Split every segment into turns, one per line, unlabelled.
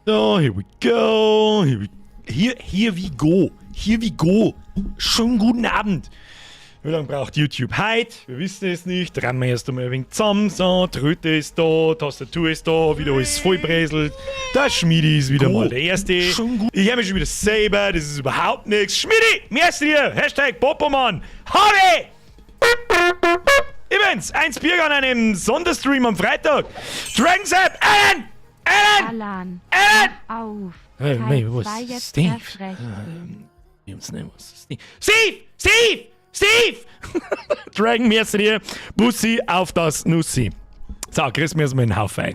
So, here we go. Here we go. Here we go. Schönen guten Abend. Wie lange braucht YouTube heute? Wir wissen es nicht. Rammen wir erst einmal ein wenig zusammen. So, Tröte ist da, Tastatur ist da, wieder alles vollbräselt. Der Schmidi ist wieder
Go.
mal der Erste.
Schon gut.
Ich höre mich schon wieder selber, das ist überhaupt nichts. Schmidi, merci dir. #Popoman. Howdy! Übrigens, 1 Bier an einem Sonderstream am Freitag. Dragon's App, Alan! Alan!
Alan,
Alan!
mach auf.
Hey,
Teil
nee, was?
2 jetzt
Steve?
erst recht.
Steve! Steve! Steve! Steve! Dragon, merci dir. Bussi auf das Nussi. So, grüß mir erstmal den Haufen. Habe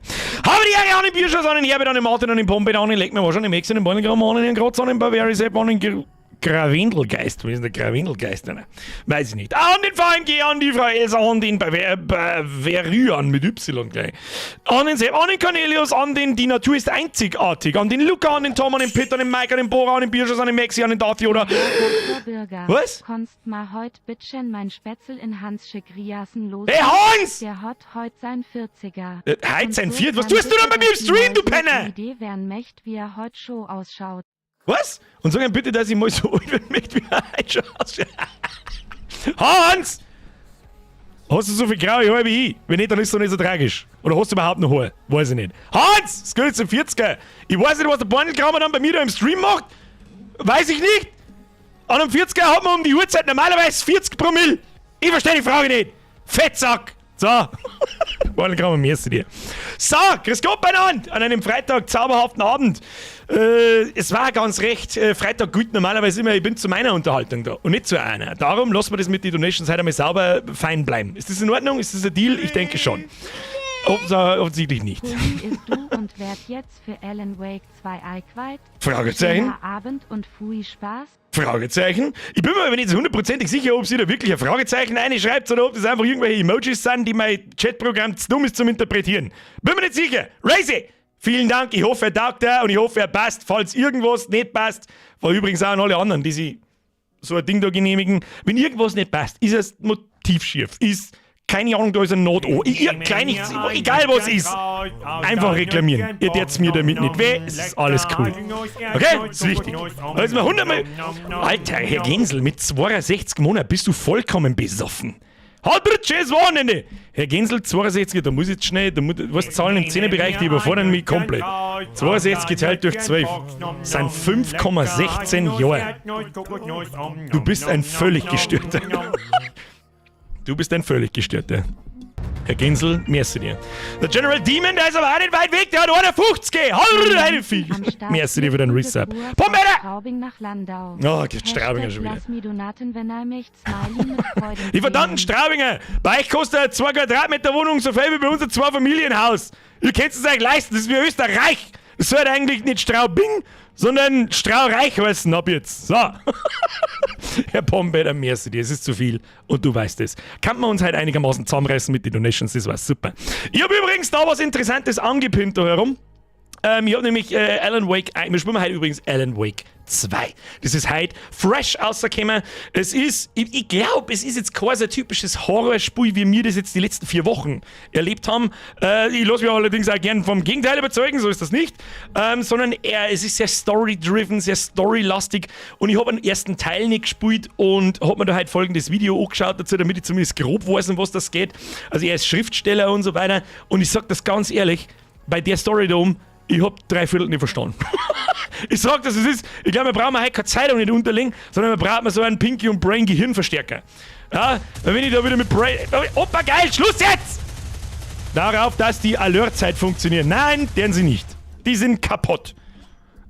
die Ehre an den Bierschuss, an den Herbert, an den Martin, an den Pompe, an den Leck mir was, an den Max, an den Bollengramm, an den Grotz, an den Bavaria Sepp, an den Gravendelgeist. Wo ist denn der Gravendelgeist? Alter? Weiß ich nicht. An den VMG, an die Frau Elsa, an den Bavarian mit Y gleich. An den Sepp, an den Cornelius, an den Die Natur ist einzigartig, an den Luca, an den Tom, an den Peter, an den Mike, an den Bora, an den Bierschuss, an den Maxi, an den Darth Yoda.
Dr. Bürger.
Was?
Konst ma heut bitchen mein Spätzl in Hans schick riasen los.
Hey Hans!
Der hat heut sein 40er.
Heut sein
Und
Viert? Was
so
tust du denn bei mir im Stream, du Penner?
Die Idee wären mächt, wie er heut Show ausschaut.
Was? Und sag ihm bitte, dass ich mal so alt werden möchte, wie er heute schon ausschaut. Hans! Hast du so viel graue Haare wie ich? Wenn nicht, dann ist es doch nicht so tragisch. Oder hast du überhaupt noch Haare? Weiß ich nicht. Hans! Es geht jetzt zum 40er. Ich weiß nicht, was der Barnelkramer dann bei mir da im Stream macht. Weiß ich nicht. An einem 40er hat man um die Uhrzeit normalerweise 40 Promille. Ich verstehe die Frage nicht. Fettsack. So. Barnelkramer, merci dir. So, grüß Gott beieinander an einem Freitag, zauberhaften Abend. Es war ganz recht, Freitag gilt normalerweise immer, ich bin zu meiner Unterhaltung da und nicht zu einer. Darum lassen wir das mit den Donations heute einmal sauber fein bleiben. Ist das in Ordnung? Ist das ein Deal? Ich denke schon. Offensichtlich nicht.
Poli ist du und werd jetzt für Alan Wake 2 Eichweit.
Fragezeichen?
Schöner Abend und Fui Spaß.
Fragezeichen? Ich bin mir aber nicht hundertprozentig sicher, ob sie da wirklich ein Fragezeichen reinschreibt oder ob das einfach irgendwelche Emojis sind, die mein Chatprogramm zu dumm ist zum Interpretieren. Bin mir nicht sicher. Razy! Vielen Dank, ich hoffe, er taugt dir und ich hoffe, er passt. Falls irgendwas nicht passt, war übrigens auch an alle anderen, die sich so ein Ding da genehmigen. Wenn irgendwas nicht passt, ist es Motiv schief, ist keine Ahnung, da ist ein Not. Oh, ich, egal was ist, einfach reklamieren. Ihr tät's mir damit nicht weh, es ist alles cool. Okay? Das ist wichtig. Da ist mir hundertmal. Alter, Herr Gensel, mit 62 Monaten bist du vollkommen besoffen. Halt, schönes Wochenende! Herr Gensel, 62, da muss ich jetzt schnell, da muss, was Zahlen im 10er-Bereich, die überfordern mich komplett. 62 geteilt durch 12 sind 5,16 Jahre. Du bist ein völlig gestörter. Du bist ein völlig gestörter. Herr Gensel, merci dir. Der General Demon, der ist aber auch nicht weit weg, der hat 51. Hallo, eine Vieh.
Am Start
Merci dir für den
gute
Resub.
Tour von
Pombeere!
Straubing nach Landau.
Oh, geht Straubinger schon wieder.
Lass mi donaten, wenn er mich Smiley mit Freudentränen.
Die verdammten Straubinger! Bei euch kostet eine 2 Quadratmeter Wohnung so viel wie bei uns ein Zwei-Familienhaus. Ihr könnt es euch leisten, das ist wie Österreich. Das sollte eigentlich nicht Straubing, sondern Straureich heißen ab jetzt. So. Herr Pombeter, merci dir, es ist zu viel und du weißt es. Kann man uns halt einigermaßen zusammenreißen mit den Donations, das war super. Ich habe übrigens da was Interessantes angepinnt da herum. Ich habe nämlich Alan Wake, wir spielen heute übrigens Alan Wake 2. Das ist heute fresh rausgekommen. Es ist, ich glaube, es ist jetzt kein so typisches Horrorspiel, wie wir das jetzt die letzten 4 Wochen erlebt haben. Ich lasse mich allerdings auch gern vom Gegenteil überzeugen, so ist das nicht. Sondern es ist sehr story-driven, sehr storylastig. Und ich habe den ersten Teil nicht gespielt und hab mir da halt folgendes Video angeschaut dazu, damit ich zumindest grob weiß, um was das geht. Also er ist Schriftsteller und so weiter. Und ich sag das ganz ehrlich, bei der Story da oben, ich hab 3/4 nicht verstanden. Ich sag das, es ist, ich glaub, wir brauchen heute keine Zeitung nicht unterlegen, sondern wir brauchen so einen Pinky und Brain Gehirnverstärker. Ja, weil wenn ich da wieder mit Brain. Opa, geil, Schluss jetzt! Darauf, dass die Alertzeit funktioniert. Nein, deren sie nicht. Die sind kaputt.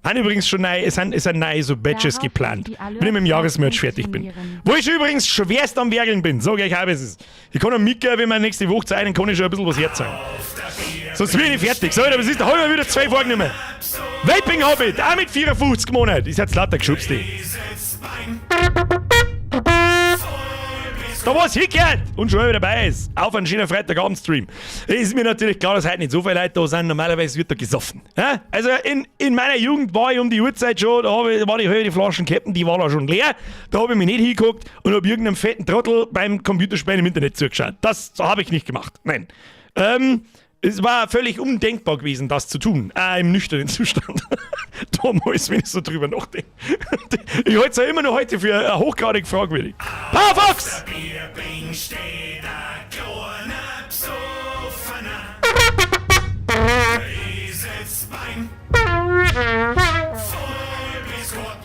Haben übrigens schon neu, es sind neue so Badges
Darauf,
geplant,
dass die
wenn ich mit dem Jahresmerch fertig bin.
funktionieren.
Wo ich übrigens schwerst am Werkeln bin, sag ich, habe es ist. Ich kann am Mika, wenn wir nächste Woche zeigen, kann ich schon ein bisschen was herzeigen. Sonst bin ich fertig. So, aber es ist, da hab ich mir wieder 2 vorgenommen. Vaping Hobbit, auch mit 54 Monaten. Ist jetzt lauter geschubst, die. Da was hingehört und schon wieder dabei ist. Auf einen schönen Freitagabend-Stream. Ist mir natürlich klar, dass heute nicht so viele Leute da sind. Normalerweise wird da gesoffen. Ja? Also in meiner Jugend war ich um die Uhrzeit schon, da war die halbe Flaschen Captain, die war da schon leer. Da hab ich mich nicht hingeguckt und hab irgendeinem fetten Trottel beim Computerspielen im Internet zugeschaut. Das habe ich nicht gemacht. Nein. Es war völlig undenkbar gewesen, das zu tun. Auch im nüchternen Zustand. Damals, wenn ich so drüber nachdenke. Ich halte es ja immer noch heute für hochgradig fragwürdig. Powerfox!
Bierbing steht a kleiner Besoffener. Der Eselsbein. Voll bis Gott.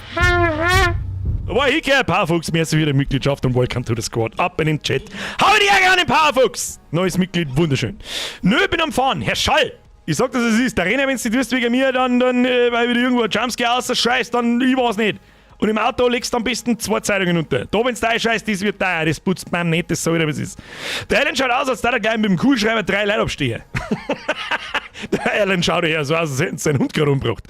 War ich Powerfuchs, merci für die Mitgliedschaft und welcome to the squad. Ab in den Chat. Hau die Ärger an den Powerfuchs! Neues Mitglied, wunderschön. Nö, bin am Fahren. Herr Schall! Ich sag, dass es ist. Der Renner, wenn du nicht tust wegen mir, dann, weil wieder irgendwo ein Jumpscare rausscheißt, dann ich weiß nicht. Und im Auto legst du am besten zwei Zeitungen unter. Da, wenn's da scheißt, das wird da. Das putzt man nicht, das soll was ist. Der Alan schaut aus, als da er gleich mit dem Kugelschreiber drei Leute abstehen. Der Alan schaut eher so aus, als hätten sie seinen Hund gerade umgebracht.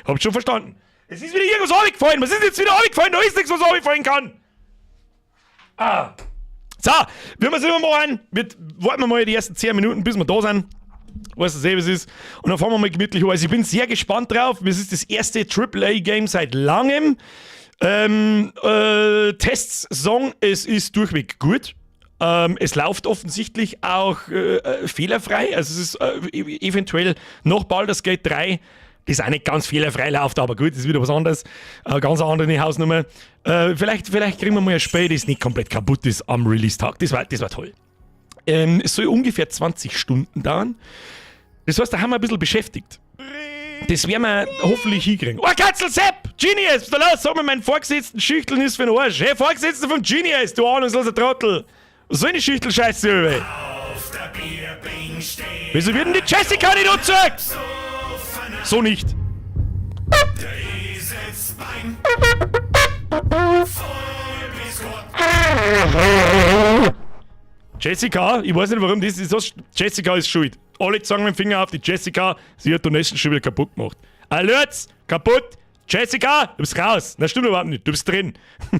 Habt schon verstanden. Es ist wieder irgendwas runtergefallen. Was ist jetzt wieder runtergefallen? Da ist nichts, was runterfallen kann. Ah. So, wie wir es immer machen, warten wir mal die ersten 10 Minuten, bis wir da sind. Weißt du, eh, was es ist. Und dann fahren wir mal gemütlich an. Also ich bin sehr gespannt drauf. Es ist das erste AAA-Game seit langem. Tests sagen, es ist durchweg gut. Es läuft offensichtlich auch fehlerfrei. Also es ist eventuell noch Baldur's Gate 3, das auch nicht ganz fehlerfrei läuft, aber gut, das ist wieder was anderes. Ganz eine andere Hausnummer. Vielleicht kriegen wir mal ein Spiel, das nicht komplett kaputt ist am Release-Tag. Das war toll. Es soll ungefähr 20 Stunden dauern. Das heißt, da haben wir ein bisschen beschäftigt. Das werden wir hoffentlich hinkriegen. Oh, Katzel Sepp! Genius! Was ist da los? Sag mir, mein Vorgesetzten Schüchteln ist für den Arsch. Hey, Vorgesetzter vom Genius, du ahnungsloser Trottel! Was soll die Schüchtel-Scheiße über?
Auf der Bierbing steht
Wieso wird denn die Jessica nicht angezeigt?
Besoffener.
So nicht.
Der Eselsbein. Voll bis Gott.
Jessica, ich weiß nicht, warum das ist. Das, Jessica ist schuld. Alle zeigen mit dem Finger auf die Jessica, sie hat den Essen schon wieder kaputt gemacht. Alerts, kaputt. Jessica, du bist raus. Na, stimmt überhaupt nicht. Du bist drin.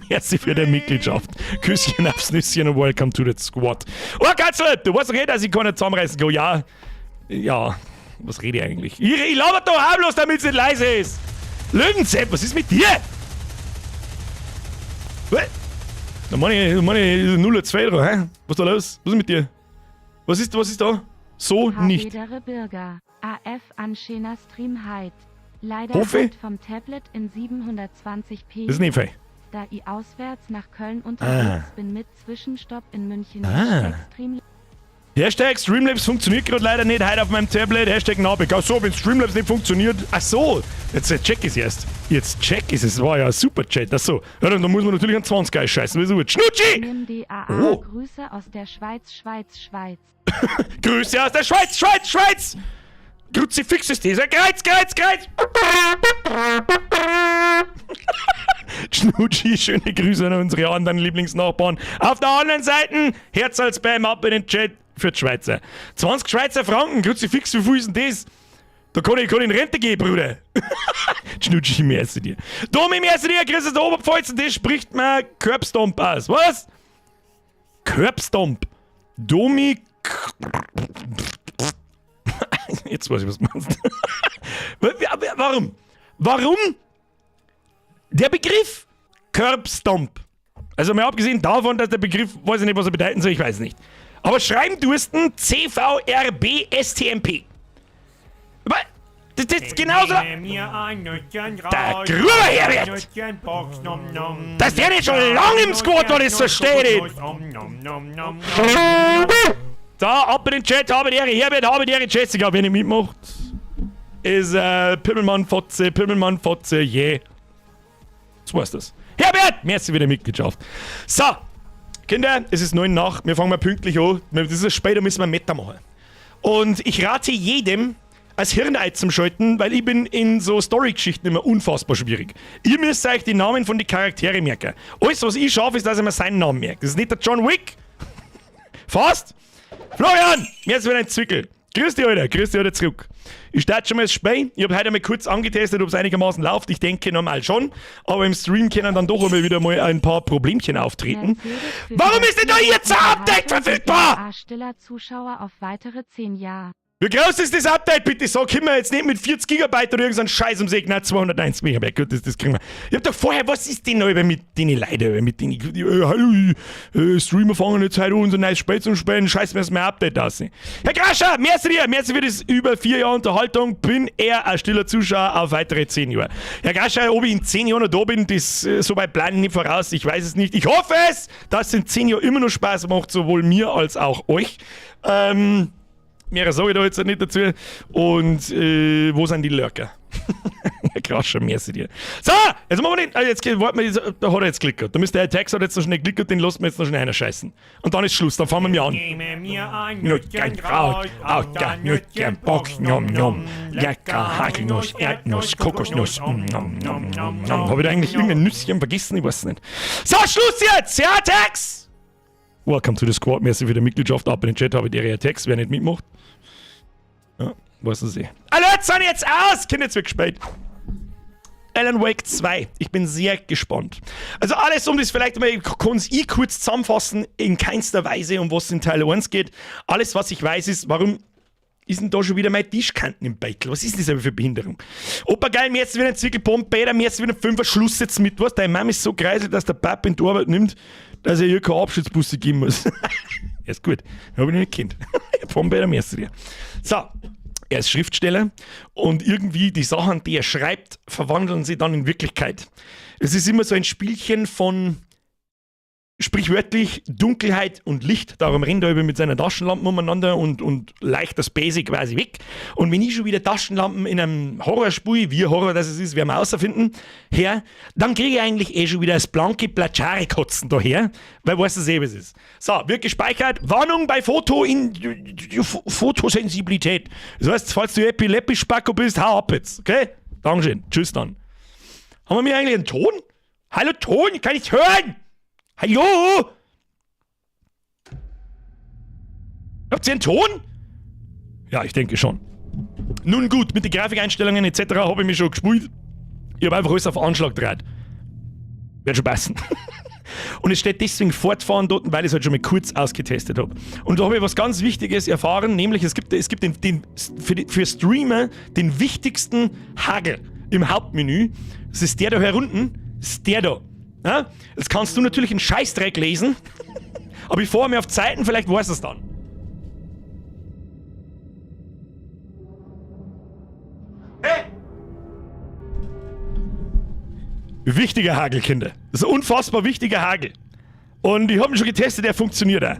Merci für deine Mitgliedschaft. Küsschen aufs Nüsschen und welcome to the squad. Oh, Katzel, du weißt doch eh, dass ich keine zusammenreißen kann. Ja, ja, was rede ich eigentlich? Ich laber doch harmlos, damit es nicht leise ist. Löwensepp, was ist mit dir? Was? Da meine ich 0 2 drauf, hä? Was ist da los? Was ist mit dir? Was ist da? So nicht.
Habedere Bürger. AF an schöner Stream heit. Leider
Hoffe?
halt vom Tablet in 720p.
Das ist nicht fein.
Da ich auswärts nach Köln unterwegs bin mit Zwischenstopp in München.
Ah.
Hashtag Stream
#Streamlabs funktioniert gerade leider nicht heute auf meinem Tablet. #Nabek. Ach so, wenn Streamlabs nicht funktioniert. Ach so, jetzt check ich's erst. Jetzt check ich's. Es war ja ein super Chat. Ach so. Ja, dann muss man natürlich einen 20er scheißen. Wieso? Schnutschi!
Nimm DAA.
Oh.
Grüße aus der Schweiz, Schweiz, Schweiz.
Grüße aus der Schweiz, Schweiz, Schweiz! Kruzifix ist dieser Kreuz, Kreuz, Kreuz! Schnutschi, schöne Grüße an unsere anderen Lieblingsnachbarn. Auf der anderen Seite, Herz als Spam ab in den Chat für die Schweizer. 20 Schweizer Franken, Kruzifix, wie viel ist denn das? Da kann ich in Rente gehen, Bruder. Schnutschi, merci dir. Domi, merci dir, Chris aus der Oberpfalz, und das spricht mir Curbstomp aus. Was? Curbstomp. Domi. Jetzt weiß ich, was du meinst. Warum? Warum der Begriff Curbstomp? Also mal abgesehen davon, dass der Begriff, weiß ich nicht, was er bedeuten soll, ich weiß nicht. Aber schreiben tust CVRB STMP. Aber das ist genauso. Der Gruber Herbert! Dass der nicht schon lange im Squad war, das verstehe ich nicht. Da, ab in den Chat, habe die Ehre Herbert, habe die Ehre Jessica, wenn ihr mitmacht. Ist Pimmelmann Fotze, Pimmelmann Fotze, yeah. So ist das. Herbert, merci für die Mitgliedschaft. So, Kinder, es ist 9 nach, wir fangen mal pünktlich an. Das ist später, müssen wir Meta machen. Und ich rate jedem, als Hirn einzuschalten, weil ich bin in so Story-Geschichten immer unfassbar schwierig. Ihr müsst euch die Namen von den Charaktere merken. Alles, was ich schaffe, ist, dass ich mir seinen Namen merke. Das ist nicht der John Wick. Fast. Florian, mir ist wieder ein Zwickel. Grüß dich, Alter. Grüß dich, Alter, zurück. Ich starte schon mal das Spiel. Ich habe heute einmal kurz angetestet, ob es einigermaßen läuft. Ich denke normal schon. Aber im Stream können dann doch immer wieder mal ein paar Problemchen auftreten.
Mercedes für
Warum ist denn da jetzt ein Update verfügbar?
A stiller Zuschauer auf weitere 10 Jahre.
Wie groß ist das Update, bitte? Sag immer jetzt nicht mit 40 Gigabyte oder irgendein Scheiß ums Eck. Nein, 290 Megabyte. Gut, das kriegen wir. Ich hab doch vorher, was ist denn noch mit den Leuten, mit den, hallo, Streamer fangen jetzt heute an, unser neues Spiel zu spielen. Scheiß mir das mein Update aus. Herr Grascher, merci dir, merci für das über 4 Jahre Unterhaltung. Bin er ein stiller Zuschauer auf weitere 10 Jahre. Herr Grascher, ob ich in 10 Jahren noch da bin, das so weit plane ich nicht voraus. Ich weiß es nicht. Ich hoffe es, dass es in 10 Jahren immer noch Spaß macht, sowohl mir als auch euch. Mehr sage ich da jetzt nicht dazu. Und wo sind die Lurker? Herr Grascher, merci dir. So, jetzt machen wir nicht. Jetzt warten wir, da hat er jetzt klickert. Da müsste der Text hat jetzt noch schnell klickert, den lassen wir jetzt noch schnell einer scheißen. Und dann ist Schluss, dann fangen wir mir an. Nütgen Kraut, Auter, Nütgen Bock, nom nom. Lecker Hagelnuss, Erdnuss, Kokosnuss, nom nom nom nom. Hab ich da eigentlich irgendein Nüsschen vergessen? Ich weiß es nicht. So, Schluss jetzt! Ja, Tex! Welcome to the Squad. Merci für die Mitgliedschaft. Ab in den Chat habe ich die Text, wer nicht mitmacht. Ja, weiß es eh. Alert, sind jetzt aus! Kind, jetzt wird gespielt. Alan Wake 2. Ich bin sehr gespannt. Also alles, um das vielleicht mal, kann ich kurz zusammenfassen, in keinster Weise, um was es in Teil 1 geht. Alles, was ich weiß, ist, warum ist denn da schon wieder meine Tischkanten im Beitel? Was ist denn das aber für Behinderung? Opa geil, mir jetzt wieder ein Zwickelbomb, Peter, mir jetzt wieder ein Fünfer, Schluss jetzt mit was. Deine Mama ist so kreisel, dass der Papa in die Arbeit nimmt, dass er ihr keine Abschiedsbusse geben muss. Ja, ist gut. Hab ich nicht gekannt. Vom Peter, merci dir. So. Er ist Schriftsteller und irgendwie die Sachen, die er schreibt, verwandeln sie dann in Wirklichkeit. Es ist immer so ein Spielchen von sprichwörtlich Dunkelheit und Licht. Darum rennt er über mit seiner Taschenlampe umeinander und leicht das Basic quasi weg. Und wenn ich schon wieder Taschenlampen in einem Horrorspiel, wie Horror das es ist, werden wir außerfinden, her, dann kriege ich eigentlich eh schon wieder das blanke Platschare-Kotzen daher, weil weiß das eh, was es ist. So, wird gespeichert. Warnung bei Foto in Fotosensibilität. Das heißt, falls du Epileptisch-Spacko bist, hau ab jetzt, okay? Dankeschön. Tschüss dann. Haben wir mir eigentlich einen Ton? Hallo Ton, ich kann nicht hören! Hallo? Habt ihr einen Ton? Ja, ich denke schon. Nun gut, mit den Grafikeinstellungen etc. habe ich mich schon gespielt. Ich habe einfach alles auf Anschlag gedreht. Wird schon passen. Und es steht deswegen fortfahren dort, weil ich es halt schon mal kurz ausgetestet habe. Und da habe ich was ganz Wichtiges erfahren, nämlich es gibt für Streamer den wichtigsten Hagel im Hauptmenü. Das ist der da herunten, das ist der da. Ja? Jetzt kannst du natürlich einen Scheißdreck lesen, aber ich fahre mir auf Zeiten, vielleicht weiß es dann. Hey! Wichtiger Hagel, Kinder. Das ist ein unfassbar wichtiger Hagel. Und ich hab ihn schon getestet, der funktioniert auch.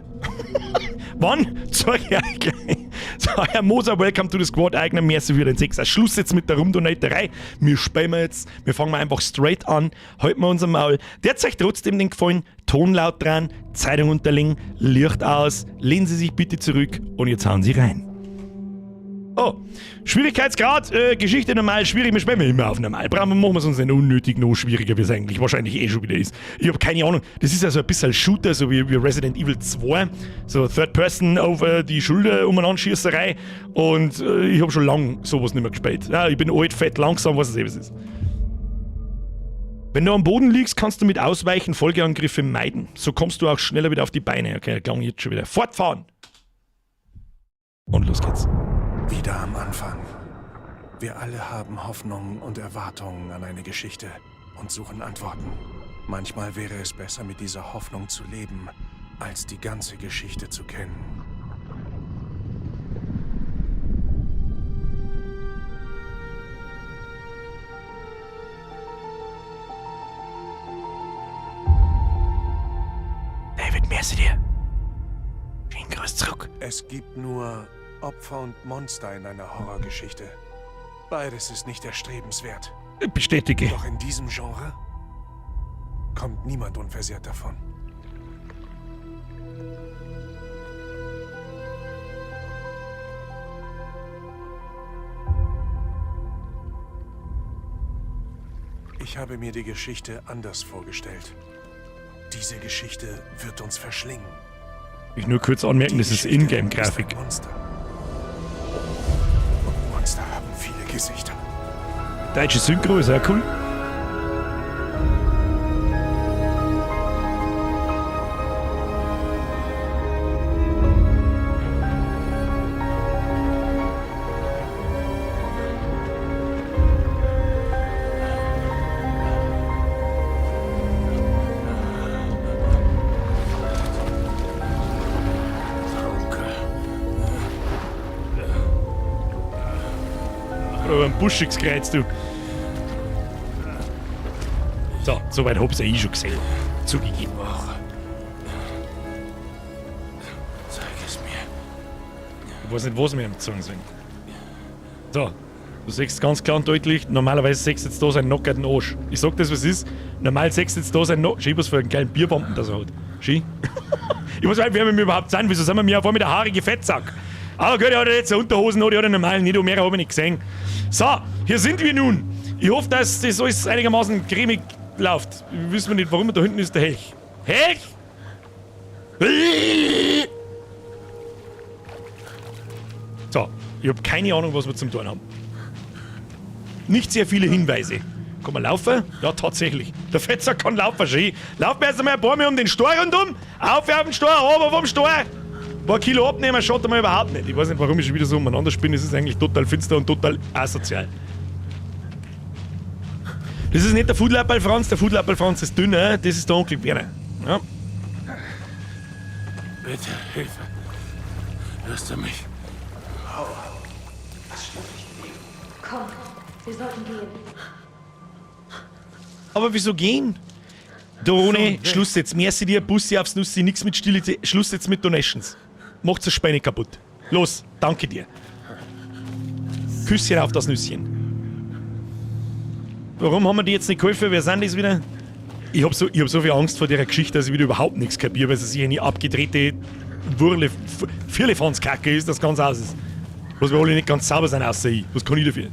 Wann? Zeig ich euch gleich. So, Herr Moser, welcome to the Squad, eigener merci für den 6er. Schluss jetzt mit der Rumdonaterei. Wir spielen jetzt, wir fangen mal einfach straight an, halten wir unser Maul. Der zeigt trotzdem den Gefallen, Ton laut dran, Zeitung unterlegen, Licht aus, lehnen Sie sich bitte zurück und jetzt hauen Sie rein. Oh, Schwierigkeitsgrad, Geschichte normal, schwierig, wir spielen immer auf normal. Brauchen wir, machen wir es uns nicht unnötig noch schwieriger, wie es eigentlich wahrscheinlich eh schon wieder ist. Ich hab keine Ahnung, das ist ja so ein bisschen Shooter, so wie Resident Evil 2, so Third Person auf die Schulter umeinander-Schießerei und ich hab schon lang sowas nicht mehr gespielt. Ja, ich bin alt, fett, langsam, was es eben ist. Wenn du am Boden liegst, kannst du mit Ausweichen Folgeangriffe meiden. So kommst du auch schneller wieder auf die Beine. Okay, klang jetzt schon wieder. Fortfahren! Und los geht's.
Wieder am Anfang. Wir alle haben Hoffnungen und Erwartungen an eine Geschichte und suchen Antworten. Manchmal wäre es besser, mit dieser Hoffnung zu leben, als die ganze Geschichte zu kennen.
David, merci dir. Schönen Gruß zurück.
Es gibt nur Opfer und Monster in einer Horrorgeschichte. Beides ist nicht erstrebenswert.
Ich bestätige.
Doch in diesem Genre kommt niemand unversehrt davon. Ich habe mir die Geschichte anders vorgestellt. Diese Geschichte wird uns verschlingen.
Ich nur kurz anmerken, das ist Ingame-Grafik.
Monster. Und Monster haben viele Gesichter.
Deutsche Synchro ist auch cool. buschiges Kreuz, du. So, soweit hab's ja eh schon gesehen. Zugegeben.
Zeig es mir.
Ich weiß nicht, was wir ihm zeigen sollen. So, du siehst ganz klar und deutlich, normalerweise siehst du jetzt da seinen nockerten Arsch. Ich sag das, was ist. Normal siehst du jetzt da seinen Schau, was für einen geilen Bierwampen das er hat. Schau. Ich weiß nicht, wer wir überhaupt sind. Wieso sind wir mir auf einmal der haarige Fettsack? Aber gut, er hat jetzt eine Unterhosen, oder hat er normal nicht, mehr habe ich nicht gesehen. So, hier sind wir nun. Ich hoffe, dass das alles einigermaßen cremig läuft. Wir wissen nicht, warum da hinten ist der Helch. Helch! So, ich habe keine Ahnung, was wir zum tun haben. Nicht sehr viele Hinweise. Kann man laufen? Ja, tatsächlich. Der Fettsack kann laufen, schön. Laufen wir erst einmal ein paar Mal um den Stor rundum. Auf auf den Stor, runter vom Stor. Ein paar Kilo abnehmen schaut einmal überhaupt nicht. Ich weiß nicht, warum ich schon wieder so umeinander spinne. Es ist eigentlich total finster und total asozial. Das ist nicht der Foodlapperl Franz, der Foodlapperl Franz ist dünner, das ist der Onkel Werner. Ja.
Bitte, Hilfe. Hörst du mich?
Komm, wir sollten gehen.
Aber wieso gehen? Dorone, Schluss jetzt. Merci dir, Bussi aufs Nussi, nix mit Stille, Schluss jetzt mit Donations. Macht's das Schweine kaputt. Los, danke dir. Küsschen auf das Nüsschen. Warum haben wir die jetzt nicht geholfen? Wer sind das wieder? Ich hab so viel Angst vor der Geschichte, dass ich wieder überhaupt nichts kapiere, weil es sich eine abgedrehte Wurle, Firlefanzkacke ist, das ganz aus ist. Was wir alle nicht ganz sauber sind, außer ich. Was kann ich dafür?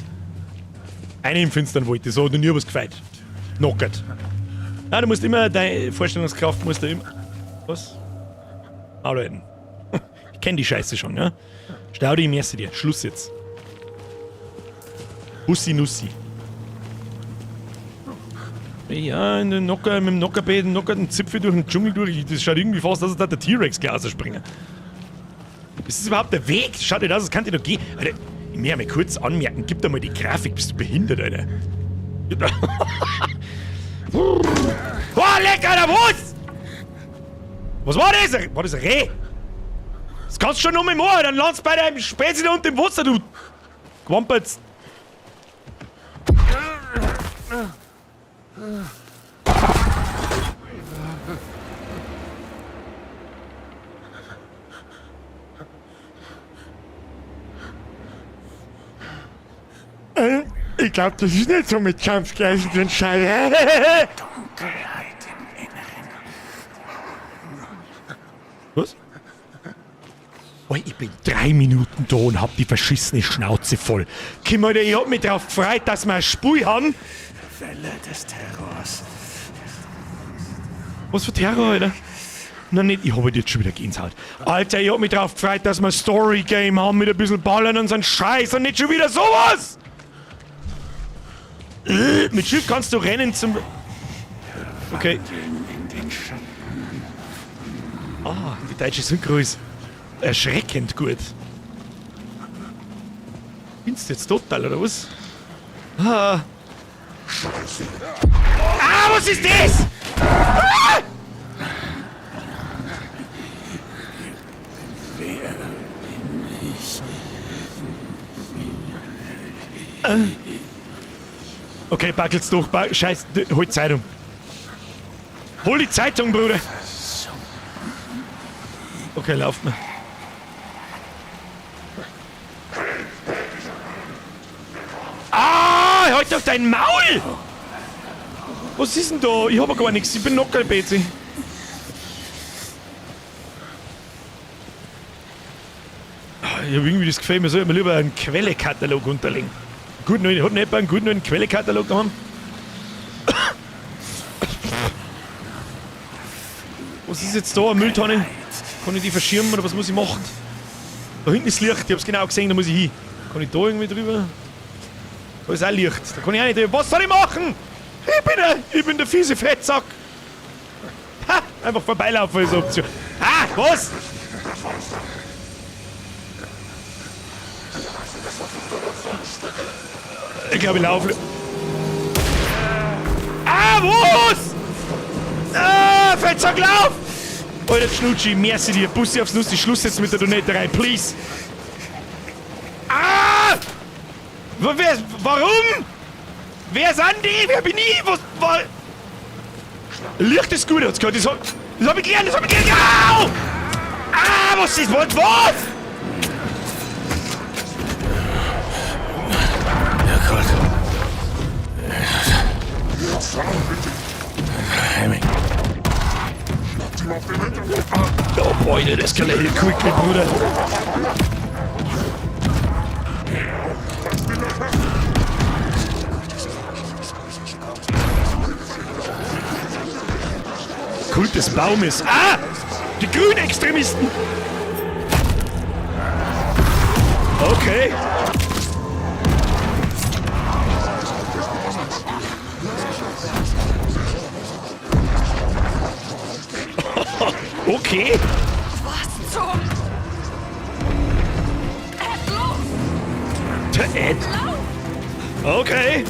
Eine im Finstern wollte, so hat noch nie was gefeit. Knockert. Ja, du musst immer, deine Vorstellungskraft musst du immer. Was? Maul halten. Ich kenn die Scheiße schon, ja? Stau dich, merci dir. Schluss jetzt. Bussi Nussi. Ja, in den Nocker, mit dem Nockerbett, nockerten Zipfel durch den Dschungel durch. Das schaut irgendwie fast aus, als würde der T-Rex gleich springen. Ist das überhaupt der Weg? Das schaut nicht aus, das kann dir doch gehen. Alter, ich möchte mal kurz anmerken, gib dir mal die Grafik, bist du behindert, Alter. Oh, lecker, Alter, was? Was war das? War das ein Reh? Das kannst du schon noch mal machen, dann landest du bei deinem Spätzle da unten im Wasser, du Gwampertz. Ich glaub, das ist nicht so mit Jumpscares und den Scheiß.
Dunkelheit im Inneren.
Was? Oh, ich bin 3 Minuten da und hab die verschissene Schnauze voll. Kim, Alter, ich hab mich drauf gefreut, dass wir ein Spiel haben.
Welle des Terrors.
Was für Terror, Alter? Nein, nicht, ich hab halt jetzt schon wieder Gänsehaut. Alter, ich hab mich drauf gefreut, dass wir ein Story-Game haben mit ein bisschen Ballern und so einem Scheiß und nicht schon wieder sowas! Mit Schiff kannst du rennen zum... Okay. Ah, die deutsche Synchro ist erschreckend gut. Findest du jetzt total, oder was? Ah. Ah, was ist das? Ah!
Wer bin ich?
Okay, packelt's durch. Scheiß, hol die Zeitung. Hol die Zeitung, Bruder. Okay, lauf mal. Ah, halt doch dein Maul! Was ist denn da? Ich hab ja gar nichts. Ich bin noch kein PC. Ich hab irgendwie das Gefühl, mir sollte mir lieber einen Quellekatalog unterlegen. Gut, hat nicht jemand einen guten neuen Quellekatalog daheim? Was ist jetzt da? Eine Mülltonne? Kann ich die verschirmen oder was muss ich machen? Da hinten ist Licht, ich hab's genau gesehen, da muss ich hin. Kann ich da irgendwie drüber? Da ist auch Licht, da kann ich auch nicht drüber. Was soll ich machen? Ich bin der fiese Fettsack. Ha! Einfach vorbeilaufen ist eine Option. Ah, was? Ich glaube, ich laufe. Ah, was? Ah, Fettsack, lauf! Alter Schnutschi, merci dir. Bussi aufs Nussi, Schluss jetzt mit der Donetterei, please. Ah! Wer, warum? Wer sind die? Wer bin ich? Was? Was? Licht ist gut, hat's gehört. Das hab ich gelernt, das hab ich gelernt. Au! Ah, was ist? Was? Was?
Ja, Gott.
Oh boy, that escalated quickly, Bruder. Kult des Baumes. Ah! Die Grünextremisten! Okay. Okay.
Was zum... Ed, los!
Der Ed. Okay.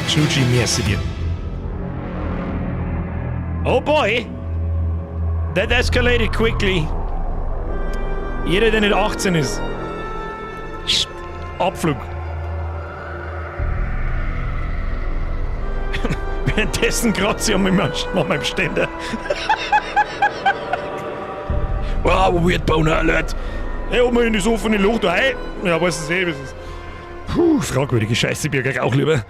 Chuchi, merci dir. Oh boy. That escalated quickly. Jeder, der nicht 18 ist. Abflug. Währenddessen kratze ich an meinem Ständer. Wow, weird boner alert. Hey, ob man in das offene Loch da, hey. Ja, weiß es eh, was ist. Puh, fragwürdige Scheiße, Birger, auch lieber.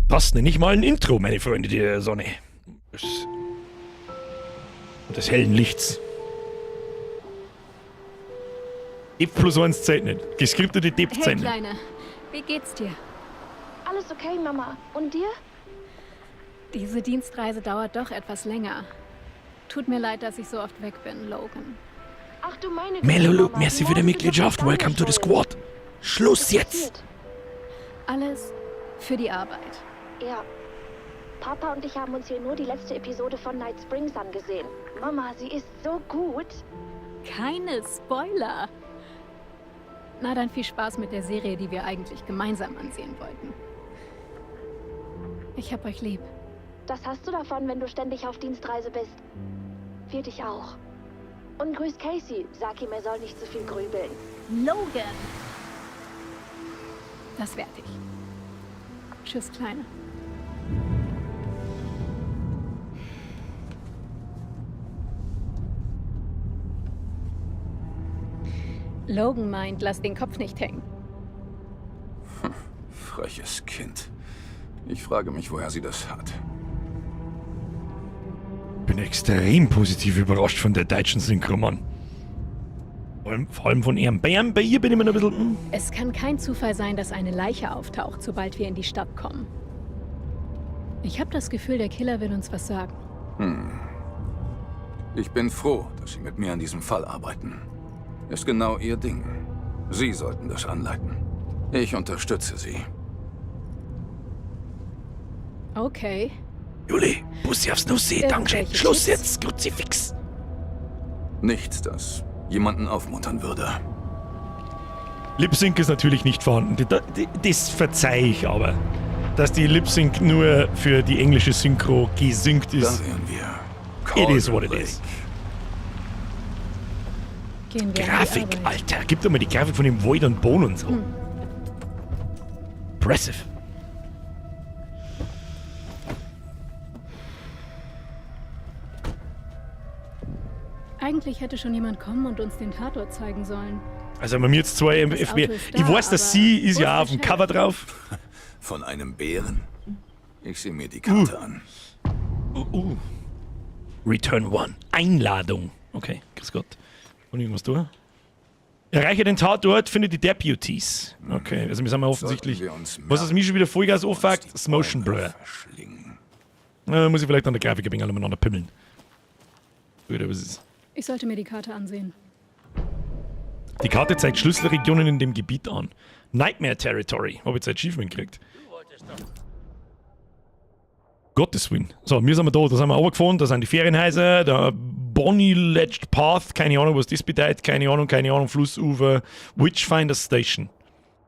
Das nenne ich mal ein Intro, meine Freunde der Sonne. Des hellen Lichts. F plus 1 zählt nicht. Geskriptete Depp
Hey,
zählt nicht.
Kleine. Wie geht's dir?
Alles okay, Mama. Und dir?
Diese Dienstreise dauert doch etwas länger. Tut mir leid, dass ich so oft weg bin, Logan.
Ach du meine Güte,
Melolup,
Mama.
merci für die Mitgliedschaft. Welcome to the squad. Schluss jetzt.
Alles für die Arbeit.
Ja. Papa und ich haben uns hier nur die letzte Episode von Night Springs angesehen. Mama, sie ist so gut.
Keine Spoiler. Na dann viel Spaß mit der Serie, die wir eigentlich gemeinsam ansehen wollten. Ich hab euch lieb.
Das hast du davon, wenn du ständig auf Dienstreise bist. Wir dich auch. Und grüß Casey. Sag ihm, er soll nicht zu viel grübeln.
Logan! Das werde ich. Tschüss, Kleine. Logan meint, lass den Kopf nicht hängen.
Freches Kind. Ich frage mich, woher sie das hat.
Bin extrem positiv überrascht von der deutschen Synchro, Mann. Vor allem von ihrem. Bei ihr bin ich mir noch ein bisschen.
Es kann kein Zufall sein, dass eine Leiche auftaucht, sobald wir in die Stadt kommen. Ich habe das Gefühl, der Killer will uns was sagen.
Ich bin froh, dass Sie mit mir an diesem Fall arbeiten. Ist genau Ihr Ding. Sie sollten das anleiten. Ich unterstütze Sie.
Okay.
Juli, Bussi aufs Nussi, Dankeschön. Schluss jetzt, Kruzifix.
Nichts, das jemanden aufmuntern würde.
Lip Sync ist natürlich nicht vorhanden. Das verzeih ich aber. Dass die Lip Sync nur für die englische Synchro gesynkt ist.
Da wären wir.
It is what it is.
Gehen wir
Grafik, Alter. Gib doch mal die Grafik von dem Void und Bone und so. Impressive.
Eigentlich hätte schon jemand kommen und uns den Tatort zeigen sollen.
Also bei mir jetzt zwei FBI. Ich weiß, dass sie ist ja auf dem Cover drauf.
Von einem Bären? Ich sehe mir die Karte an.
Return One. Einladung. Okay, grüß Gott. Und irgendwas da? Erreiche den Tatort, finde die Deputies. Okay, also wir sind mal offensichtlich.
Wir uns
Was ist mich schon wieder Vollgas anfuckt? Das Motion Blur. Muss ich vielleicht an der Grafik ein wenig umeinander pimmeln. Oder was ist?
Ich sollte mir die Karte ansehen.
Die Karte zeigt Schlüsselregionen in dem Gebiet an. Nightmare Territory. Hab ich jetzt ein Achievement gekriegt. Gottes Willen. So, wir sind wir da. Da sind wir runtergefahren. Da sind die Ferienhäuser. Der Bonnie Ledged Path. Keine Ahnung, was das bedeutet. Keine Ahnung, keine Ahnung. Flussufer. Witchfinder Station.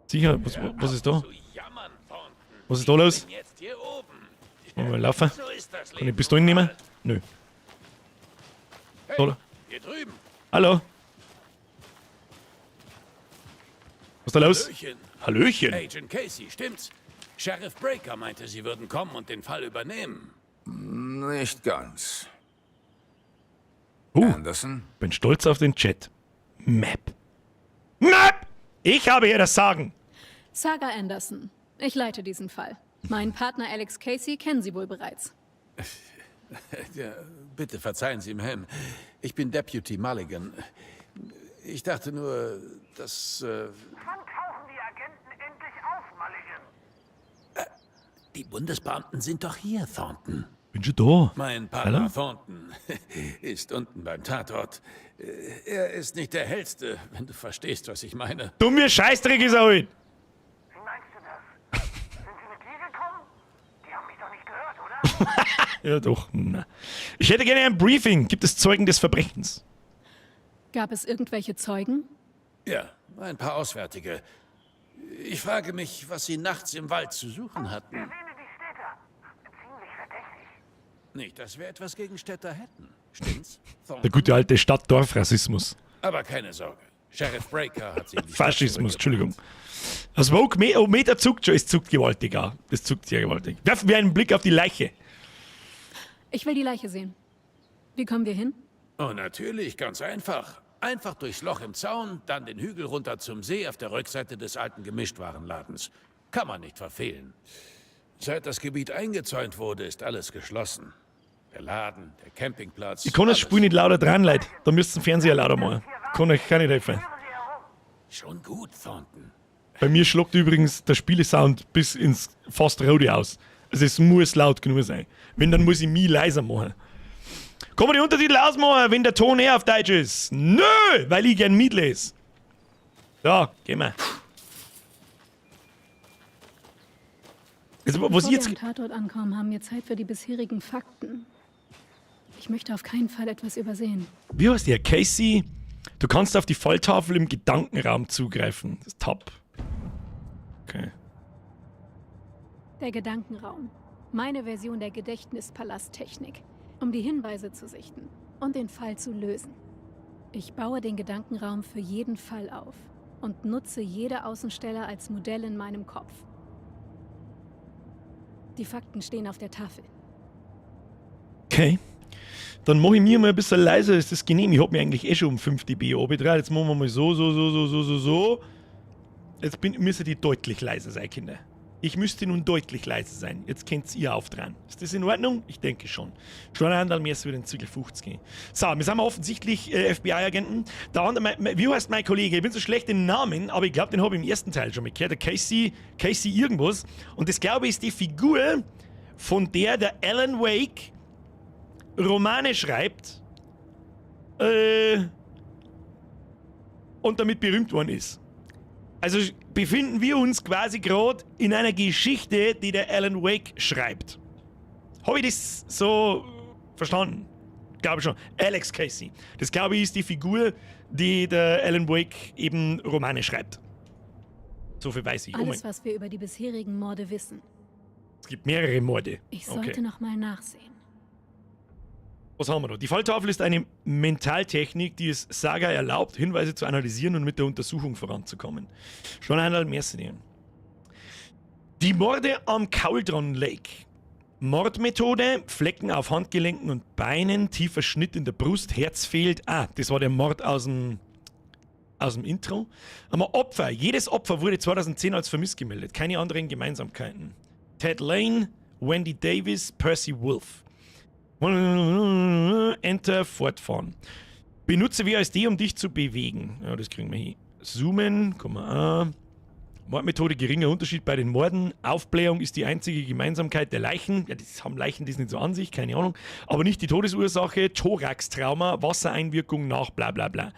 Sicher, was ist da? Was ist da los?
Bin jetzt hier oben.
Wollen wir mal laufen?
So ist das
Kann ich
Leben
Pistolen
nun
nehmen?
mal.
Nö.
Hey,
Oder?
hier drüben.
Hallo? Was ist da los?
Hallöchen.
Hallöchen.
Agent Casey, stimmt's? Sheriff Breaker meinte, Sie würden kommen und den Fall übernehmen.
Nicht ganz. Anderson?
Bin stolz auf den Chat. Map. Map! Ich habe hier das Sagen.
Saga Anderson. Ich leite diesen Fall. Meinen Partner Alex Casey kennen Sie wohl bereits.
Ja, bitte verzeihen Sie, Ma'am. Ich bin Deputy Mulligan. Ich dachte nur, dass
Wann tauchen die Agenten endlich auf, Mulligan?
Die Bundesbeamten sind doch hier, Thornton.
Bin schon da.
Mein Partner
Hallo?
Thornton ist unten beim Tatort. Er ist nicht der hellste, wenn du verstehst, was ich meine.
Dumm wie Scheißdreck ist er halt.
Wie meinst du das? Sind sie mit dir gekommen? Die haben mich doch nicht gehört, oder?
Ja, doch. Na. Ich hätte gerne ein Briefing. Gibt es Zeugen des Verbrechens?
Gab es irgendwelche Zeugen?
Ja, ein paar Auswärtige. Ich frage mich, was sie nachts im Wald zu suchen hatten.
Erwähne die Städter. Ziemlich verdächtig.
Nicht, dass wir etwas gegen Städter hätten. Stimmt's?
Der
Thornton?
gute alte Stadt-Dorf-Rassismus.
Aber keine Sorge. Sheriff Breaker hat sie in die Stadt
Faschismus,
zurückgebracht.
Entschuldigung. Das Woke-Meter zuckt schon, es zuckt gewaltig auch. Das zuckt sehr gewaltig. Werfen wir einen Blick auf die Leiche.
Ich will die Leiche sehen. Wie kommen wir hin?
Oh, natürlich, ganz einfach. Einfach durchs Loch im Zaun, dann den Hügel runter zum See auf der Rückseite des alten Gemischtwarenladens. Kann man nicht verfehlen. Seit das Gebiet eingezäunt wurde, ist alles geschlossen. Der Laden, der Campingplatz.
Ich kann das
alles.
Spiel nicht lauter dran, Leute. Da müsst ihr den Fernseher lauter machen. Kann euch kann nicht helfen.
Schon gut, Thornton.
Bei mir schlagt übrigens der Spielesound bis ins fast Rote aus. Also es muss laut genug sein. Wenn, dann muss ich mich leiser machen. Kann man die Untertitel ausmachen, wenn der Ton eher auf Deutsch ist? Nö, weil ich gern mitlese. So, gehen wir. Also, was
Bevor
ich jetzt...
wir am Tatort ankommen, haben wir Zeit für die bisherigen Fakten. Ich möchte auf keinen Fall etwas übersehen.
Wie heißt der? Casey? Du kannst auf die Falltafel im Gedankenraum zugreifen. Das ist top. Okay.
Der Gedankenraum. Meine Version der Gedächtnispalasttechnik. Um die Hinweise zu sichten und den Fall zu lösen. Ich baue den Gedankenraum für jeden Fall auf und nutze jede Außenstelle als Modell in meinem Kopf. Die Fakten stehen auf der Tafel.
Okay. Dann mache ich mir mal ein bisschen leiser, ist das genehm. Ich hab mir eigentlich eh schon um 5 dB runtergedreht. Jetzt machen wir mal so, so, so, so, so, so, so. Jetzt müsste die deutlich leiser sein, Kinder. Ich müsste nun deutlich leiser sein. Jetzt könnt ihr aufdrehen. Ist das in Ordnung? Ich denke schon. Schweinehandel, mir ist wieder in Zügel 50 gehen. So, wir sind offensichtlich FBI-Agenten. Der andere, wie heißt mein Kollege? Ich bin so schlecht in Namen, aber ich glaube, den habe ich im ersten Teil schon mal gehört. Der Casey, Casey irgendwas. Und das, glaube ich, ist die Figur, von der der Alan Wake Romane schreibt und damit berühmt worden ist. Also befinden wir uns quasi gerade in einer Geschichte, die der Alan Wake schreibt. Habe ich das so verstanden? Glaube schon. Alex Casey. Das, glaube ich, ist die Figur, die der Alan Wake eben Romane schreibt. So viel weiß ich. Oh
Alles,
mein,
was wir über die bisherigen Morde wissen.
es gibt mehrere Morde.
Ich sollte noch mal nachsehen.
Was haben wir da? Die Falltafel ist eine Mentaltechnik, die es Saga erlaubt, Hinweise zu analysieren und mit der Untersuchung voranzukommen. Schon einmal mehr sehen. Die Morde am Cauldron Lake. Mordmethode, Flecken auf Handgelenken und Beinen, tiefer Schnitt in der Brust, Herz fehlt. Ah, das war der Mord aus dem Intro. Aber Opfer. Jedes Opfer wurde 2010 als vermisst gemeldet. Keine anderen Gemeinsamkeiten. Ted Lane, Wendy Davis, Percy Wolf. Enter, fortfahren. Benutze WASD, um dich zu bewegen. Ja, das kriegen wir hin. Zoomen, kommen wir an. Mordmethode, geringer Unterschied bei den Morden. Aufblähung ist die einzige Gemeinsamkeit der Leichen. Ja, das haben Leichen das nicht so an sich, keine Ahnung. Aber nicht die Todesursache. Thorax-Trauma, Wassereinwirkung nach bla bla bla.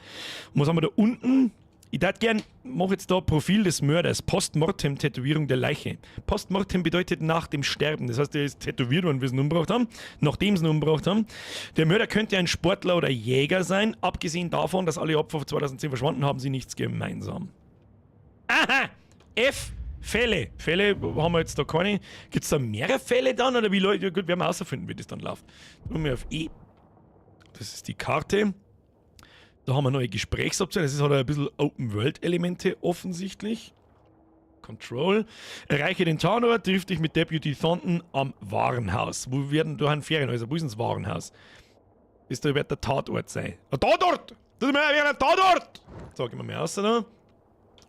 Und was haben wir da unten? Ich würde gern, mach jetzt da Profil des Mörders, Postmortem-Tätowierung der Leiche. Postmortem bedeutet nach dem Sterben, das heißt, er ist tätowiert worden, wie sie ihn umgebracht haben, nachdem sie ihn umgebracht haben. Der Mörder könnte ein Sportler oder Jäger sein, abgesehen davon, dass alle Opfer 2010 verschwanden, haben sie nichts gemeinsam. Aha! F Fälle. Fälle haben wir jetzt da keine. Gibt es da mehrere Fälle dann? Oder wie Leute? Gut, werden wir herausfinden, wie das dann läuft. Drücken wir auf E. Das ist die Karte. Da haben wir neue Gesprächsoptionen. Das ist halt ein bisschen Open-World-Elemente offensichtlich. Control. Erreiche den Tatort, triff dich mit Deputy Thornton am Warenhaus. Wo werden da ein Ferienhäuser? Wo ist denn das Warenhaus? Das da wird der Tatort sein. Ein Tatort! Das ist ein Tatort! So, gehen wir mal raus da.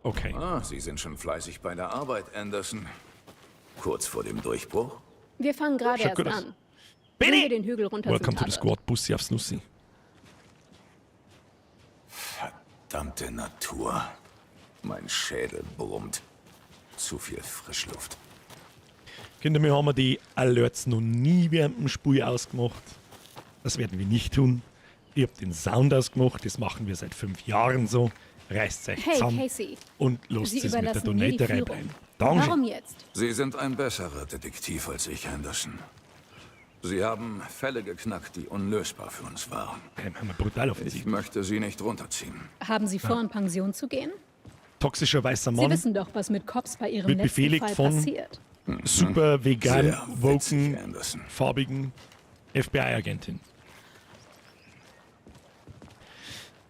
Okay.
Ah, Sie sind schon fleißig bei der Arbeit, Anderson. Kurz vor dem Durchbruch?
Wir fangen gerade
Schaut
erst
gut aus.
an.
Benny!
Bringen wir den Hügel runter
Welcome
zum
to the
Tatort.
Squad, Bussi aufs Nussi.
Verdammte Natur. Mein Schädel brummt. Zu viel Frischluft.
Kinder, wir haben die Alerts noch nie während dem Spiel ausgemacht. Das werden wir nicht tun. Ich habe den Sound ausgemacht, das machen wir seit 5 Jahren so. Reißt euch
Hey,
zusammen
Casey.
und lasst
Sie
es mit der
überlassen mir die
Donaterei
Führung.
bleiben. Dankeschön.
Warum jetzt?
Sie sind ein besserer Detektiv als ich, Anderson. Sie haben Fälle geknackt, die unlösbar für uns waren.
Haben wir brutal
Ich
offensichtlich.
möchte Sie nicht runterziehen.
Haben Sie vor, in Pension zu gehen?
Toxischer weißer
Sie
Mann,
wissen doch, was mit Cops bei Ihrem
Wird
letzten
befehligt
Fall
von-
passiert.
super vegan,
Sehr witzig,
woken,
Anderson.
farbigen FBI-Agentin.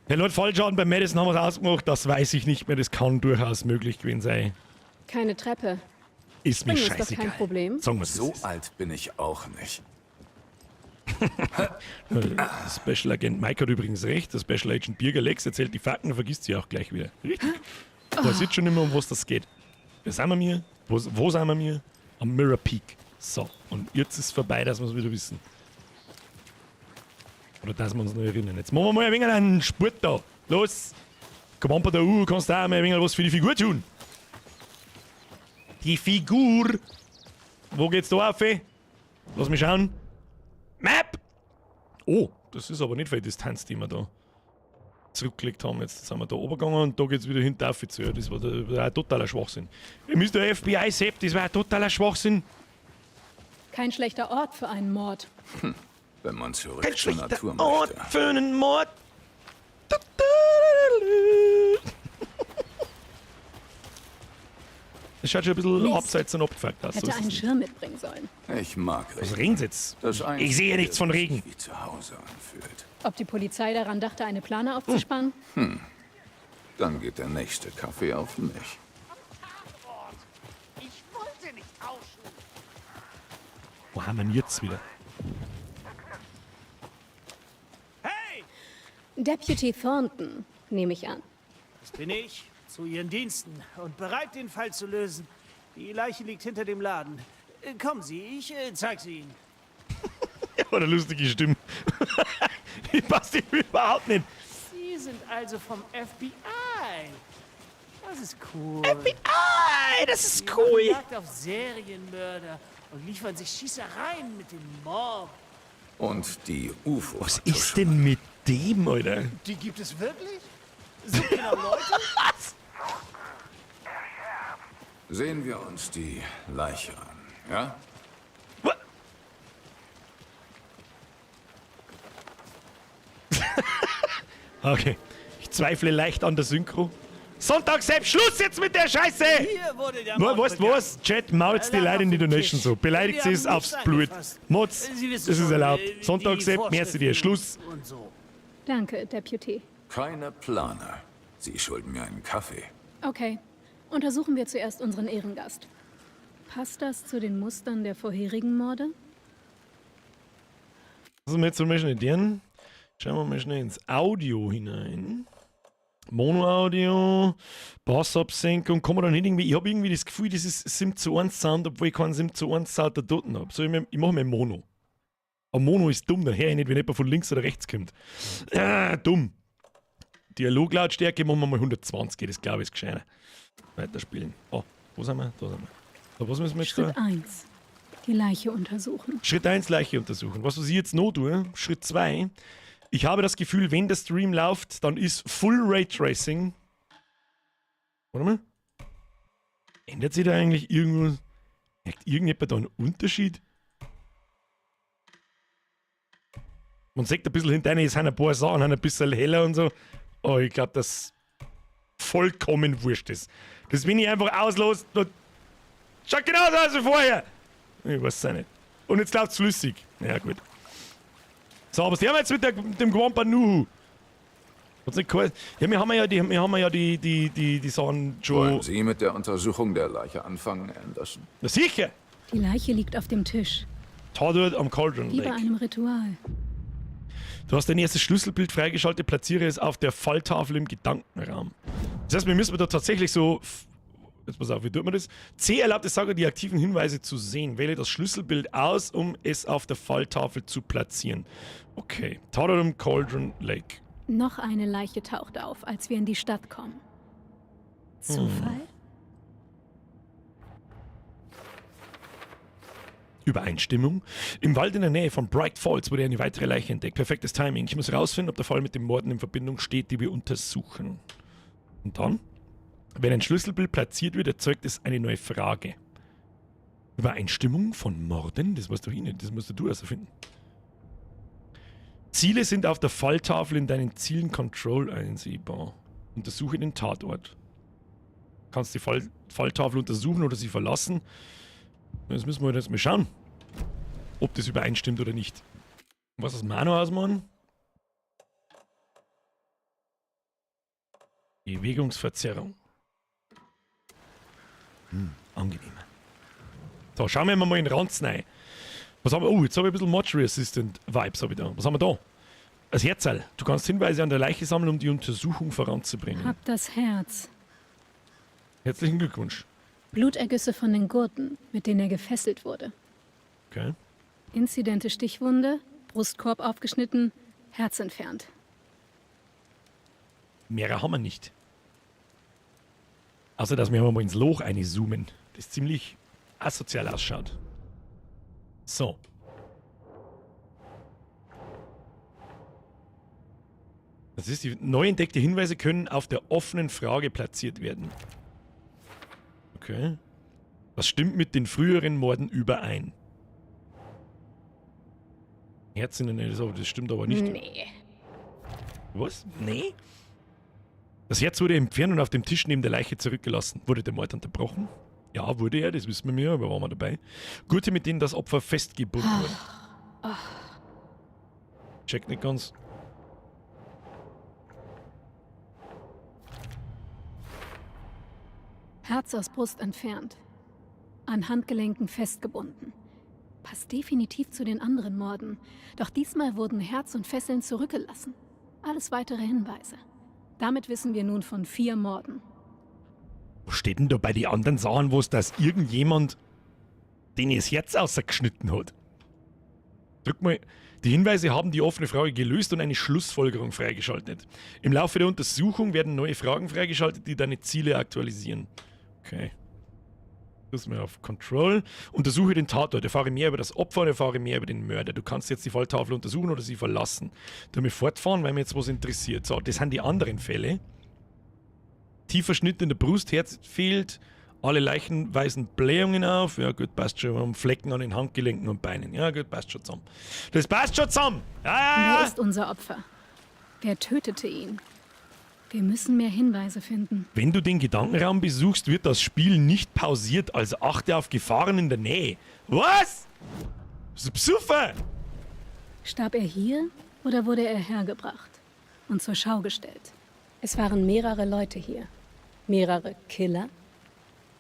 Der Lord Fallschaden bei Madison haben wir es ausgemacht, das weiß ich nicht mehr, das kann durchaus möglich gewesen sein.
Keine Treppe.
Ist mir
Springen ist doch
scheißegal.
kein Problem.
Sagen wir's,
So
es ist.
alt bin ich auch nicht.
Special Agent Mike hat übrigens recht. Der Special Agent Birger Lex erzählt die Fakten und vergisst sie auch gleich wieder. Richtig. Weiß jetzt schon nicht mehr, um was das geht. Wer sind wir mir? Wo sind wir mir? Am Mirror Peak. So, und jetzt ist vorbei, dass wir es wieder wissen. Oder dass wir uns noch erinnern. Jetzt machen wir mal ein wenig einen Spurt da. Los! Komm an, bei der U, kannst du auch mal ein wenig was für die Figur tun. Die Figur! Wo geht's da auf? Lass mich schauen. Map! Oh, das ist aber nicht viel Distanz, die wir da zurückgelegt haben. Jetzt sind wir da oben gegangen und da geht's wieder hinter auf zu. Das war, ein totaler Schwachsinn. Ihr müsst der FBI Sepp, das war ein totaler Schwachsinn.
Kein schlechter Ort für einen Mord.
Wenn man zurück
Kein
zur
schlechter
Natur
Ort
möchte.
für einen Mord. Das schaut schon ein bisschen
Mist.
abseits und abgefuckt aus. So
Hätte
ist es
einen
nicht.
Schirm mitbringen sollen.
Ich mag
Was
Regen.
regnet jetzt?
Das
Ich sehe nichts von
was
Regen.
sich wie zu Hause anfühlt.
Ob die Polizei daran dachte, eine Plane aufzuspannen?
Dann geht der nächste Kaffee auf mich.
Ich wollte nicht tauschen.
Wo haben wir denn jetzt wieder?
Hey!
Deputy Thornton, nehme ich an.
Das bin ich, zu Ihren Diensten und bereit, den Fall zu lösen. Die Leiche liegt hinter dem Laden. Kommen Sie, ich zeig sie Ihnen.
Ja, war eine lustige Stimme. Die passt ihm überhaupt nicht.
Sie sind also vom FBI. Das ist cool.
FBI, das ist
Die
cool.
machen Jagd auf Serienmörder und liefern sich Schießereien mit dem Mob.
Und die UFO.
Was ist denn mit dem, Alter?
Die gibt es wirklich? So genau Leute?
Sehen wir uns die Leiche an, ja?
What? Okay. Ich zweifle leicht an der Synchro. Sonntag selbst Schluss jetzt mit der Scheiße!
Hier wurde der Mord
Weißt du
begangen.
was? Chat, mault's die
Er lag
Leute in die
auf dem
Donation
Tisch.
so. Beleidigt
Wir
sie es
haben
aufs
nichts
Blut.
angefasst.
Motz,
Sie wissen
das ist
schon,
erlaubt.
die
Sonntag selbst, merci dir.
Vorschriften
Schluss.
Und so.
Danke, Deputy.
Keine Plane. Sie schulden mir einen Kaffee.
Okay. Untersuchen wir zuerst unseren Ehrengast. Passt das zu den Mustern der vorherigen Morde?
Also wir jetzt mal schnell den. Schauen wir mal schnell ins Audio hinein. Mono-Audio, Bassabsenkung, kann man dann nicht irgendwie. Ich habe irgendwie das Gefühl, das ist 7:1 Sound, obwohl ich keinen 7:1 Sound da dort habe. So, ich mache mir Mono. Aber Mono ist dumm, dann höre ich nicht, wenn jemand von links oder rechts kommt. Dumm. Dialoglautstärke machen wir mal 120, das glaube ich ist gescheiter. Weiterspielen. Oh, wo sind wir? Da sind wir. So, was müssen wir jetzt
Schritt
da?
1. Die Leiche untersuchen.
Schritt 1, Leiche untersuchen. Was ich jetzt noch tue, Schritt 2, ich habe das Gefühl, wenn der Stream läuft, dann ist Full Raytracing. Warte mal. Ändert sich da eigentlich irgendwas? Merkt irgendjemand da einen Unterschied? Man sieht ein bisschen hinter es sind ein paar Sachen ein bisschen heller und so. Oh, ich glaube, das vollkommen wurscht ist. Das, wenn ich einfach auslasse, dann Schaut genauso aus wie vorher. Ich weiß es auch nicht. Und jetzt läuft's flüssig. Ja, gut. So, was haben wir jetzt mit dem Gwampa Nuhu? Hat's nicht geheißen? Ja, wir haben ja die Sachen schon.
Wollen Sie mit der Untersuchung der Leiche anfangen, Anderson?
Na sicher!
Die Leiche liegt auf dem Tisch.
Tatort am Cauldron
Wie bei
Lake.
einem Ritual.
Du hast dein erstes Schlüsselbild freigeschaltet, platziere es auf der Falltafel im Gedankenraum. Das heißt, wir müssen da tatsächlich so... Jetzt pass auf, wie tut man das? C erlaubt es Saga, die aktiven Hinweise zu sehen. Wähle das Schlüsselbild aus, um es auf der Falltafel zu platzieren. Okay. Tatort am Cauldron Lake.
Noch eine Leiche taucht auf, als wir in die Stadt kommen. Zufall?
Übereinstimmung. Im Wald in der Nähe von Bright Falls wurde eine weitere Leiche entdeckt. Perfektes Timing. Ich muss rausfinden, ob der Fall mit den Morden in Verbindung steht, die wir untersuchen. Und dann? Wenn ein Schlüsselbild platziert wird, erzeugt es eine neue Frage. Übereinstimmung von Morden? Das weißt du eh nicht. Das musst du erst erfinden. Ziele sind auf der Falltafel in deinen Zielen Control einsehbar. Untersuche den Tatort. Du kannst die Falltafel untersuchen oder sie verlassen. Das müssen wir jetzt mal schauen, ob das übereinstimmt oder nicht. Was ist Mano ausmachen? Bewegungsverzerrung. Angenehm. So, schauen wir mal in den Ranzen rein. Was haben wir? Oh, jetzt habe ich ein bisschen Mortuary Assistant Vibes hab ich da. Was haben wir da? Das Herzl. Du kannst Hinweise an der Leiche sammeln, um die Untersuchung voranzubringen.
Hab das Herz.
Herzlichen Glückwunsch.
Blutergüsse von den Gurten, mit denen er gefesselt wurde.
Okay.
Inzidente Stichwunde, Brustkorb aufgeschnitten, Herz entfernt.
Mehrere haben wir nicht. Außer, dass wir mal ins Loch einzoomen. Das ziemlich asozial ausschaut. So. Das ist die neu entdeckte Hinweise können auf der offenen Frage platziert werden. Okay. Was stimmt mit den früheren Morden überein? Herz in der Nähe, das stimmt aber nicht.
Nee.
Was? Nee? Das Herz wurde entfernt und auf dem Tisch neben der Leiche zurückgelassen. Wurde der Mord unterbrochen? Ja, wurde er, das wissen wir ja, aber waren wir dabei. Gurte, mit denen das Opfer festgebunden wurde. Check nicht ganz.
Herz aus Brust entfernt. An Handgelenken festgebunden. Passt definitiv zu den anderen Morden. Doch diesmal wurden Herz und Fesseln zurückgelassen. Alles weitere Hinweise. Damit wissen wir nun von 4 Morden.
Wo steht denn da bei den anderen Sachen, wo es dass irgendjemand den das Herz ausgeschnitten hat? Drück mal. Die Hinweise haben die offene Frage gelöst und eine Schlussfolgerung freigeschaltet. Im Laufe der Untersuchung werden neue Fragen freigeschaltet, die deine Ziele aktualisieren. Okay. Drück mal auf Control. Untersuche den Tatort. Erfahre mehr über das Opfer und erfahre mehr über den Mörder. Du kannst jetzt die Falltafel untersuchen oder sie verlassen. Damit fortfahren, weil mir jetzt was interessiert. So, das sind die anderen Fälle. Tiefer Schnitt in der Brust, Herz fehlt. Alle Leichen weisen Blähungen auf. Ja gut, passt schon. Wir haben Flecken an den Handgelenken und Beinen. Ja gut, passt schon zusammen. Das passt schon zusammen. Ja, ja, ja.
Wer ist unser Opfer? Wer tötete ihn? Wir müssen mehr Hinweise finden.
Wenn du den Gedankenraum besuchst, wird das Spiel nicht pausiert, also achte auf Gefahren in der Nähe. Was? Das ist ein Psuffer!
Starb er hier oder wurde er hergebracht und zur Schau gestellt? Es waren mehrere Leute hier. Mehrere Killer?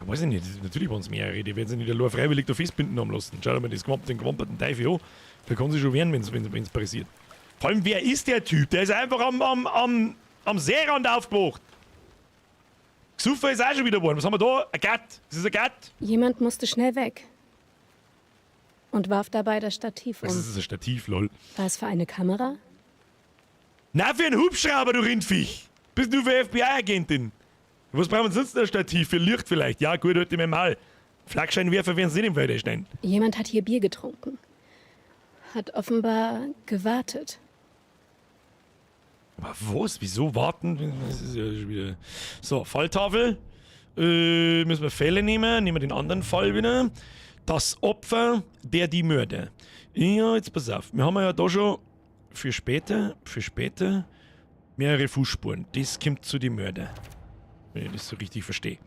Ja, weiß ich nicht, natürlich waren's mehrere. Die werden sich nicht allein freiwillig da festbinden haben lassen. Schau dir mal den gewamperten Teufel an. Der kann sich schon wehren, wenn's passiert. Vor allem, wer ist der Typ? Der ist einfach am Seerand aufgewacht. Gesuffer ist auch schon wieder geworden. Was haben wir da? Ein Gatt. Das ist ein Gatt.
Jemand musste schnell weg. Und warf dabei das Stativ
Was
um.
ist das, ein Stativ, lol?
War es für eine Kamera?
Na, für einen Hubschrauber, du Rindviech. Bist du für F B I-Agentin? Was brauchen wir sonst noch ein Stativ? Für Licht vielleicht? Ja, gut, halt ich mir mal. Flakscheinwerfer werden sie nicht im Wald stehen.
Jemand hat hier Bier getrunken. Hat offenbar gewartet.
Aber was? Wieso warten? Das ist ja schon wieder. So, Falltafel. Müssen wir Fälle nehmen. Nehmen wir den anderen Fall wieder. Das Opfer, der die Mörder. Ja, jetzt pass auf. Wir haben ja da schon für später mehrere Fußspuren. Das kommt zu den Mörder. Wenn ich das so richtig verstehe.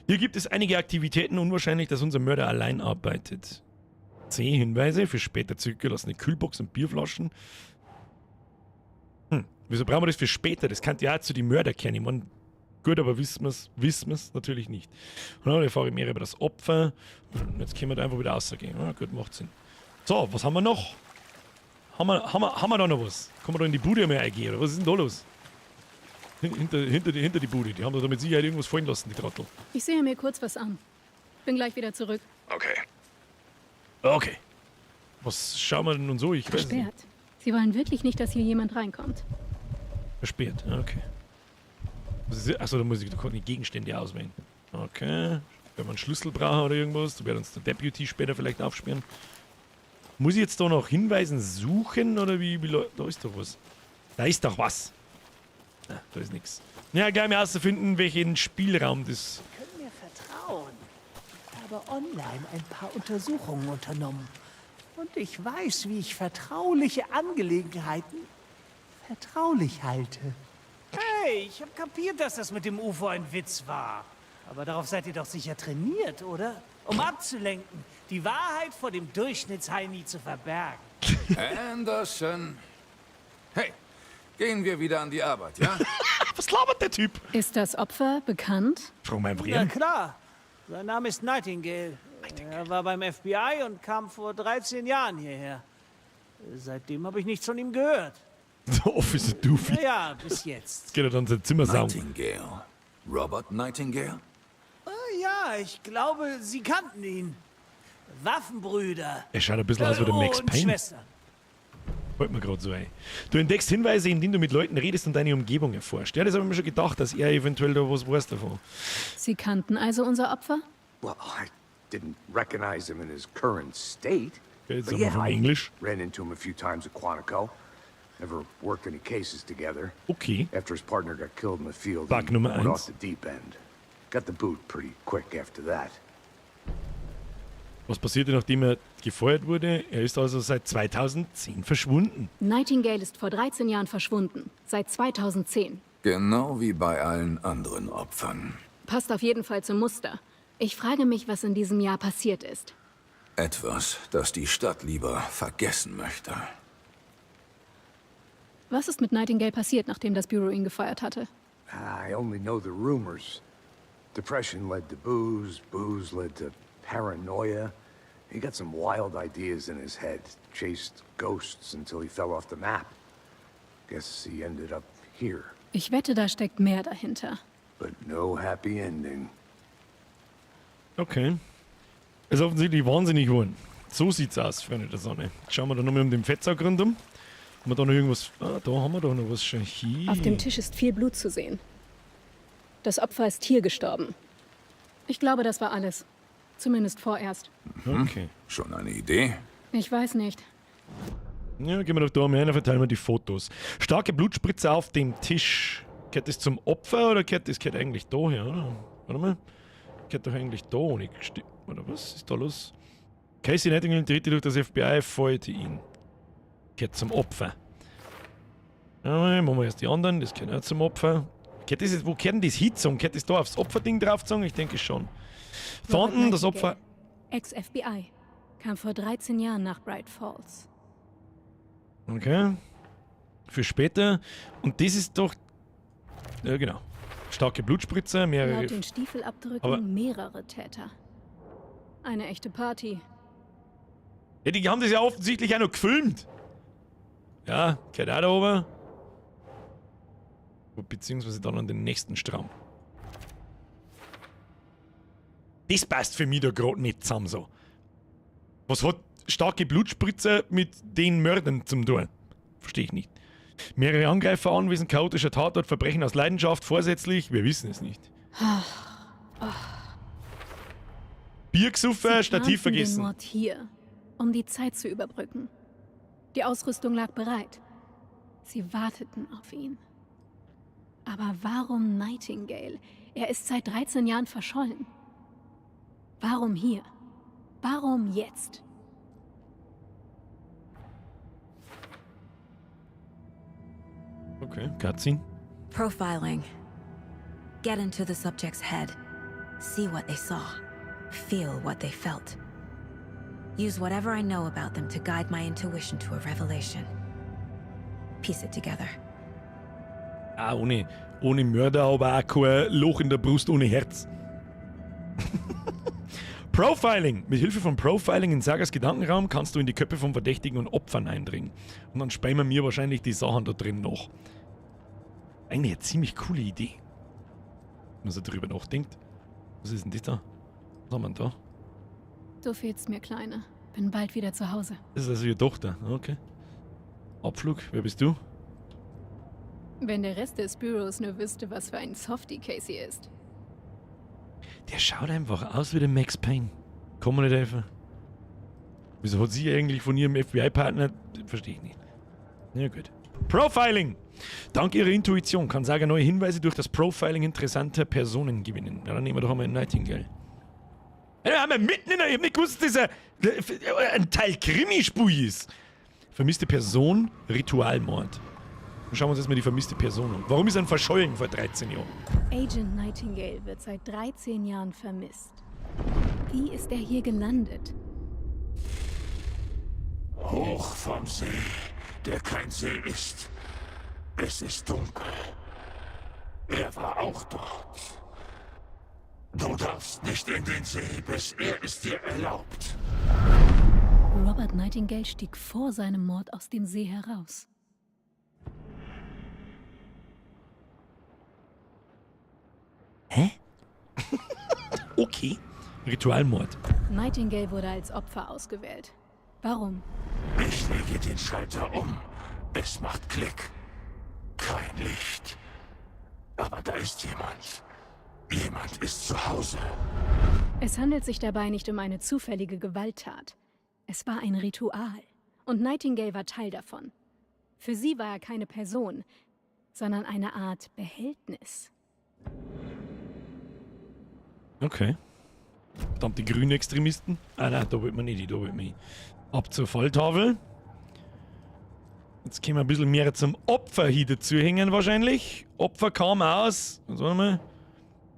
Hier gibt es einige Aktivitäten, unwahrscheinlich, dass unser Mörder allein arbeitet. C. Hinweise für später zurückgelassene Kühlbox und Bierflaschen. Wieso brauchen wir das für später? Das kann ja auch zu den Mörder kehren. Ich mein, gut, aber wissen wir's? Wissen wir's natürlich nicht. Und dann erfahre ich mehr über das Opfer. Und jetzt können wir da einfach wieder rausgehen. Ja, gut, macht Sinn. So, was haben wir noch? Haben wir da noch was? Kann man da in die Bude mal eingehen, oder was ist denn da los? Hinter die Bude. Die haben da mit Sicherheit irgendwas fallen lassen, die Trottel.
Ich sehe mir kurz was an. Bin gleich wieder zurück.
Okay. Okay. Was schauen wir denn nun so? Ich weiß es nicht.
Versperrt. Sie wollen wirklich nicht, dass hier jemand reinkommt.
Versperrt, okay. Achso, da muss ich da kann ich Gegenstände auswählen. Okay. Wenn wir einen Schlüssel brauchen oder irgendwas, da wird uns der Deputy später vielleicht aufsperren. Muss ich jetzt da noch Hinweisen suchen oder wie da ist doch was. Da ist doch was. Ah, da ist nix. Ja, gleich mal herauszufinden, welchen Spielraum das.
Sie können mir vertrauen. Ich habe online ein paar Untersuchungen unternommen. Und ich weiß, wie ich vertrauliche Angelegenheiten vertraulich halte. Hey, ich hab kapiert, dass das mit dem UFO ein Witz war. Aber darauf seid ihr doch sicher trainiert, oder? Um abzulenken, die Wahrheit vor dem Durchschnittsheini zu verbergen.
Anderson. Hey, gehen wir wieder an die Arbeit, ja?
Was labert der Typ?
Ist das Opfer bekannt?
Frag mal einfach
Na
ihn.
klar. Sein Name ist Nightingale. Er war beim FBI und kam vor 13 Jahren hierher. Seitdem habe ich nichts von ihm gehört.
Der Officer Doofy.
Naja, bis jetzt.
Jetzt geht er dann sein Zimmer saugen.
Nightingale. Robert Nightingale?
Ah, ja, ich glaube, Sie kannten ihn. Waffenbrüder.
Er schaut ein bisschen aus wie der Max
Und
Payne.
Schwestern.
Fällt mir grad so ein. Du entdeckst Hinweise, indem du mit Leuten redest und deine Umgebung erforscht. Ja, das habe ich mir schon gedacht, dass er eventuell da was weiß davon.
Sie kannten also unser Opfer?
Well, I didn't recognize him in his current state.
Okay, jetzt
But
haben wir
yeah,
von
I
Englisch.
ran into him a few times at Quantico. Never worked any cases together.
Okay.
After his partner got killed in the field,
Bug
he
Nummer
went
eins.
off the deep end. Got the boot pretty quick after that.
Was passierte, nachdem er gefeuert wurde? Er ist also seit 2010 verschwunden.
Nightingale ist vor 13 Jahren verschwunden. Seit 2010.
Genau wie bei allen anderen Opfern.
Passt auf jeden Fall zum Muster. Ich frage mich, was in diesem Jahr passiert ist.
Etwas, das die Stadt lieber vergessen möchte.
Was ist mit Nightingale passiert, nachdem das Büro ihn gefeuert hatte?
I only know the rumors. Depression led to booze, booze led to paranoia. He got some wild ideas in his head, chased ghosts until he fell off the map. Guess he ended up here,
Ich wette, da steckt mehr dahinter.
but no happy ending.
Okay. Er ist offensichtlich wahnsinnig geworden. So sieht's aus, Freunde der Sonne. Jetzt schauen wir da nochmal um den Fettsack rundum. Haben wir da noch irgendwas? Ah, da haben wir doch noch was schon. Hier.
Auf dem Tisch ist viel Blut zu sehen. Das Opfer ist hier gestorben. Ich glaube, das war alles. Zumindest vorerst.
Okay.
Schon eine Idee?
Ich weiß nicht.
Ja, gehen wir doch da mal rein, verteilen wir die Fotos. Starke Blutspritze auf dem Tisch. Gehört das zum Opfer oder gehört das gehört eigentlich da her, oder? Warte mal. Gehört doch eigentlich da ohne. Oder was ist da los? Casey Nightingale tritt durch das FBI, feuerte ihn. Gehört zum Opfer. Ja, machen wir erst die anderen, das gehört auch zum Opfer. Gehört das jetzt, wo gehört denn das hingezogen? Gehört das da aufs Opferding draufgezogen? Ich denke schon. Thornton, das Opfer.
Ex-FBI. Kam vor 13 Jahren nach Bright Falls.
Okay. Für später. Und das ist doch. Ja, genau. Starke Blutspritze, mehrere.
Laut den Stiefelabdrücken
Aber-
mehrere Täter. Eine echte Party.
Ja, die haben das ja offensichtlich auch noch gefilmt. Ja, gehört auch da oben. Beziehungsweise dann an den nächsten Strang. Das passt für mich da grad nicht zusammen so. Was hat starke Blutspritze mit den Mördern zum tun? Verstehe ich nicht. Mehrere Angreifer anwesend, chaotischer Tatort, Verbrechen aus Leidenschaft, vorsätzlich, wir wissen es nicht. Bier gesoffen,
Sie
Stativ
planten Den
vergessen.
Mord hier, um die Zeit zu überbrücken. Die Ausrüstung lag bereit. Sie warteten auf ihn. Aber warum Nightingale? Er ist seit 13 Jahren verschollen. Warum hier? Warum jetzt?
Okay, Cutscene.
Profiling. Get into the subject's head. See what they saw. Feel what they felt. Use whatever I know about them to guide my intuition to a revelation. Piece it together.
Ah, ohne Mörder, aber auch kein Loch in der Brust ohne Herz. Profiling. Mit Hilfe von Profiling in Sagas Gedankenraum kannst du in die Köpfe von Verdächtigen und Opfern eindringen. Und dann speichern wir wahrscheinlich die Sachen da drin noch. Eigentlich eine ziemlich coole Idee. Wenn man so drüber nachdenkt. Was ist denn das da? Was haben wir denn da?
Du fehlst mir, Kleine. Bin bald wieder zu Hause.
Das ist also ihre Tochter. Okay. Abflug, wer bist du?
Wenn der Rest des Büros nur wüsste, was für ein Softie Casey ist.
Der schaut einfach aus wie der Max Payne. Kann man nicht helfen. Wieso hat sie eigentlich von ihrem FBI-Partner... Verstehe ich nicht. Ja gut. Profiling! Dank ihrer Intuition kann Saga neue Hinweise durch das Profiling interessanter Personen gewinnen. Ja, dann nehmen wir doch einmal einen Nightingale. Ja, wir haben ja mitten in der... Ich hab nicht gewusst, dass das ein Teil Krimispui ist. Vermisste Person, Ritualmord. Dann schauen wir uns erstmal die vermisste Person an. Warum ist er verschollen vor 13 Jahren?
Agent Nightingale wird seit 13 Jahren vermisst. Wie ist er hier gelandet?
Hoch vom See, der kein See ist. Es ist dunkel. Er war auch dort. Du darfst nicht in den See, bis er es dir erlaubt.
Robert Nightingale stieg vor seinem Mord aus dem See heraus.
Hä? Okay. Ritualmord.
Nightingale wurde als Opfer ausgewählt. Warum?
Ich lege den Schalter um. Es macht Klick. Kein Licht. Aber da ist jemand. Jemand ist zu Hause.
Es handelt sich dabei nicht um eine zufällige Gewalttat. Es war ein Ritual. Und Nightingale war Teil davon. Für sie war er keine Person, sondern eine Art Behältnis.
Okay. Verdammt, die grünen Extremisten. Ah nein, da will man nicht, da will man hin. Ab zur Falltafel. Jetzt können wir ein bisschen mehr zum Opfer hier dazuhängen wahrscheinlich. Opfer kam aus, was war nochmal?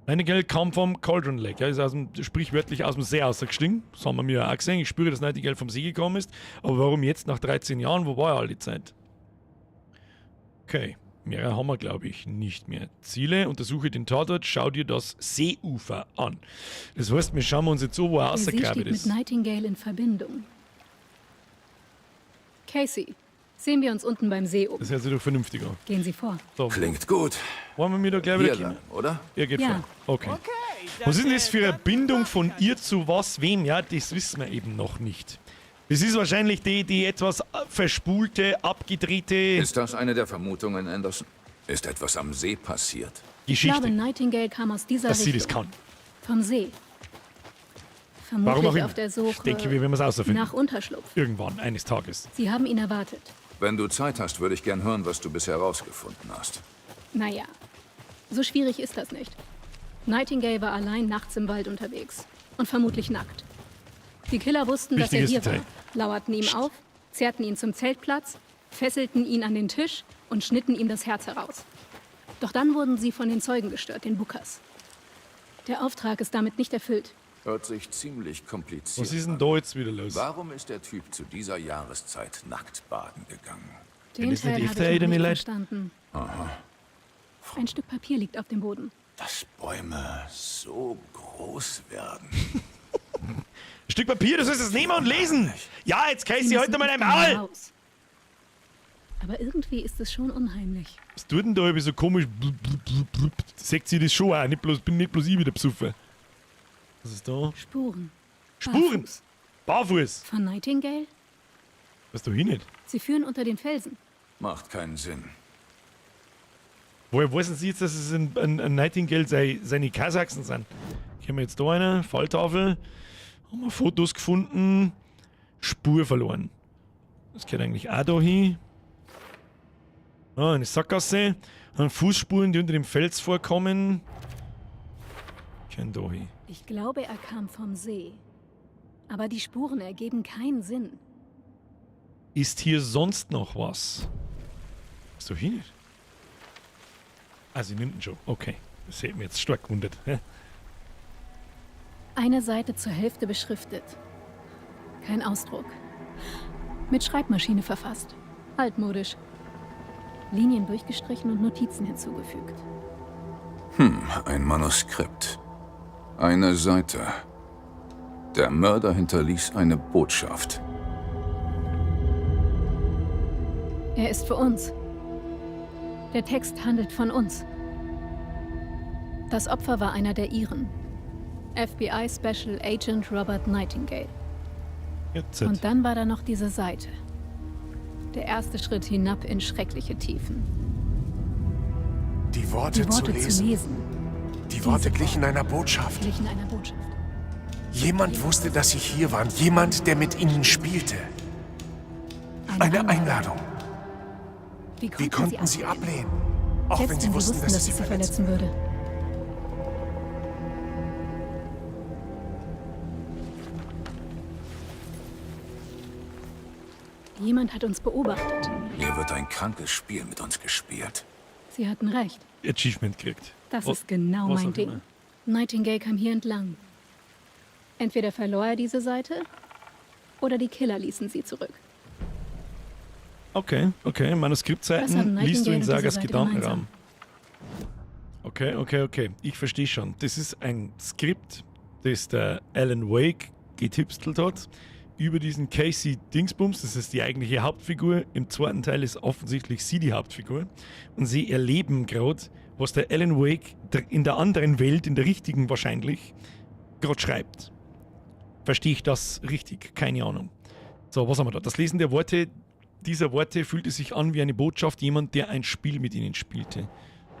Nightingale kam vom Cauldron Lake. Ja, ist sprichwörtlich aus dem See rausgestiegen. Das haben wir mir auch gesehen. Ich spüre, dass Nightingale vom See gekommen ist. Aber warum jetzt nach 13 Jahren? Wo war er all die Zeit? Okay. Mehr haben wir, glaube ich, nicht mehr. Ziele, untersuche den Tatort, schau dir das Seeufer an. Das heißt, wir schauen uns jetzt so, wo er
Der See
ausgegraben
steht
ist.
mit Nightingale in Verbindung. Casey, sehen wir uns unten beim See um.
Das hört sich doch vernünftig an.
Gehen Sie vor.
So.
Klingt gut.
Wollen wir mir da gleich wieder
Hier
kommen?
lang, oder?
Ihr geht
Ja.
vor. Okay. Was ist denn das für eine Bindung von ihr zu was, wem? Ja, das wissen wir eben noch nicht. Das ist wahrscheinlich die etwas verspulte, abgedrehte
Ist das eine der Vermutungen, Anderson? Ist etwas am See passiert?
Ich
Geschichte,
glaube, Nightingale kam aus dieser
dass sie
Richtung.
das kann.
Vom See. Vermutlich
Warum auch immer.
auf der Suche
Ich denke, wir werden es herausfinden.
nach Unterschlupf.
Irgendwann, eines Tages.
Sie haben ihn erwartet.
Wenn du Zeit hast, würde ich gern hören, was du bisher herausgefunden hast.
Naja, so schwierig ist das nicht. Nightingale war allein nachts im Wald unterwegs. Und vermutlich nackt. Die Killer wussten, dass er
Wichtiges
hier
Detail.
war, lauerten ihm auf, zerrten ihn zum Zeltplatz, fesselten ihn an den Tisch und schnitten ihm das Herz heraus. Doch dann wurden sie von den Zeugen gestört, den Bookers. Der Auftrag ist damit nicht erfüllt.
Hört sich ziemlich kompliziert
Was ist denn
an.
da jetzt wieder los?
Warum ist der Typ zu dieser Jahreszeit nackt baden gegangen?
Den
das nicht
Teil
öfter
habe ich noch
erinnern,
nicht
Leute?
verstanden. Ein Stück Papier liegt auf dem Boden.
Dass Bäume so groß werden.
Ein Stück Papier, du sollst es nehmen und lesen. Ja, jetzt
Sie
Casey,
müssen
heute mal dein
öfter
Maul.
raus. Aber irgendwie ist es schon unheimlich.
Was tut denn da irgendwie so komisch? Blub, blub, blub, blub. Seht sie das schon auch? Nicht bloß, bin nicht bloß ich wieder besoffen. Was ist da?
Spuren.
Spuren?
Barfuß.
Barfuß.
Von Nightingale?
Was du hin nicht?
Sie führen unter den Felsen.
Macht keinen Sinn.
Woher wissen Sie jetzt, dass es ein Nightingale seine Kasachsen sind? Hier haben wir jetzt da eine Falltafel. Haben wir Fotos gefunden. Spur verloren. Das gehört eigentlich auch da hin. Ah, eine Sackgasse. Dann Fußspuren, die unter dem Fels vorkommen. Gehören da hin.
Ich glaube, er kam vom See. Aber die Spuren ergeben keinen Sinn.
Ist hier sonst noch was? Ist doch hier nicht? Ah, sie nimmt ihn schon. Okay. Das hätte mich jetzt stark gewundert. Hä?
Eine Seite zur Hälfte beschriftet. Kein Ausdruck. Mit Schreibmaschine verfasst. Altmodisch. Linien durchgestrichen und Notizen hinzugefügt.
Ein Manuskript. Eine Seite. Der Mörder hinterließ eine Botschaft.
Er ist für uns. Der Text handelt von uns. Das Opfer war einer der Iren. FBI Special Agent Robert Nightingale.
Jetzt.
Und dann war da noch diese Seite. Der erste Schritt hinab in schreckliche Tiefen.
Die Worte,
Die Worte
zu lesen.
zu lesen.
Die Worte glichen einer Botschaft.
Glichen einer Botschaft.
Jemand wusste, dass sie hier waren. Jemand, der mit ihnen spielte. Eine Einladung.
Wie
Wie konnten sie ablehnen? Auch
Selbst
wenn sie wussten, dass es sie verletzen
verletzen würde. Jemand hat uns beobachtet.
Hier wird ein krankes Spiel mit uns gespielt.
Sie hatten recht.
Achievement kriegt.
Das ist genau
was
mein
auch
Ding.
immer.
Nightingale kam hier entlang. Entweder verlor er diese Seite oder die Killer ließen sie zurück.
Okay, okay.
Was haben
Manuskriptseiten liest du
Nightingale
in
und diese
Sagas
Seite
Gedankenraum. Okay, okay, okay. Ich verstehe schon. Das ist ein Skript, das der Alan Wake getipstelt hat über diesen Casey Dingsbums. Das ist die eigentliche Hauptfigur. Im zweiten Teil ist offensichtlich sie die Hauptfigur. Und sie erleben gerade, was der Alan Wake in der anderen Welt, in der richtigen wahrscheinlich, gerade schreibt. Verstehe ich das richtig? Keine Ahnung. So, was haben wir da? Das Lesen der Worte, dieser Worte fühlte sich an wie eine Botschaft, jemand, der ein Spiel mit ihnen spielte.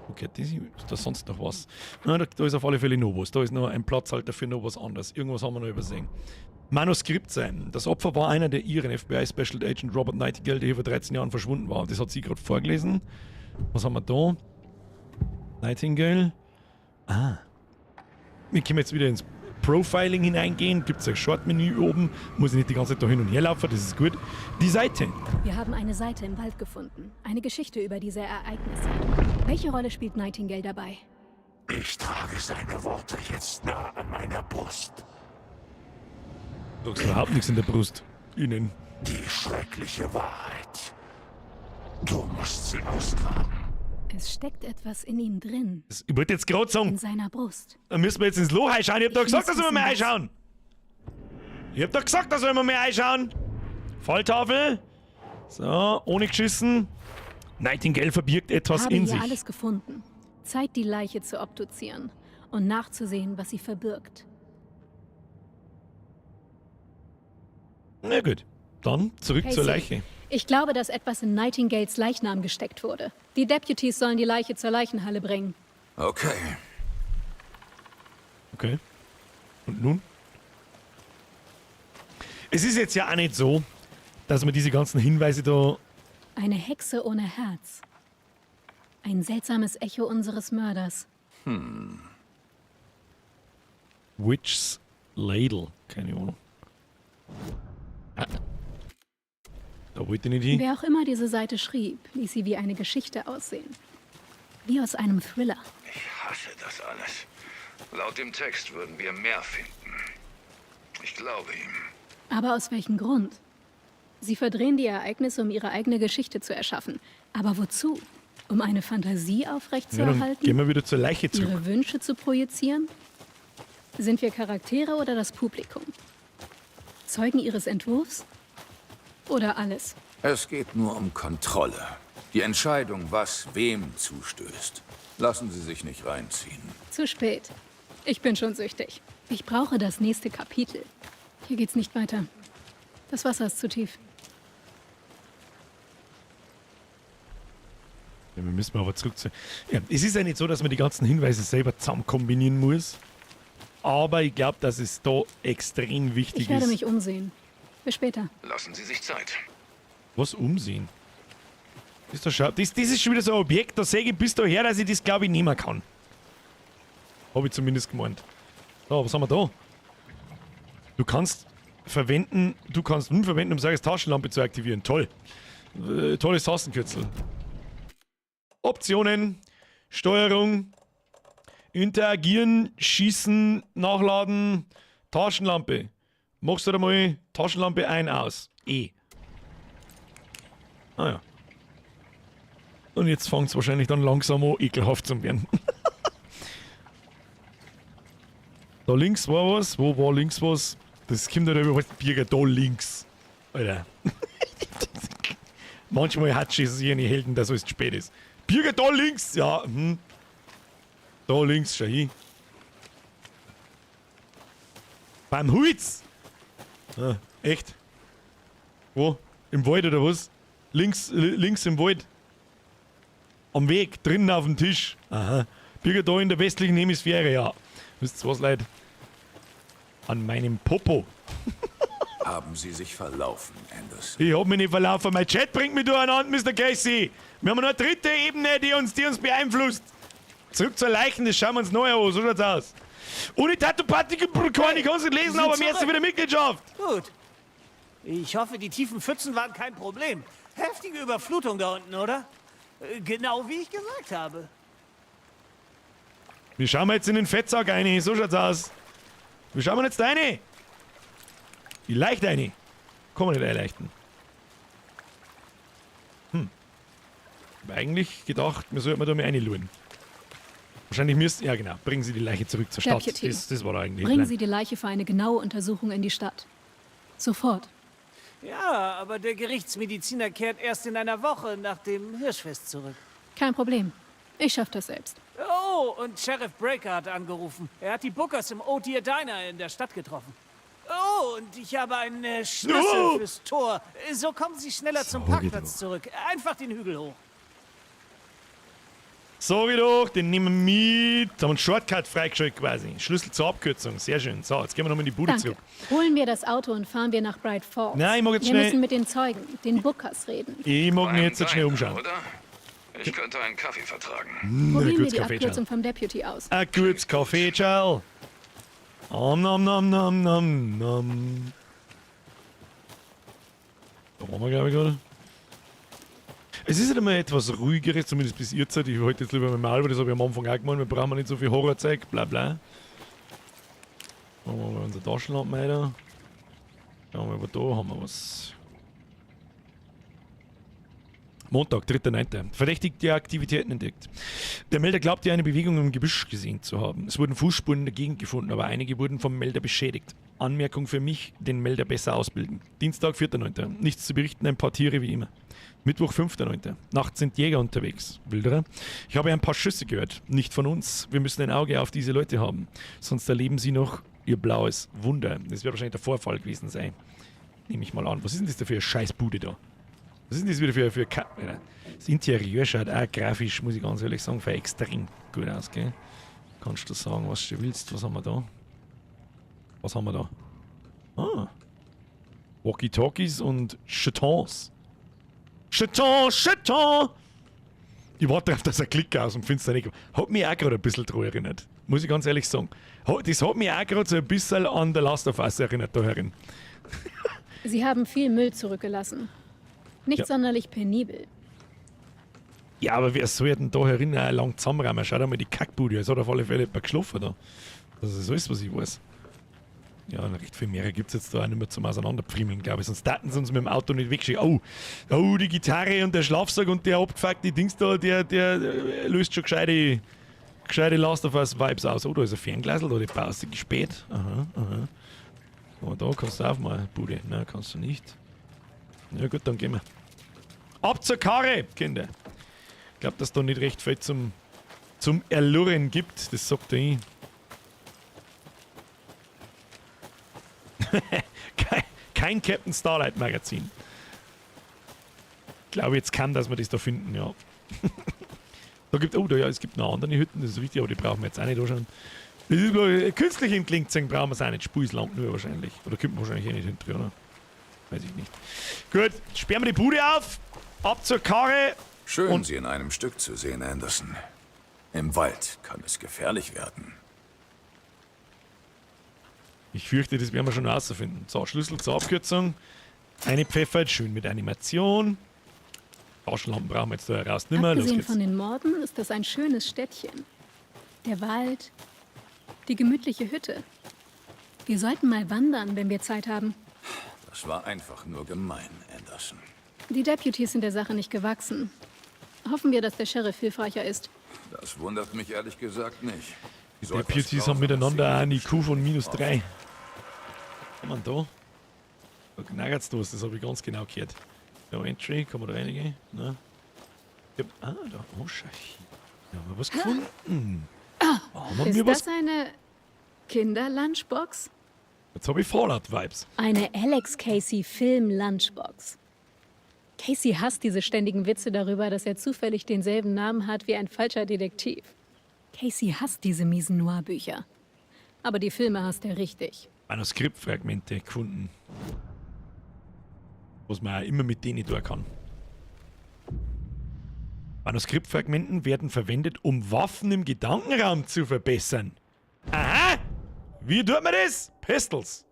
Okay, das ist da sonst noch was? Na, da ist auf alle Fälle noch was. Da ist noch ein Platzhalter für noch was anderes. Irgendwas haben wir noch übersehen. Manuskript sein. Das Opfer war einer der ihren FBI Special Agent Robert Nightingale, der hier vor 13 Jahren verschwunden war. Das hat sie gerade vorgelesen. Was haben wir da? Nightingale. Ah. Wir können jetzt wieder ins Profiling hineingehen. Gibt es ein Short-Menü oben. Muss ich nicht die ganze Zeit da hin und her laufen, das ist gut. Die Seite.
Wir haben eine Seite im Wald gefunden. Eine Geschichte über diese Ereignisse. Welche Rolle spielt Nightingale dabei?
Ich trage seine Worte jetzt nah an meiner Brust.
Du hast überhaupt nichts in der Brust. Ihnen.
Die schreckliche Wahrheit. Du musst sie ausgraben.
Es steckt etwas in ihm drin.
Ich wollte jetzt gerade sagen.
In seiner Brust.
Da müssen wir jetzt ins Loch einschauen. Ich hab doch gesagt,
muss
da sollen wir mal
wissen, was-
einschauen. Ich hab doch gesagt, da sollen wir mal einschauen. Falltafel. So, ohne geschissen. Nightingale verbirgt etwas
habe
in
hier
sich.
alles gefunden. Zeit, die Leiche zu obduzieren und nachzusehen, was sie verbirgt.
Na gut, dann zurück zur
Casey,
Leiche.
Ich glaube, dass etwas in Nightingales Leichnam gesteckt wurde. Die Deputies sollen die Leiche zur Leichenhalle bringen.
Okay.
Okay. Und nun? Es ist jetzt ja auch nicht so, dass man diese ganzen Hinweise da.
Eine Hexe ohne Herz. Ein seltsames Echo unseres Mörders.
Witch's Ladle. Keine Ahnung. Ah. Da wollte ich nicht hin.
Wer auch immer diese Seite schrieb, ließ sie wie eine Geschichte aussehen. Wie aus einem Thriller.
Ich hasse das alles. Laut dem Text würden wir mehr finden. Ich glaube ihm.
Aber aus welchem Grund? Sie verdrehen die Ereignisse, um ihre eigene Geschichte zu erschaffen. Aber wozu? Um eine Fantasie
Ja, dann
aufrechtzuerhalten?
gehen wir wieder zur Leiche zurück.
Ihre Wünsche zu projizieren? Sind wir Charaktere oder das Publikum? Zeugen ihres Entwurfs? Oder alles?
Es geht nur um Kontrolle. Die Entscheidung, was wem zustößt. Lassen Sie sich nicht reinziehen.
Zu spät. Ich bin schon süchtig. Ich brauche das nächste Kapitel. Hier geht's nicht weiter. Das Wasser ist zu tief.
Ja, wir müssen aber zurück zu. Ja, es ist ja nicht so, dass man die ganzen Hinweise selber zusammen kombinieren muss. Aber ich glaube, dass es da extrem wichtig
Ich werde
ist.
mich umsehen. Bis später.
Lassen Sie sich Zeit.
Was umsehen? Ist das, schon, das ist schon wieder so ein Objekt, da sehe ich bis daher, dass ich das glaube ich nicht mehr kann. Habe ich zumindest gemeint. So, was haben wir da? Du kannst verwenden, du kannst nun verwenden, um Sagas Taschenlampe zu aktivieren. Toll. Tolles Tastenkürzel. Optionen, Steuerung. Interagieren, schießen, nachladen, Taschenlampe. Machst du da mal Taschenlampe ein, aus. E. Ah ja. Und jetzt fängt es wahrscheinlich dann langsam an, ekelhaft zu werden. Da links war was. Wo war links was? Das kommt nicht über was. Birger, da links. Alter. Manchmal hat sie ihre Helden, dass alles zu spät ist. Birger, da links! Ja, hm. Da links, schau hin. Beim Holz! Ah, echt? Wo? Im Wald oder was? Links, links im Wald. Am Weg, drinnen auf dem Tisch. Aha. Birger, da in der westlichen Hemisphäre, ja. Wisst ihr was, Leute? An meinem Popo.
Haben Sie sich verlaufen, Anderson?
Ich hab mich nicht verlaufen. Mein Chat bringt mich durcheinander, Mr. Casey. Wir haben noch eine dritte Ebene, die uns beeinflusst. Zurück zur Leichen, das schauen wir uns neu an. So schaut's aus. Ohne Tattoo-Party kann ich nicht lesen, aber mir ist wieder Mitgliedschaft.
Gut. Ich hoffe, die tiefen Pfützen waren kein Problem. Heftige Überflutung da unten, oder? Genau wie ich gesagt habe.
Wir schauen jetzt in den Fettsack rein. So schaut's aus. Wir schauen jetzt da rein. Die leicht rein. Kann man nicht einleichten. Hm. Hab eigentlich gedacht, wir sollten da mal reinschauen. Wahrscheinlich müssten. Ja, genau. Bringen Sie die Leiche zurück zur Stadt. Das war eigentlich.
Bringen Sie die Leiche für eine genaue Untersuchung in die Stadt. Sofort.
Ja, aber der Gerichtsmediziner kehrt erst in einer Woche nach dem Hirschfest zurück.
Kein Problem. Ich schaff das selbst.
Oh, und Sheriff Breaker hat angerufen. Er hat die Bookers im Oh Dear Diner in der Stadt getroffen. Oh, und ich habe einen Schlüssel fürs Tor. So kommen Sie schneller zum Parkplatz zurück. Einfach den Hügel hoch.
Sorry doch, den nehmen wir mit. Haben einen Shortcut freigeschaltet quasi. Schlüssel zur Abkürzung. Sehr schön. So, jetzt gehen wir nochmal in die Bude
Danke.
zurück.
Holen wir das Auto und fahren wir nach Bright Falls.
Nein, ich mag jetzt
wir
schnell.
müssen mit den Zeugen, den Bookers, reden.
Ich mag mich jetzt schnell umschauen.
Oder? Ich könnte einen Kaffee vertragen.
Probieren wir die
Kaffee,
Abkürzung vom Deputy aus.
Ein gutes Kaffee, Charles. Om nom nom nom nom nom. Da waren wir, glaube ich, gerade. Es ist halt einmal etwas ruhigeres, zumindest bis ihr Zeit. Ich halte jetzt lieber mit Mal, weil das habe ich am Anfang auch gemacht. Wir brauchen nicht so viel Horrorzeug, bla bla. Machen wir mal unser Taschenlampe weiter. Schauen wir mal, da haben wir was. Montag, 3.9. Verdächtigte Aktivitäten entdeckt. Der Melder glaubte, eine Bewegung im Gebüsch gesehen zu haben. Es wurden Fußspuren in der Gegend gefunden, aber einige wurden vom Melder beschädigt. Anmerkung für mich, den Melder besser ausbilden. Dienstag, 4.9. Nichts zu berichten, ein paar Tiere wie immer. Mittwoch, 5.9. Nachts sind Jäger unterwegs. Wilderer. Ich habe ein paar Schüsse gehört. Nicht von uns. Wir müssen ein Auge auf diese Leute haben. Sonst erleben sie noch ihr blaues Wunder. Das wird wahrscheinlich der Vorfall gewesen sein. Nehme ich mal an. Was ist denn das da für eine Scheißbude da? Was ist denn das wieder für Das Interieur schaut auch grafisch, muss ich ganz ehrlich sagen, für extrem gut aus, gell? Kannst du sagen, was du willst? Was haben wir da? Was haben wir da? Ah. Walkie-Talkies und Chetons. Cheton, Cheton! Ich warte darauf, dass er Klick aus dem Fenster nicht. Hat mich auch gerade ein bisschen dran erinnert. Muss ich ganz ehrlich sagen. Das hat mich auch gerade so ein bisschen an The Last of Us erinnert, da herin.
Sie haben viel Müll zurückgelassen. Nicht
Ja.
sonderlich penibel.
Ja, aber wer soll denn da herin auch lang zusammenräumen? Schau dir mal die Kackbude. Es hat auf alle Fälle jemand geschlafen da. Das ist alles, was ich weiß. Ja, und recht viel mehr gibt es jetzt da auch nicht mehr zum Auseinanderpfriemeln, glaube ich. Sonst taten sie uns mit dem Auto nicht wegschicken. Oh, oh, die Gitarre und der Schlafsack und der abgefuckte Dings da, der löst schon gescheite Last of Us Vibes aus. Oh, da ist ein Fernglasel, da die Pause gespät. Aha, aha. Oh, da kannst du aufmachen, Bude. Nein, kannst du nicht. Ja gut, dann gehen wir. Ab zur Karre, Kinder. Ich glaube, dass da nicht recht viel zum Erlurren gibt. Das sagt er eh. Kein Captain Starlight Magazin. Ich glaube jetzt kann, dass wir das da finden, ja. Da gibt, oh, da, ja, es gibt noch andere Hütten, das ist richtig, aber die brauchen wir jetzt auch nicht anschauen. Das ist nur, künstlich im Klingzing brauchen wir es auch nicht. Spur ist lang nur wahrscheinlich. Oder kommt man wahrscheinlich eh nicht hinten, oder? Weiß ich nicht. Gut, sperren wir die Bude auf. Ab zur Karre.
Schön,
Und
Sie in einem Stück zu sehen, Anderson. Im Wald kann es gefährlich werden.
Ich fürchte, das werden wir schon rausfinden. So, Schlüssel zur Abkürzung. Eine pfeffert, schön mit Animation. Taschenlampen brauchen wir jetzt da raus nicht mehr. Los
Abgesehen
geht's.
von den Morden ist das ein schönes Städtchen. Der Wald, die gemütliche Hütte. Wir sollten mal wandern, wenn wir Zeit haben.
Das war einfach nur gemein, Anderson.
Die Deputies sind der Sache nicht gewachsen. Hoffen wir, dass der Sheriff hilfreicher ist.
Das wundert mich ehrlich gesagt nicht.
Die
So etwas
Deputies haben
Grausames
miteinander
sieht
einen IQ von minus
oft.
3. Kann man da? Da knackert's das, das habe ich ganz genau gehört. No Entry, kann man da reingehen? Ne? Ja, ah, da, oh, schau hier. Da haben wir was gefunden. Da haben wir
Ist
mir was.
das eine Kinder-Lunchbox?
Jetzt habe ich Fallout-Vibes.
Eine Alex Casey Film-Lunchbox. Casey hasst diese ständigen Witze darüber, dass er zufällig denselben Namen hat wie ein falscher Detektiv. Casey hasst diese miesen Noir-Bücher. Aber die Filme hasst er richtig.
Manuskriptfragmente gefunden. Was man auch immer mit denen tun kann. Manuskriptfragmenten werden verwendet, um Waffen im Gedankenraum zu verbessern. Aha! Wie tut man das? Pistols.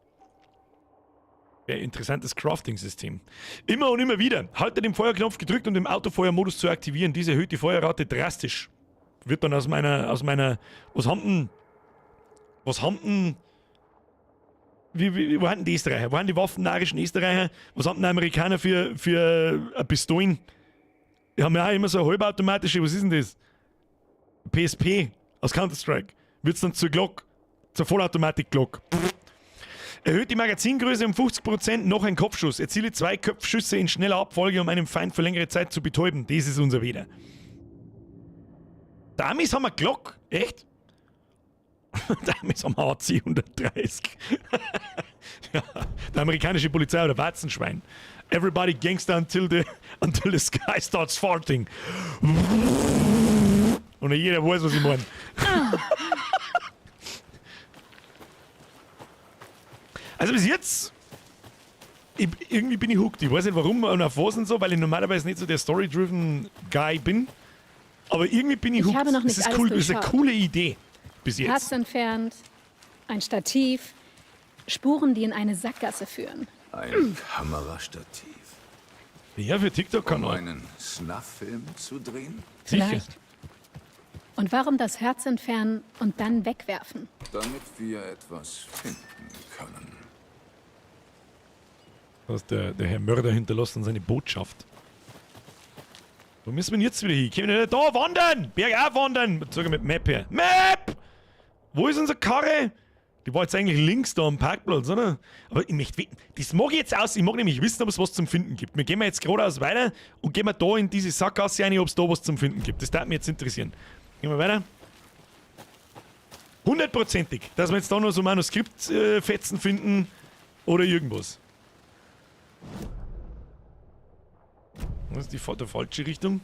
Ja, interessantes Crafting-System. Immer und immer wieder. Halte den Feuerknopf gedrückt, um den Autofeuermodus zu aktivieren. Dies erhöht die Feuerrate drastisch. Wird dann aus meiner, was haben denn, wo haben die Österreicher? Wo haben die waffennarischen Österreicher? Was haben denn Amerikaner für Pistolen? Die haben ja auch immer so eine halbautomatische, was ist denn das? PSP aus Counter-Strike. Wird's dann zur Glock, zur Vollautomatik-Glock. Erhöht die Magazingröße um 50%, noch ein Kopfschuss. Erziele 2 Kopfschüsse in schneller Abfolge, um einen Feind für längere Zeit zu betäuben. Das ist unser Weder. Damis haben wir Glock? Echt? Damit haben wir AC 130. Ja, der amerikanische Polizei oder Warzenschwein. Everybody gangster until the sky starts farting. Und jeder weiß, was ich meine. Also bis jetzt, irgendwie bin ich hooked. Ich weiß nicht warum und auf was und so, weil ich normalerweise nicht so der story-driven Guy bin. Aber irgendwie bin ich
Ich
hooked.
habe noch nicht
Das ist
alles
cool, das ist eine
durchschaut.
coole Idee. Bis jetzt.
Herz entfernt, ein Stativ, Spuren, die in eine Sackgasse führen.
Ein Kamerastativ.
Ja, für TikTok-Kanal.
Um einen Snuff-Film zu drehen?
Sicher.
Vielleicht. Und warum das Herz entfernen und dann wegwerfen?
Damit wir etwas finden können.
Was der Herr Mörder hinterlässt und seine Botschaft. Wo müssen wir denn jetzt wieder hin? Können wir nicht da wandern? Bergauf wandern! Zeig mit Map her. Map! Wo ist unsere Karre? Die war jetzt eigentlich links da am Parkplatz, oder? Aber ich möchte wetten, das mag ich jetzt aus. Ich mag nämlich wissen, ob es was zum Finden gibt. Wir gehen mal jetzt geradeaus weiter und gehen wir da in diese Sackgasse rein, ob es da was zum Finden gibt. Das würde mich jetzt interessieren. Gehen wir weiter. Hundertprozentig, dass wir jetzt da noch so Manuskriptfetzen finden oder irgendwas. Das ist die falsche Richtung.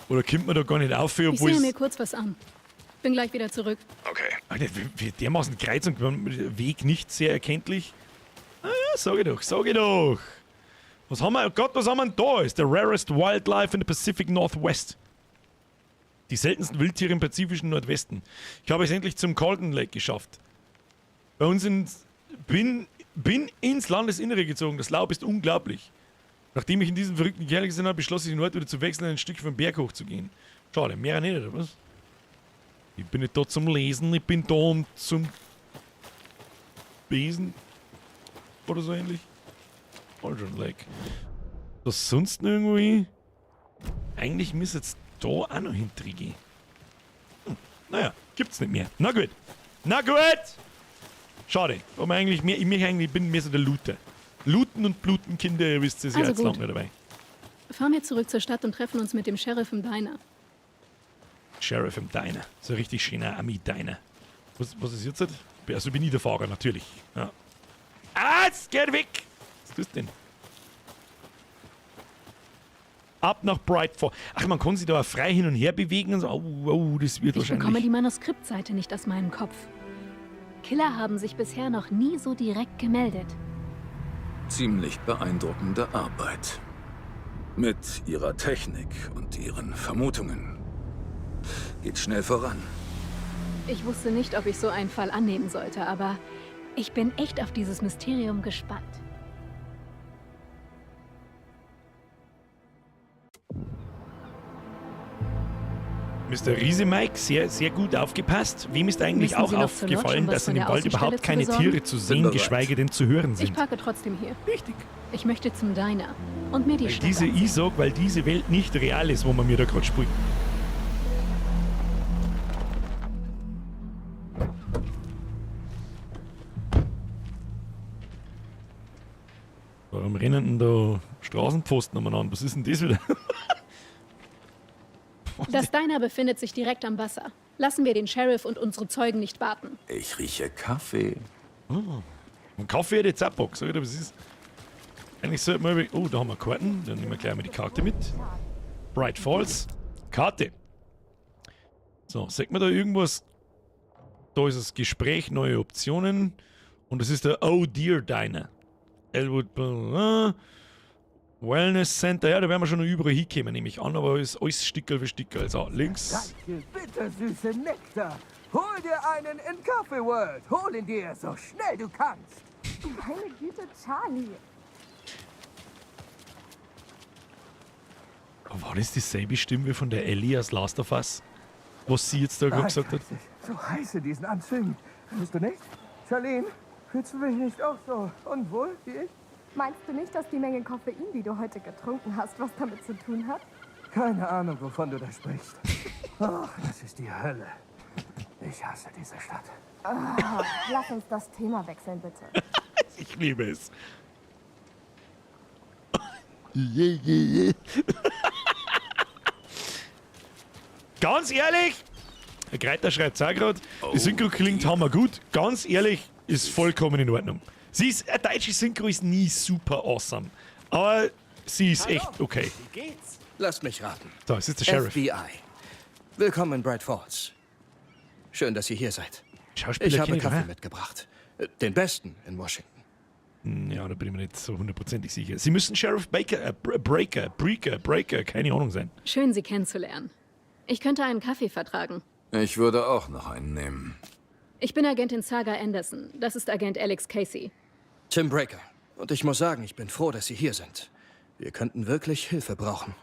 Oder kommt man da gar nicht auf,
Ich
obwohl
sehe
es
mir kurz was an. Bin gleich wieder zurück.
Okay.
Alter, wie dermaßen Kreuz und Weg nicht sehr erkenntlich. Ah, ja, sag ich doch, sag ich doch. Was haben wir? Oh Gott, was haben wir denn da? Ist the rarest wildlife in the Pacific Northwest. Die seltensten Wildtiere im pazifischen Nordwesten. Ich habe es endlich zum Cauldron Lake geschafft. Bei uns bin ins Landesinnere gezogen. Das Laub ist unglaublich. Nachdem ich in diesem verrückten Kerl gesehen habe, beschloss ich, den Ort wieder zu wechseln und ein Stück vom Berg hochzugehen. Schade, mehr nicht, oder was? Ich bin nicht da zum Lesen, ich bin da um zum Besen. Oder so ähnlich. Cauldron Lake. Das sonst noch irgendwie? Eigentlich müsste jetzt da auch noch hinkriegen. Naja, gibt's nicht mehr. Na gut. Na gut! Schade. Aber eigentlich mehr, ich, mich eigentlich bin mehr so der Looter. Looten und Bluten, Kinder, ihr wisst es ja
Also
jetzt
gut.
lange dabei.
Fahren wir zurück zur Stadt und treffen uns mit dem Sheriff im Diner.
Sheriff im Diner. So ein richtig schöner Ami-Diner. Was ist jetzt? Also bin ich der Fahrer, natürlich. Ja. Ah, es geht weg! Was tust du denn? Ab nach Bright Falls. Ach, man kann sich da auch frei hin und her bewegen und so. Oh, oh, das wird
Ich
wahrscheinlich.
bekomme die Manuskriptseite nicht aus meinem Kopf. Killer haben sich bisher noch nie so direkt gemeldet.
Ziemlich beeindruckende Arbeit. Mit ihrer Technik und ihren Vermutungen. Geht schnell voran.
Ich wusste nicht, ob ich so einen Fall annehmen sollte, aber ich bin echt auf dieses Mysterium gespannt.
Mr. Riese Mike, sehr, sehr gut aufgepasst. Wem ist eigentlich
Müssen
auch
Sie noch zur Lodge,
aufgefallen,
um was
dass
von
in dem
der
Wald
Außenstelle
überhaupt
zu
keine
besorgen?
Tiere zu sehen,
bereit.
geschweige denn zu hören
Ich
sind?
parke trotzdem hier.
Richtig.
Ich möchte zum Diner und mir die
Weil
Stadt
diese,
ansehen.
ich sag, weil diese Welt nicht real ist, wo man mir da gerade spielt. Warum rennen denn da Straßenpfosten umeinander? Was ist denn das wieder?
Das Diner befindet sich direkt am Wasser. Lassen wir den Sheriff und unsere Zeugen nicht warten.
Ich rieche Kaffee.
Oh. Und Kaffee hätte ich jetzt auch Bock, sag ich dir, was ist. Eigentlich sollte man. Oh, da haben wir Karten. Dann nehmen wir gleich mal die Karte mit. Bright Falls. Karte. So, sagt man da irgendwas? Da ist das Gespräch, neue Optionen. Und das ist der Oh Dear Diner. Elwood. Blah, Wellness Center. Ja, da werden wir schon noch überall hinkommen, nehme ich an. Aber ist alles Stickerl für Stickerl. So, links.
Reiche, bittersüße Nektar. Hol dir einen in Coffee World. Hol ihn dir so schnell du kannst.
Meine Güte, Charlie.
War das dieselbe Stimme von der Ellie aus Last of Us? Was sie jetzt da gerade
Ah, ich
gesagt hat?
weiß nicht, So heiß in diesen Anzügen. Findest du nicht? Charlene, fühlst du dich nicht auch so unwohl wie ich?
Meinst du nicht, dass die Menge Koffein, die du heute getrunken hast, was damit zu tun hat?
Keine Ahnung, wovon du da sprichst. Ach, das ist die Hölle. Ich hasse diese Stadt.
Ah, lass uns das Thema wechseln, bitte.
Ich liebe es. Ganz ehrlich, Herr Greiter schreibt auch gerade, die Synchro klingt hammergut. Ganz ehrlich, ist vollkommen in Ordnung. Sie ist, eine deutsche Synchro ist nie super awesome. Aber sie ist echt okay.
Wie geht's? Lass mich raten.
So, es ist der Sheriff.
FBI. Willkommen in Bright Falls. Schön, dass ihr hier seid.
Schauspieler
Ich habe
kenn ich
Kaffee
doch,
mitgebracht. Den besten in Washington.
Ja, da bin ich mir nicht so hundertprozentig sicher. Sie müssen Sheriff Baker, Breaker, Breaker, Breaker, keine Ahnung sein.
Schön, Sie kennenzulernen. Ich könnte einen Kaffee vertragen.
Ich würde auch noch einen nehmen.
Ich bin Agentin Saga Anderson. Das ist Agent Alex Casey.
Tim Breaker. Und ich muss sagen, ich bin froh, dass Sie hier sind. Wir könnten wirklich Hilfe brauchen.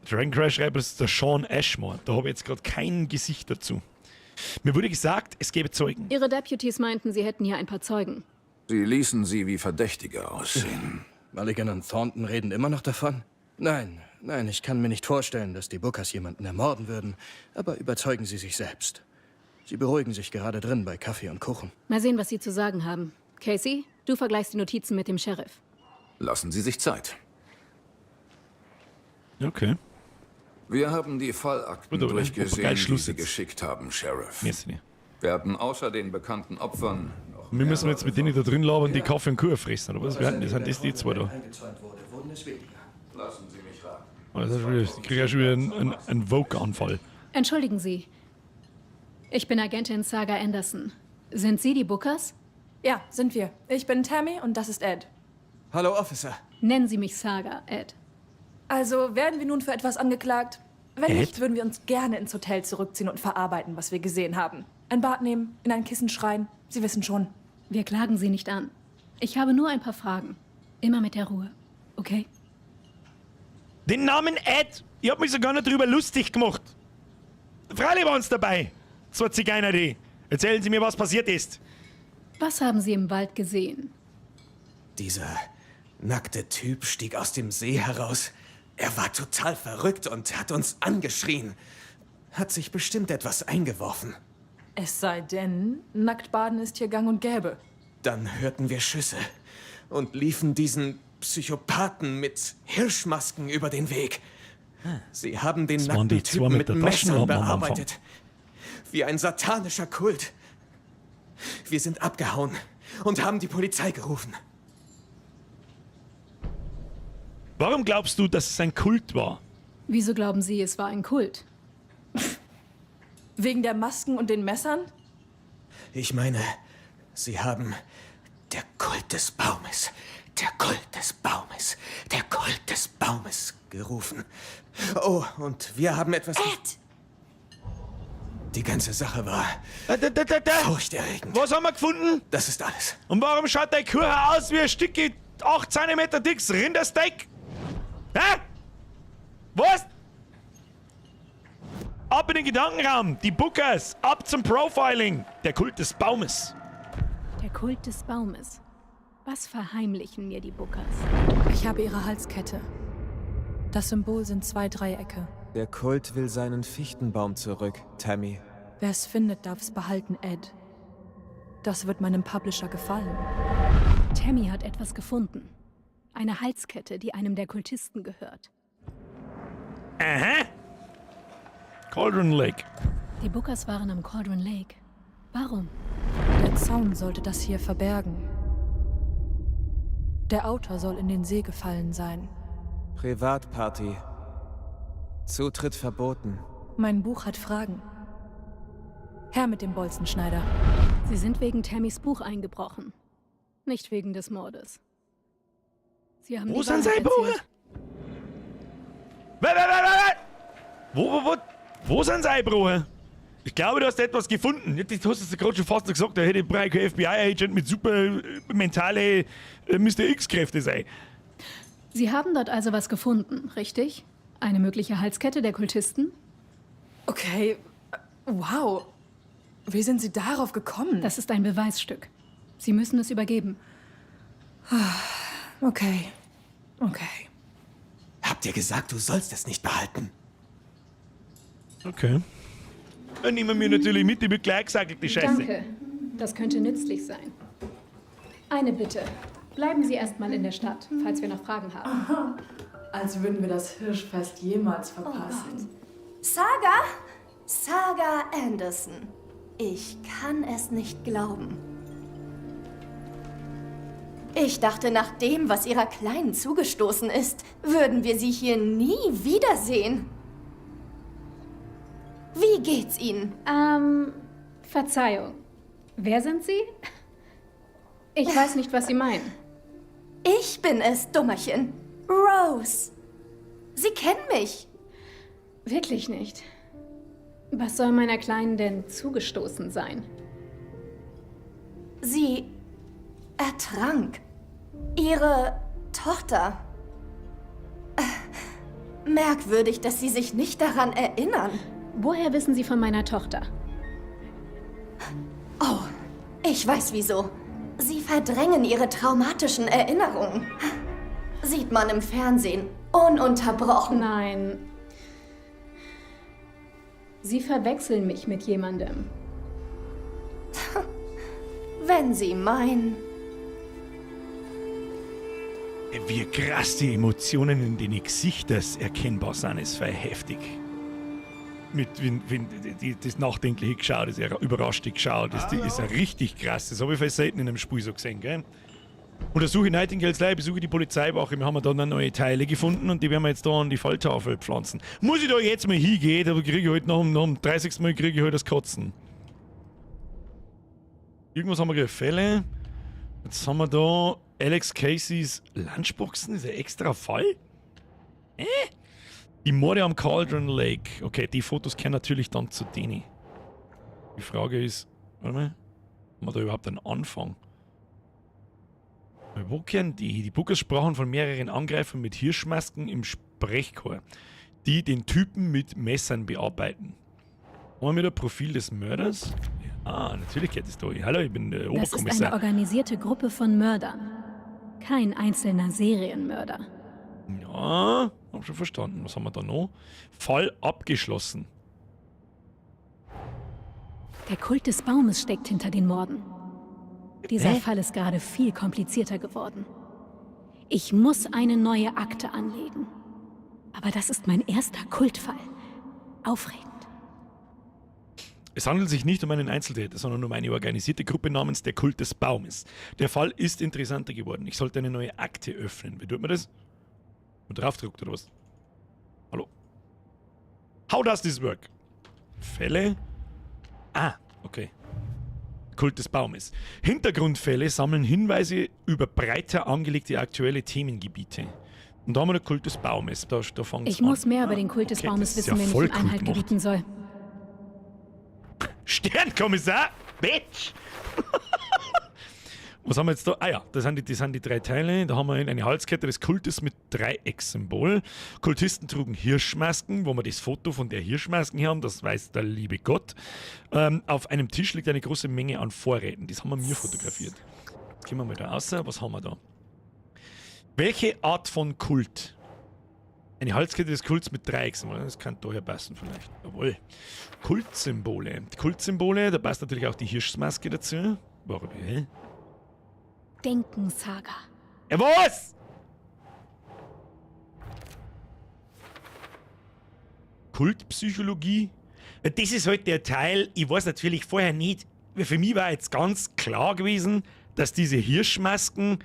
Dragon Crash schreibt, das ist der Sean Ashmore. Da habe ich jetzt gerade kein Gesicht dazu. Mir wurde gesagt, es gäbe Zeugen.
Ihre Deputies meinten, sie hätten hier ein paar Zeugen.
Sie ließen sie wie Verdächtige aussehen.
Mulligan und Thornton reden immer noch davon? Nein, nein, ich kann mir nicht vorstellen, dass die Bookers jemanden ermorden würden. Aber überzeugen Sie sich selbst. Sie beruhigen sich gerade drin bei Kaffee und Kuchen.
Mal sehen, was sie zu sagen haben. Casey, du vergleichst die Notizen mit dem Sheriff.
Lassen Sie sich Zeit.
Okay.
Wir haben die Fallakten
Gut, aber
durchgesehen,
geil
die
Schluss
Sie
jetzt.
geschickt haben, Sheriff.
Merci.
Wir hatten außer den bekannten Opfern noch
Wir müssen jetzt mit denen da drin labern, die Kaffee und Kuchen fressen, oder was? Wir hatten, das sind das die zwei da.
Eingezäunt wurde, wurden es weniger.
Lassen Sie mich raten.
Oh, das ist schon wieder, ich kriege ja schon wieder einen Vogue-Anfall.
Entschuldigen Sie. Ich bin Agentin Saga Anderson. Sind Sie die Bookers?
Ja, sind wir. Ich bin Tammy und das ist Ed.
Hallo, Officer.
Nennen Sie mich Saga, Ed.
Also werden wir nun für etwas angeklagt? Wenn
Ed?
nicht, würden wir uns gerne ins Hotel zurückziehen und verarbeiten, was wir gesehen haben. Ein Bad nehmen, in ein Kissen schreien. Sie wissen schon.
Wir klagen Sie nicht an. Ich habe nur ein paar Fragen. Immer mit der Ruhe. Okay?
Den Namen Ed! Ich hab mich sogar noch drüber lustig gemacht. Freilich waren's dabei. Zwei Zigeuner, die. Erzählen Sie mir, was passiert ist.
Was haben Sie im Wald gesehen?
Dieser nackte Typ stieg aus dem See heraus. Er war total verrückt und hat uns angeschrien. Hat sich bestimmt etwas eingeworfen.
Es sei denn, Nacktbaden ist hier gang und gäbe.
Dann hörten wir Schüsse und liefen diesen Psychopathen mit Hirschmasken über den Weg. Sie haben den
Das waren die
nackten
zwei
Typen
mit
mit
der
Messern
Taschenlampe am Anfang.
bearbeitet. Wie ein satanischer Kult. Wir sind abgehauen und haben die Polizei gerufen.
Warum glaubst du, dass es ein Kult war?
Wieso glauben Sie, es war ein Kult?
Wegen der Masken und den Messern?
Ich meine, sie haben der Kult des Baumes, der Kult des Baumes, der Kult des Baumes gerufen. Oh, und wir haben etwas.
Ed!
Die ganze Sache war furchterregend.
Was haben wir gefunden?
Das ist alles.
Und warum schaut dein Kuchen aus wie ein Stück 8 cm dickes Rindersteak? Hä? Was? Ab in den Gedankenraum, die Bookers, ab zum Profiling. Der Kult des Baumes.
Der Kult des Baumes. Was verheimlichen mir die Bookers?
Ich habe ihre Halskette. Das Symbol sind zwei Dreiecke.
Der Kult will seinen Fichtenbaum zurück, Tammy.
Wer es findet, darf es behalten, Ed. Das wird meinem Publisher gefallen.
Tammy hat etwas gefunden. Eine Halskette, die einem der Kultisten gehört.
Aha. Cauldron Lake.
Die Bookers waren am Cauldron Lake. Warum?
Der Zaun sollte das hier verbergen. Der Autor soll in den See gefallen sein.
Privatparty. Zutritt verboten.
Mein Buch hat Fragen. Her mit dem Bolzenschneider.
Sie sind wegen Tammys Buch eingebrochen. Nicht wegen des Mordes. Sie haben
Wo
die
sind
Wahrheit
sie, Bruder?
erzählt.
Wer, wer, wer, wer, wer? Wo sind sie, Bruder? Ich glaube, du hast etwas gefunden. Das hast du gerade schon fast gesagt, da hätte ich kein FBI-Agent mit super mentale Mr. X-Kräfte sein.
Sie haben dort also was gefunden, richtig? Eine mögliche Halskette der Kultisten?
Okay, wow. Wie sind Sie darauf gekommen?
Das ist ein Beweisstück. Sie müssen es übergeben.
Okay. Okay.
Hab dir gesagt, du sollst es nicht behalten.
Okay. Dann nehmen wir natürlich mit, die wird gleich gesagt, die Scheiße.
Danke. Das könnte nützlich sein. Eine Bitte. Bleiben Sie erstmal in der Stadt, falls wir noch Fragen haben.
Als würden wir das Hirschfest jemals verpassen.
Saga? Saga Anderson. Ich kann es nicht glauben. Ich dachte, nach dem, was ihrer Kleinen zugestoßen ist, würden wir sie hier nie wiedersehen. Wie geht's Ihnen?
Verzeihung. Wer sind Sie? Ich weiß nicht, was Sie meinen.
Ich bin es, Dummerchen. Rose. Sie kennen mich.
Wirklich nicht. Was soll meiner Kleinen denn zugestoßen sein?
Sie ertrank. Ihre Tochter. Merkwürdig, dass Sie sich nicht daran erinnern.
Woher wissen Sie von meiner Tochter?
Oh, ich weiß wieso. Sie verdrängen ihre traumatischen Erinnerungen. Sieht man im Fernsehen. Ununterbrochen.
Nein. Sie verwechseln mich mit jemandem.
Wenn Sie meinen.
Wie krass die Emotionen in den Gesichtern erkennbar sind, ist voll heftig. Mit, wenn, wenn die, das nachdenkliche Geschaut, das überraschte Geschaut, das ist ja richtig krass. Das habe ich voll selten in einem Spiel so gesehen, gell? Untersuche Nightingales Leiche, besuche die Polizeiwache. Wir haben da noch neue Teile gefunden und die werden wir jetzt da an die Falltafel pflanzen. Muss ich da jetzt mal hingehen, aber kriege ich halt nach dem 30. Mal kriege ich halt das Kotzen. Irgendwas haben wir hier, Fälle. Jetzt haben wir da Alex Caseys Lunchboxen. Ist ein extra Fall? Die Morde am Cauldron Lake. Okay, die Fotos kehren natürlich dann zu denen. Die Frage ist, warte mal, haben wir da überhaupt einen Anfang? Wo kehren die? Die Bookers sprachen von mehreren Angreifern mit Hirschmasken im Sprechchor, die den Typen mit Messern bearbeiten. Haben wir da Profil des Mörders? Ja, natürlich geht es da. Hallo, ich bin der
Das ist
Oberkommissar.
eine organisierte Gruppe von Mördern. Kein einzelner Serienmörder.
Ja, hab schon verstanden. Was haben wir da noch? Fall abgeschlossen.
Der Kult des Baumes steckt hinter den Morden. Dieser
Hä?
Fall ist gerade viel komplizierter geworden. Ich muss eine neue Akte anlegen. Aber das ist mein erster Kultfall. Aufregend.
Es handelt sich nicht um einen Einzeltäter, sondern um eine organisierte Gruppe namens der Kult des Baumes. Der Fall ist interessanter geworden. Ich sollte eine neue Akte öffnen. Wie tut man das? Und draufdruckt oder was? Hallo? How does this work? Fälle? Ah, okay. Kult des Baumes. Hintergrundfälle sammeln Hinweise über breiter angelegte aktuelle Themengebiete. Und da haben wir den Kult des Baumes. Da fängt's
Ich muss
an.
mehr über den Kult des
Okay,
Baumes
das ist
wissen,
ja
wenn ich
voll
ihm
cool
Einhalt
gemacht.
gebieten soll.
Sternkommissar? Bitch! Was haben wir jetzt da? Ah ja, das sind die drei Teile. Da haben wir eine Halskette des Kultes mit Dreieckssymbol. Kultisten trugen Hirschmasken, wo wir das Foto von der Hirschmasken hier haben, das weiß der liebe Gott. Auf einem Tisch liegt eine große Menge an Vorräten. Das haben wir mir fotografiert. Gehen wir mal da raus. Was haben wir da? Welche Art von Kult? Eine Halskette des Kults mit Dreieckssymbol. Das kann daher passen vielleicht. Jawohl. Kultsymbole. Die Kultsymbole, da passt natürlich auch die Hirschmaske dazu. Warum? Hä?
Denken-Saga.
Ja, was? Kultpsychologie? Das ist halt der Teil, ich weiß natürlich vorher nicht, für mich war jetzt ganz klar gewesen, dass diese Hirschmasken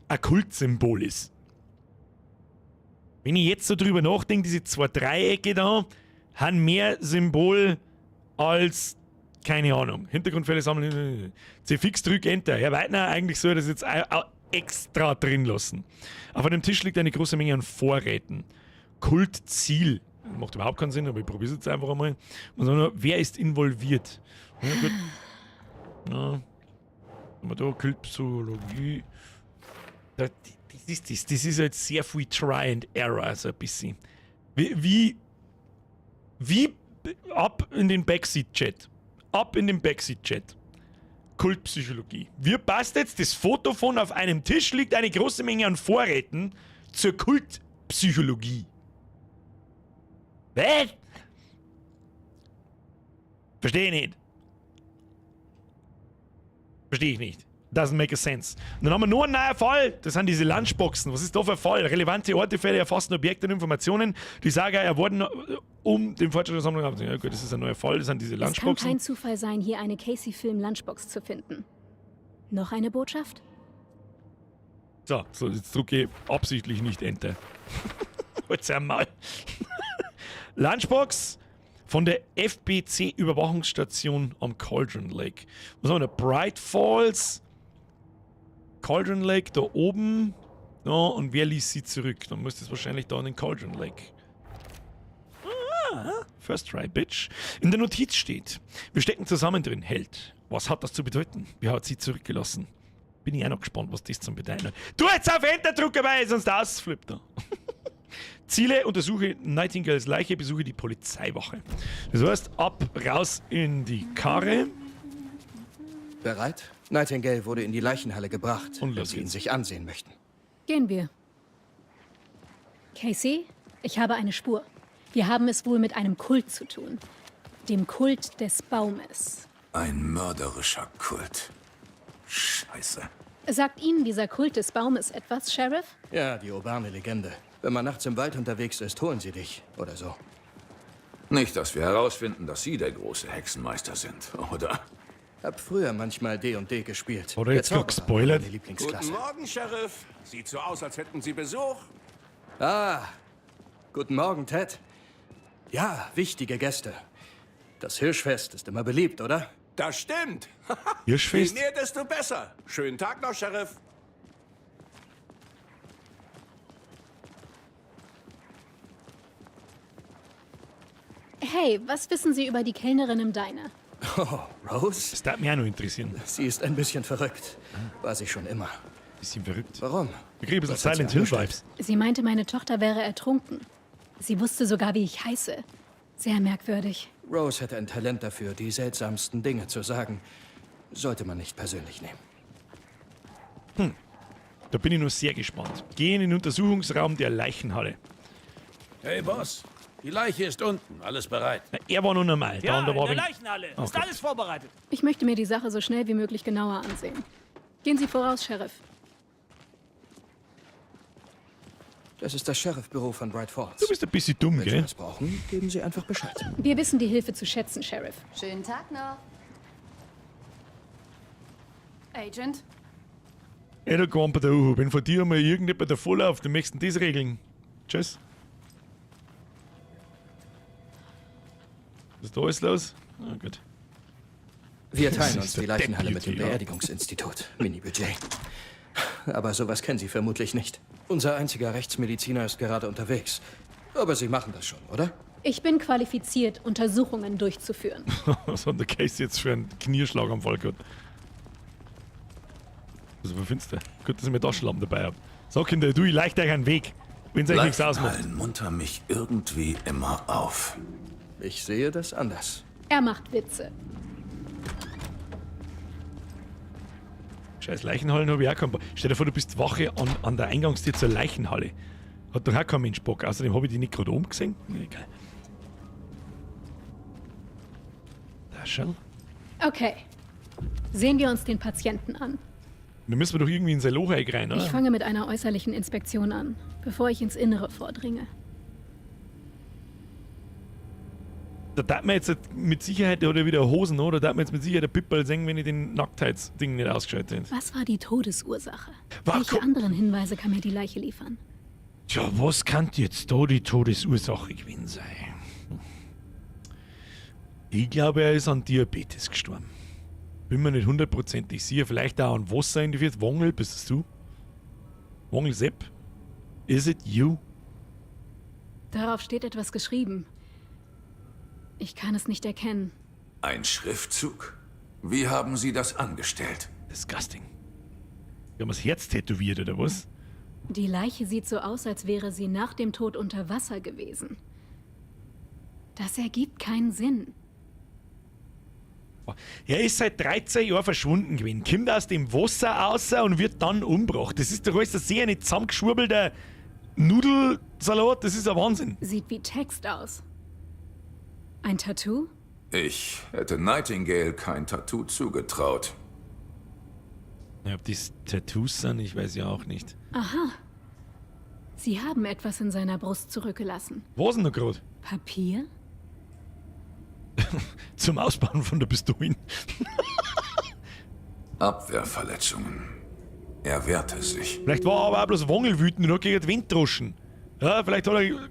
ein Kultsymbol ist. Wenn ich jetzt so drüber nachdenke, diese zwei Dreiecke da haben mehr Symbol als, keine Ahnung, Hintergrundfälle sammeln, C-Fix, drück Enter. Herr Weidner, eigentlich soll er das jetzt auch extra drin lassen. Auf einem Tisch liegt eine große Menge an Vorräten. Kultziel. Macht überhaupt keinen Sinn, aber ich probiere es jetzt einfach einmal. Und sagen, wer ist involviert? Ja, gut. Ja. Haben wir da Kultpsychologie. Das ist halt sehr viel Try and Error, also ein bisschen. Wie ab in den Backseat-Chat. Ab in den Backseat-Chat. Kultpsychologie. Wie passt jetzt das Foto von auf einem Tisch liegt eine große Menge an Vorräten zur Kultpsychologie? Was? Verstehe ich nicht. Verstehe ich nicht. Doesn't make a sense. Und dann haben wir nur einen neuen Fall. Das sind diese Lunchboxen. Was ist da für ein Fall? Relevante Ortefälle erfassen Objekte und Informationen. Die Saga erwurden um den Fortschritt der Sammlung. Ja gut, das ist ein neuer Fall. Das sind diese Lunchboxen.
Es kann kein Zufall sein, hier eine Casey-Film-Lunchbox zu finden. Noch eine Botschaft?
So, jetzt drücke ich absichtlich nicht Enter. Jetzt einmal. Lunchbox von der FBC-Überwachungsstation am Cauldron Lake. Was haben wir da? Bright Falls. Cauldron Lake da oben. Ja, und wer ließ sie zurück? Dann müsste es wahrscheinlich da in den Cauldron Lake. Ah, first try, bitch. In der Notiz steht, wir stecken zusammen drin, Held. Was hat das zu bedeuten? Wer hat sie zurückgelassen? Bin ich auch noch gespannt, was das zum bedeuten hat. Du jetzt auf Enter drücken, weil sonst ausflippt er. Ziele, untersuche Nightingales Leiche, besuche die Polizeiwache. Das heißt, ab, raus in die Karre.
Bereit? Nightingale wurde in die Leichenhalle gebracht, und wenn Sie ihn sich ansehen möchten.
Gehen wir. Casey, ich habe eine Spur. Wir haben es wohl mit einem Kult zu tun. Dem Kult des Baumes.
Ein mörderischer Kult. Scheiße.
Sagt Ihnen dieser Kult des Baumes etwas, Sheriff?
Ja, die urbane Legende. Wenn man nachts im Wald unterwegs ist, holen sie dich. Oder so.
Nicht, dass wir herausfinden, dass Sie der große Hexenmeister sind, oder?
Hab früher manchmal D&D gespielt.
Oder jetzt gerade gespoilert.
Lieblingsklasse.
Guten Morgen, Sheriff. Sieht so aus, als hätten Sie Besuch.
Ah, guten Morgen, Ted. Ja, wichtige Gäste. Das Hirschfest ist immer beliebt, oder?
Das stimmt.
Hirschfest?
Je mehr, desto besser. Schönen Tag noch, Sheriff.
Hey, was wissen Sie über die Kellnerin im Diner?
Oh, Rose?
Das darf mich auch noch interessieren.
Sie ist ein bisschen verrückt. War sie schon immer.
Bisschen verrückt?
Warum?
Wir kriegen ein bisschen Silent Hill Vibes.
Sie meinte, meine Tochter wäre ertrunken. Sie wusste sogar, wie ich heiße. Sehr merkwürdig.
Rose hätte ein Talent dafür, die seltsamsten Dinge zu sagen. Sollte man nicht persönlich nehmen.
Hm. Da bin ich nur sehr gespannt. Geh in den Untersuchungsraum der Leichenhalle.
Hey, Boss. Die Leiche ist unten. Alles bereit.
Na, er war nur normal.
Ja,
da war
in der Leichenhalle.
Oh
ist
Gott.
alles vorbereitet.
Ich möchte mir die Sache so schnell wie möglich genauer ansehen. Gehen Sie voraus, Sheriff.
Das ist das Sheriff-Büro von Bright Falls.
Du bist ein bisschen dumm,
Wenn
gell?
Sie was brauchen, geben Sie einfach Bescheid.
Wir wissen die Hilfe zu schätzen, Sheriff.
Schönen Tag noch.
Agent?
Ey, du Quamper, du. Wenn von dir mal irgendjemand davor läuft, dann möchtest du das regeln. Tschüss. Was ist da alles los? Ah, gut.
Wir
Das
teilen
ist
uns
der
die Leichenhalle mit dem
Deputy, ja.
Beerdigungsinstitut. Mini-Budget. Aber sowas kennen Sie vermutlich nicht. Unser einziger Rechtsmediziner ist gerade unterwegs. Aber Sie machen das schon, oder?
Ich bin qualifiziert, Untersuchungen durchzuführen.
Was hat der Casey jetzt für einen Knierschlaganfall gehabt? Das ist aber finster. Gut, dass ich mir Taschenlampe dabei hab. So, Kinder, du, ich leicht euch einen Weg. Wenn's euch nichts ausmacht.
Leichenhallen muntern mich irgendwie immer auf.
Ich sehe das anders.
Er macht Witze.
Scheiß Leichenhallen habe ich auch keinen Bock. Stell dir vor, du bist Wache an der Eingangstür zur Leichenhalle. Hat doch auch kein Mensch Bock. Außerdem habe ich die nicht gerade oben gesehen. Egal. Da schon.
Okay. Sehen wir uns den Patienten an.
Da müssen wir doch irgendwie in sein Loch rein, oder?
Ich fange mit einer äußerlichen Inspektion an, bevor ich ins Innere vordringe.
Da darf man jetzt mit Sicherheit, oder wieder Hosen, oder? Da darf man jetzt mit Sicherheit der Pipperl sehen, wenn ich den Nacktheitsding nicht ausgeschaltet hätte.
Was war die Todesursache? Welche anderen Hinweise kann mir die Leiche liefern?
Tja, was kann jetzt da die Todesursache gewesen sein? Ich glaube, er ist an Diabetes gestorben. Bin mir nicht hundertprozentig sicher. Vielleicht auch an Wasser in die Viert. Wongel, bist es du? Wongel Sepp? Is it you?
Darauf steht etwas geschrieben. Ich kann es nicht erkennen.
Ein Schriftzug? Wie haben Sie das angestellt?
Disgusting. Wir haben das Herz tätowiert, oder was?
Die Leiche sieht so aus, als wäre sie nach dem Tod unter Wasser gewesen. Das ergibt keinen Sinn.
Er ist seit 13 Jahren verschwunden gewesen, kommt aus dem Wasser raus und wird dann umgebracht. Das ist doch alles ein sehr nicht zusammengeschwurbelter Nudelsalat, das ist ein Wahnsinn.
Sieht wie Text aus. Ein Tattoo?
Ich hätte Nightingale kein Tattoo zugetraut.
Ja, ob das Tattoos sind, ich weiß ja auch nicht.
Aha. Sie haben etwas in seiner Brust zurückgelassen.
Was denn noch gerade?
Papier?
Zum Ausbauen von der Pistolen.
Abwehrverletzungen. Er wehrte sich.
Vielleicht war er aber auch bloß wangelwütend und hat gegen den Wind droschen. Ja, vielleicht hat er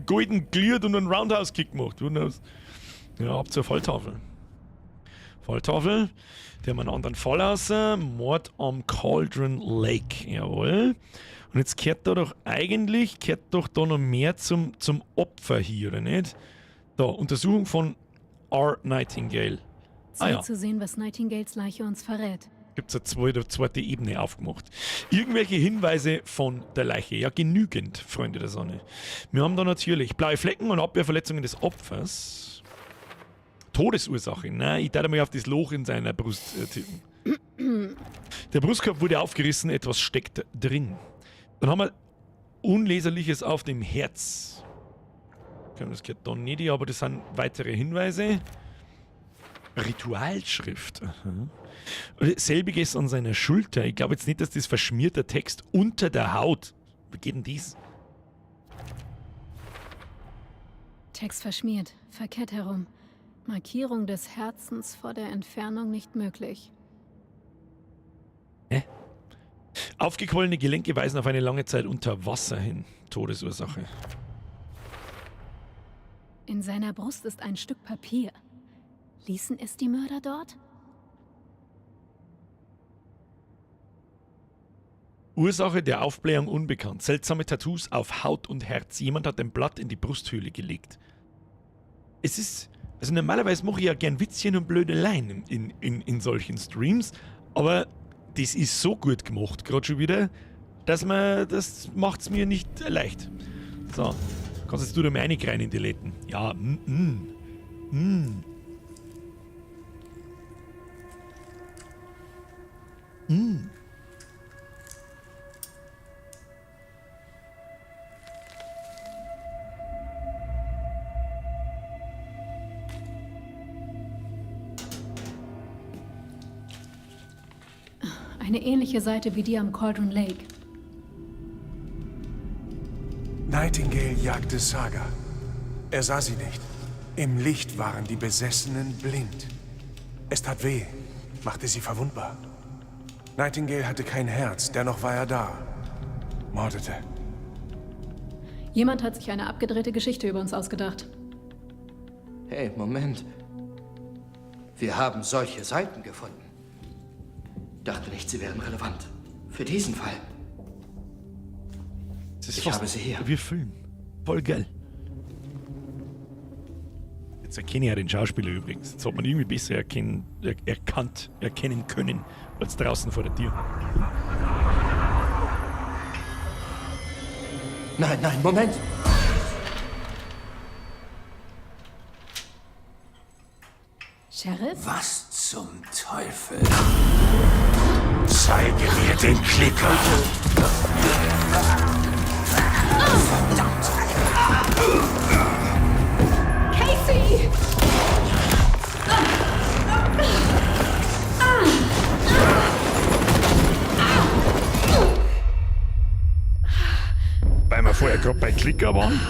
golden gliert und einen Roundhouse-Kick gemacht. Who knows? Ja, ab zur Falltafel. Falltafel. Der haben einen anderen Fall aus. Mord am Cauldron Lake. Jawohl. Und jetzt kehrt da doch eigentlich, kehrt doch da noch mehr zum Opfer hier, oder nicht? Da, Untersuchung von R. Nightingale.
Zeit
Ah ja.
zu sehen, was Nightingales Leiche uns verrät.
Gibt es eine zweite Ebene aufgemacht. Irgendwelche Hinweise von der Leiche. Ja, genügend, Freunde der Sonne. Wir haben da natürlich blaue Flecken und Abwehrverletzungen des Opfers. Todesursache. Nein, ich darf mal auf das Loch in seiner Brust tippen. Der Brustkorb wurde aufgerissen, etwas steckt drin. Dann haben wir Unleserliches auf dem Herz. Okay, das gehört da nicht, aber das sind weitere Hinweise. Ritualschrift. Aha. Selbiges an seiner Schulter. Ich glaube jetzt nicht, dass das verschmierter Text unter der Haut. Wie geht denn dies?
Text verschmiert, verkehrt herum. Markierung des Herzens vor der Entfernung nicht möglich.
Hä? Aufgequollene Gelenke weisen auf eine lange Zeit unter Wasser hin. Todesursache.
In seiner Brust ist ein Stück Papier. Ließen es die Mörder dort?
Ursache der Aufblähung unbekannt. Seltsame Tattoos auf Haut und Herz. Jemand hat ein Blatt in die Brusthöhle gelegt. Es ist... Also normalerweise mache ich ja gern Witzchen und Blödeleien in solchen Streams, aber das ist so gut gemacht, gerade schon wieder, dass man... Das macht's mir nicht leicht. So, kannst jetzt du da mal rein in die Läden. Ja,
Eine ähnliche Seite wie die am Cauldron Lake.
Nightingale jagte Saga. Er sah sie nicht. Im Licht waren die Besessenen blind. Es tat weh, machte sie verwundbar. Nightingale hatte kein Herz, dennoch war er da. Mordete.
Jemand hat sich eine abgedrehte Geschichte über uns ausgedacht.
Hey, Moment. Wir haben solche Seiten gefunden. Dachte nicht, sie wären relevant. Für diesen Fall.
Das ist
Ich
fast
habe sie hier.
Wir filmen. Voll geil. Jetzt erkenne ich ja den Schauspieler übrigens. Jetzt hat man irgendwie besser erkennen können, als draußen vor der Tür.
Nein, nein, Moment!
Sheriff?
Was zum Teufel?
Zeige mir den Klicker!
Verdammt!
Casey!
Weil wir vorher gerade bei Klicker waren.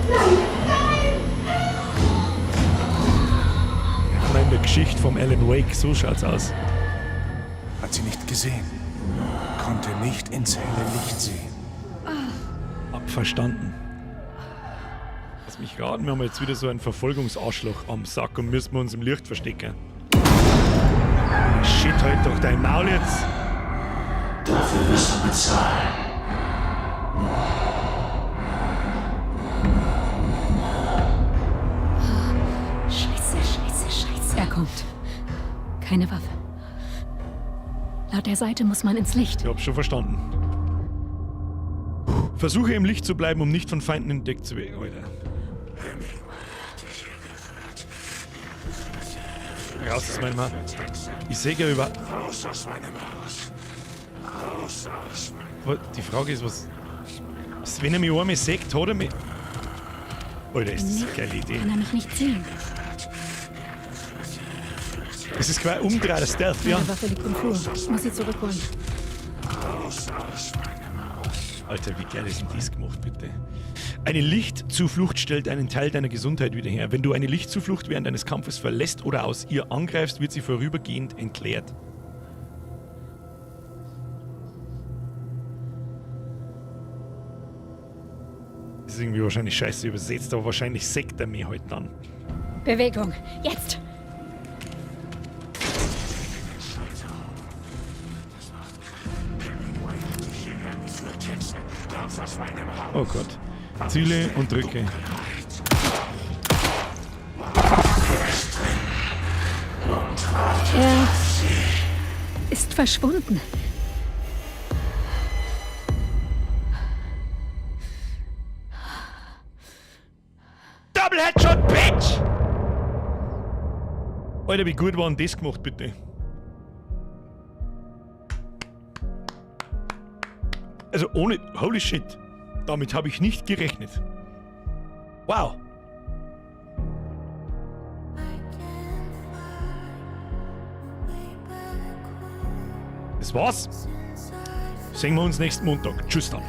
Nein, nein!
In der Geschichte vom Alan Wake, so schaut's aus.
Hat sie nicht gesehen. Konnte nicht ins helle Licht sehen.
Hab verstanden. Lass mich raten, wir haben jetzt wieder so einen Verfolgungsarschloch am Sack und müssen wir uns im Licht verstecken. Shit, halt doch dein Maul jetzt!
Dafür wirst du bezahlen.
Scheiße, scheiße, scheiße. Er kommt. Keine Waffe. Laut der Seite muss man ins Licht.
Ich hab's schon verstanden. Versuche im Licht zu bleiben, um nicht von Feinden entdeckt zu werden. Alter. Raus aus meinem Haus. Ich sehe ja über.
Raus aus meinem Haus. Raus aus meinem
Die Frage ist, was. Wenn er mich einmal sieht, hat er mich. Alter, ist das eine geile Idee.
Kann er mich nicht sehen.
Das ist quasi umgedrehter Stealth, ja.
Meine Waffe liegt im Flur. Ich muss sie zurückholen.
Raus aus meinem Haus.
Alter, wie geil ist denn das gemacht, bitte? Eine Lichtzuflucht stellt einen Teil deiner Gesundheit wieder her. Wenn du eine Lichtzuflucht während eines Kampfes verlässt oder aus ihr angreifst, wird sie vorübergehend entleert. Das ist irgendwie wahrscheinlich scheiße übersetzt, aber wahrscheinlich sägt er mich halt dann.
Bewegung. Jetzt!
Oh Gott. Ziele und drücke.
Er ist verschwunden.
Double Headshot, Bitch! Alter, wie gut war denn das gemacht, bitte? Also ohne... Holy shit. Damit habe ich nicht gerechnet. Wow. Das war's. Sehen wir uns nächsten Montag. Tschüss dann.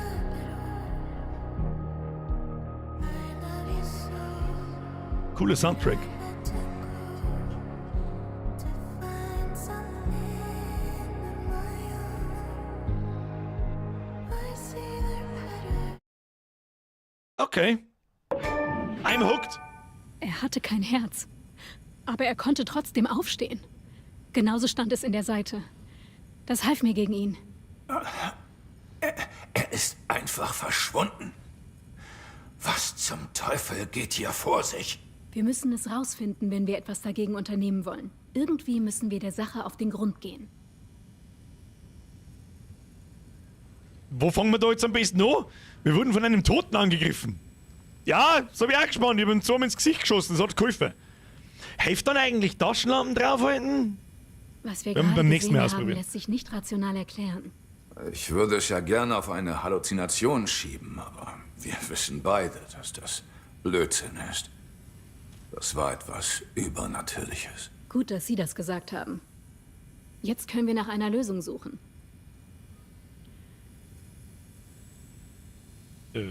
Cooler Soundtrack. Okay. I'm hooked.
Er hatte kein Herz. Aber er konnte trotzdem aufstehen. Genauso stand es in der Seite. Das half mir gegen ihn.
Er ist einfach verschwunden. Was zum Teufel geht hier vor sich?
Wir müssen es rausfinden, wenn wir etwas dagegen unternehmen wollen. Irgendwie müssen wir der Sache auf den Grund gehen.
Wo fangen wir da jetzt am besten an? Wir wurden von einem Toten angegriffen. Ja, das hab ich auch gespannt. Ich hab ihm zweimal ins Gesicht geschossen, das hat geholfen. Hilft dann eigentlich Taschenlampen draufhalten?
Was wir
Werden wir
gerade
beim nächsten Mal
gesehen haben,
ausprobieren.
lässt sich nicht rational erklären.
Ich würde es ja gerne auf eine Halluzination schieben, aber wir wissen beide, dass das Blödsinn ist. Das war etwas Übernatürliches.
Gut, dass Sie das gesagt haben. Jetzt können wir nach einer Lösung suchen.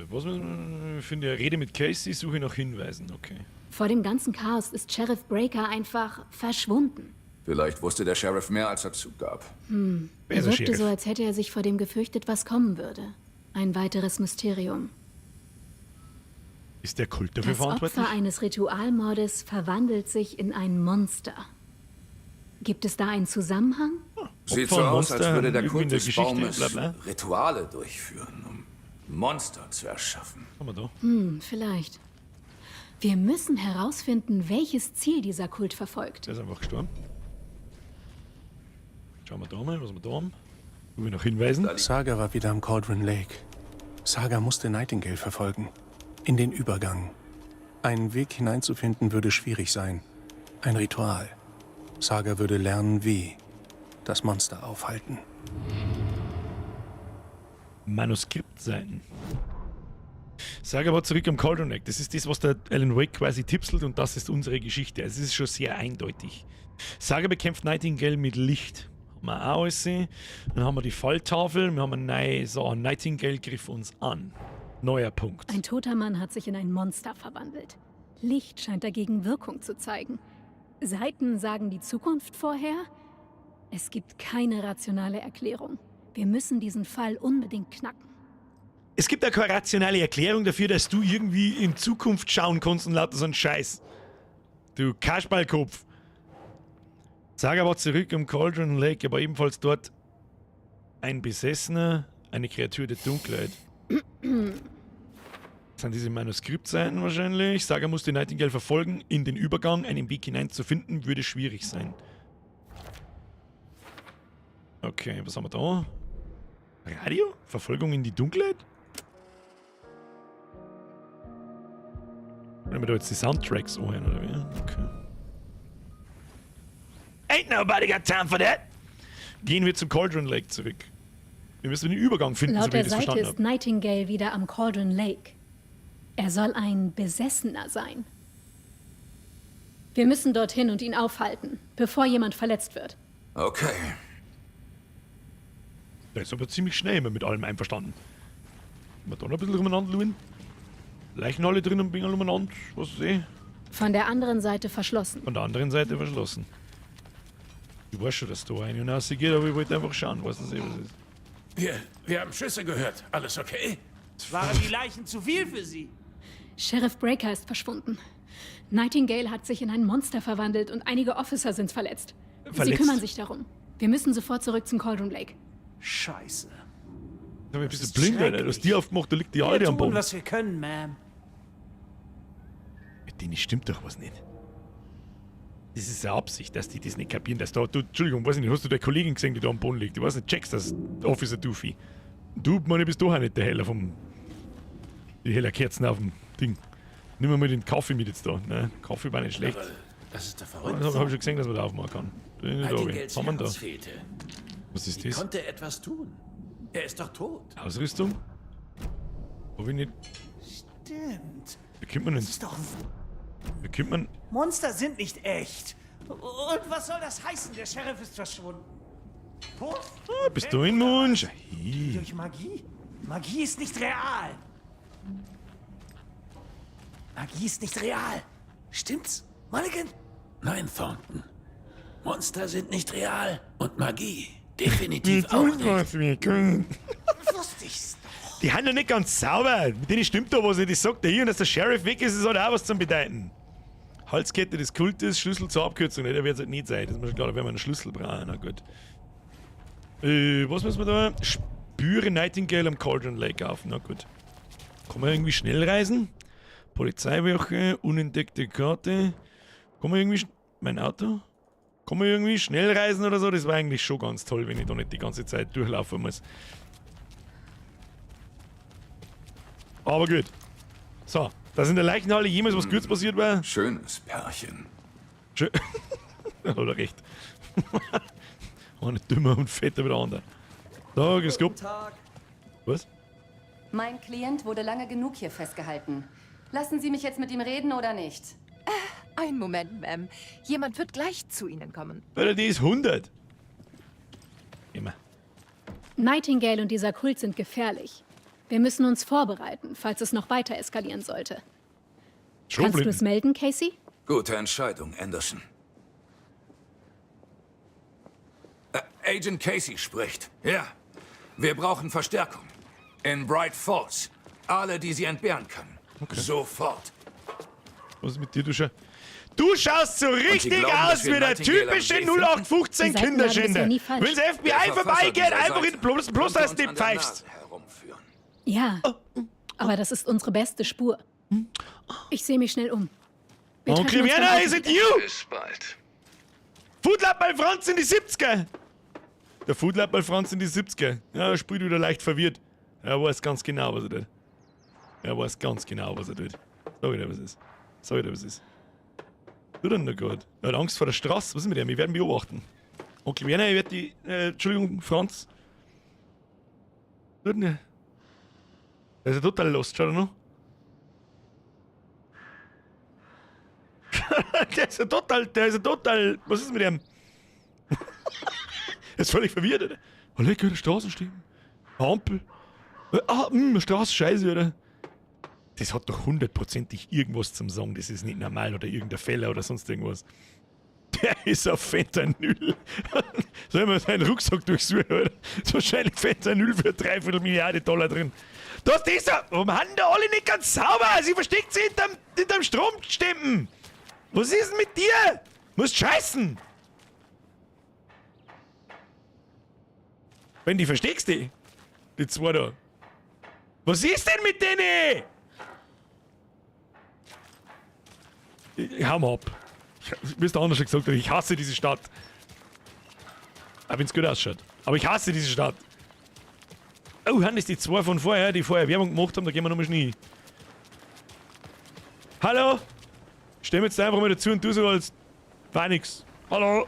Was müssen wir? Finde Rede mit Casey, suche nach Hinweisen. Okay.
Vor dem ganzen Chaos ist Sheriff Breaker einfach verschwunden.
Vielleicht wusste der Sheriff mehr, als er zugab.
Hm.
Wer
Er
ist der
wirkte
Sheriff?
so, als hätte er sich vor dem gefürchtet, was kommen würde. Ein weiteres Mysterium.
Ist der Kult dafür
Das
verantwortlich?
Opfer eines Ritualmordes verwandelt sich in ein Monster. Gibt es da einen Zusammenhang?
Sieht
Opfer
so
und
aus, als
Monster
würde der
irgendwie in
Kult
der
des
Geschichte,
Baumes
bla bla.
Rituale durchführen, Monster zu erschaffen.
Haben wir da?
Vielleicht. Wir müssen herausfinden, welches Ziel dieser Kult verfolgt.
Der ist einfach gestorben. Schauen wir da mal, was wir da haben. Wo wir noch hinweisen.
Saga war wieder am Cauldron Lake. Saga musste Nightingale verfolgen. In den Übergang. Einen Weg hineinzufinden würde schwierig sein. Ein Ritual. Saga würde lernen, wie. Das Monster aufhalten.
Manuskriptseiten. Saga war zurück am Cauldron Lake. Das ist das, was der Alan Wake quasi tipselt und das ist unsere Geschichte. Also es ist schon sehr eindeutig. Saga bekämpft Nightingale mit Licht. Haben wir auch alles. Dann haben wir die Falltafel. Wir haben eine neue Sache. Nightingale griff uns an. Neuer Punkt.
Ein toter Mann hat sich in ein Monster verwandelt. Licht scheint dagegen Wirkung zu zeigen. Seiten sagen die Zukunft vorher? Es gibt keine rationale Erklärung. Wir müssen diesen Fall unbedingt knacken.
Es gibt auch keine rationale Erklärung dafür, dass du irgendwie in Zukunft schauen kannst und lauter so einen Scheiß. Du Kasperlkopf. Saga war zurück am Cauldron Lake, aber ebenfalls dort ein Besessener, eine Kreatur der Dunkelheit. Das sind diese Manuskriptseiten wahrscheinlich. Saga musste Nightingale verfolgen, in den Übergang, einen Weg hinein zu finden, würde schwierig sein. Okay, was haben wir da? Radio? Verfolgung in die Dunkelheit? Wollen wir da jetzt die Soundtracks anhören, oder wie? Okay. Ain't nobody got time for that! Gehen wir zum Cauldron Lake zurück. Wir müssen den Übergang finden,
Laut
so wie
der
ich das
Seite
verstanden
ist
habe.
Nightingale wieder am Cauldron Lake. Er soll ein Besessener sein. Wir müssen dorthin und ihn aufhalten, bevor jemand verletzt wird.
Okay.
Der ist aber ziemlich schnell immer mit allem einverstanden. Wenn wir da noch ein bisschen umeinander schauen. Leichen alle drin und bin umeinander, was weiß ich.
Von der anderen Seite verschlossen.
Von der anderen Seite verschlossen. Ich weiß schon, dass da rein und raus geht, aber ich wollte einfach schauen, was das ist. Was ist.
Wir haben Schüsse gehört. Alles okay?
Waren die Leichen zu viel für Sie?
Sheriff Breaker ist verschwunden. Nightingale hat sich in ein Monster verwandelt und einige Officer sind verletzt. Sie
Verletzt?
kümmern sich darum. Wir müssen sofort zurück zum Cauldron Lake.
Scheiße.
Aber bist du blind, Alter? Du hast die aufgemacht, da liegt die Alte
Wir
am
tun,
Boden.
was wir können, Ma'am.
Mit denen stimmt doch was nicht. Das ist eine Absicht, dass die das nicht kapieren. Dass da, du, Entschuldigung, weiß ich nicht, hast du deine Kollegin gesehen, die da am Boden liegt? Ich weiß nicht, checkst das, Officer Doofy. Du, meine, bist doch auch nicht der Heller vom. Die heller Kerzen auf dem Ding. Nimm mal den Kaffee mit jetzt da. Ne? Kaffee war nicht schlecht.
Aber das ist doch verrückt.
Das habe ich schon gesehen, dass man da aufmachen kann. Da,
Nightingales
haben wir da?
Herz fehlte.
Was ist
Wie
das?
konnte er etwas tun? Er ist doch tot.
Ausrüstung? Hab ich nicht.
Stimmt.
Wie kommt man denn?
Das ist doch...
Wie kommt man.
Monster sind nicht echt. Und was soll das heißen? Der Sheriff ist verschwunden. Tot?
Ah, bist du in Wunsch? Hey.
Durch Magie? Magie ist nicht real. Magie ist nicht real. Stimmt's, Mulligan?
Nein, Thornton. Monster sind nicht real. Und Magie definitiv
Wir
auch
tun,
nicht.
was wir können.
Wusste ich's.
Die haben doch nicht ganz sauber. Mit denen stimmt doch was nicht. Ich sag dir hier, und dass der Sheriff weg ist, ist halt auch was zum Bedeuten. Halskette des Kultes, Schlüssel zur Abkürzung. Ne, der wird es halt nicht sein. Das ist mir schon klar, da werden wir einen Schlüssel brauchen. Na gut. Was müssen wir da? Spüre Nightingale am Cauldron Lake auf. Na gut. Kann man irgendwie schnell reisen? Polizeiwache, unentdeckte Karte. Kann man irgendwie. Mein Auto? Kann man irgendwie schnell reisen oder so? Das war eigentlich schon ganz toll, wenn ich da nicht die ganze Zeit durchlaufen muss. Aber gut. So, dass in der Leichenhalle jemals was Gutes passiert war.
Schönes Pärchen.
Schön. Hat er recht. Einer dümmer und fetter wie der andere. So, grüß Gott.
Guten Tag.
Was?
Mein Klient wurde lange genug hier festgehalten. Lassen Sie mich jetzt mit ihm reden oder nicht?
Einen Moment, Ma'am. Jemand wird gleich zu Ihnen kommen.
Alter, die ist 100. Immer.
Nightingale und dieser Kult sind gefährlich. Wir müssen uns vorbereiten, falls es noch weiter eskalieren sollte. Kannst du es melden, Casey?
Gute Entscheidung, Anderson. Agent Casey spricht. Ja, wir brauchen Verstärkung. In Bright Falls. Alle, die sie entbehren können. Sofort.
Was ist mit dir, du schaust? Du schaust so
Und Sie
richtig
glauben,
aus
dass wir
wie der
Nightingale am
typische
See finden?
0815
Die Seitenlage ist ja
Kinderschänder.
nie falsch.
Wenn's FBI
Der Verfasser
vorbeigeht,
dieser
einfach
Seite
in bloß, bloß
könnte
dass
uns
du
an
nicht
der
pfeifst.
Nase herumführen.
Ja, aber das ist unsere beste Spur. Ich sehe mich schnell um. Wir
Onkel
treffen uns beim
Werner,
Auto
is it
wieder.
you?
Bis bald.
Foodlab bei Franz in die 70er! Der Foodlab bei Franz in die 70er. Ja, er spielt wieder leicht verwirrt. Er weiß ganz genau, was er tut. Er weiß ganz genau, was er tut. Sag ich dir, was ist. Sag ich dir, was ist. Du denn da gerade? Er hat Angst vor der Straße. Was ist mit dem? Wir werden beobachten. Onkel Werner, ich werde die. Entschuldigung, Franz. Tu denn der? Der ist ja total lost, schau dir noch. Der ist ja total, der ist ja total. Was ist mit dem? Er ist völlig verwirrt, oder? Oh, lecker, Straßenstehen. Ampel. Ah, Straße, scheiße, oder? Das hat doch hundertprozentig irgendwas zum Sagen. Das ist nicht normal oder irgendein Fehler oder sonst irgendwas. Der ist auf Fentanyl. Sollen wir seinen Rucksack durchsuchen, oder? Ist wahrscheinlich Fentanyl für 3,25 Milliarden Dollar drin. Das ist er! Warum haben da alle nicht ganz sauber? Sie versteckt sich hinterm Stromstempen! Was ist denn mit dir? Musst scheißen! Wenn die versteckst die. Die zwei da. Was ist denn mit denen? Ich hau mal ab. Wie es der andere schon gesagt hat, ich hasse diese Stadt. Auch wenn's gut ausschaut. Aber ich hasse diese Stadt. Oh, haben das die zwei von vorher, die vorher Werbung gemacht haben, da gehen wir nochmal schnell hin. Hallo? Stell mir jetzt einfach mal dazu und du so als war nix. Hallo?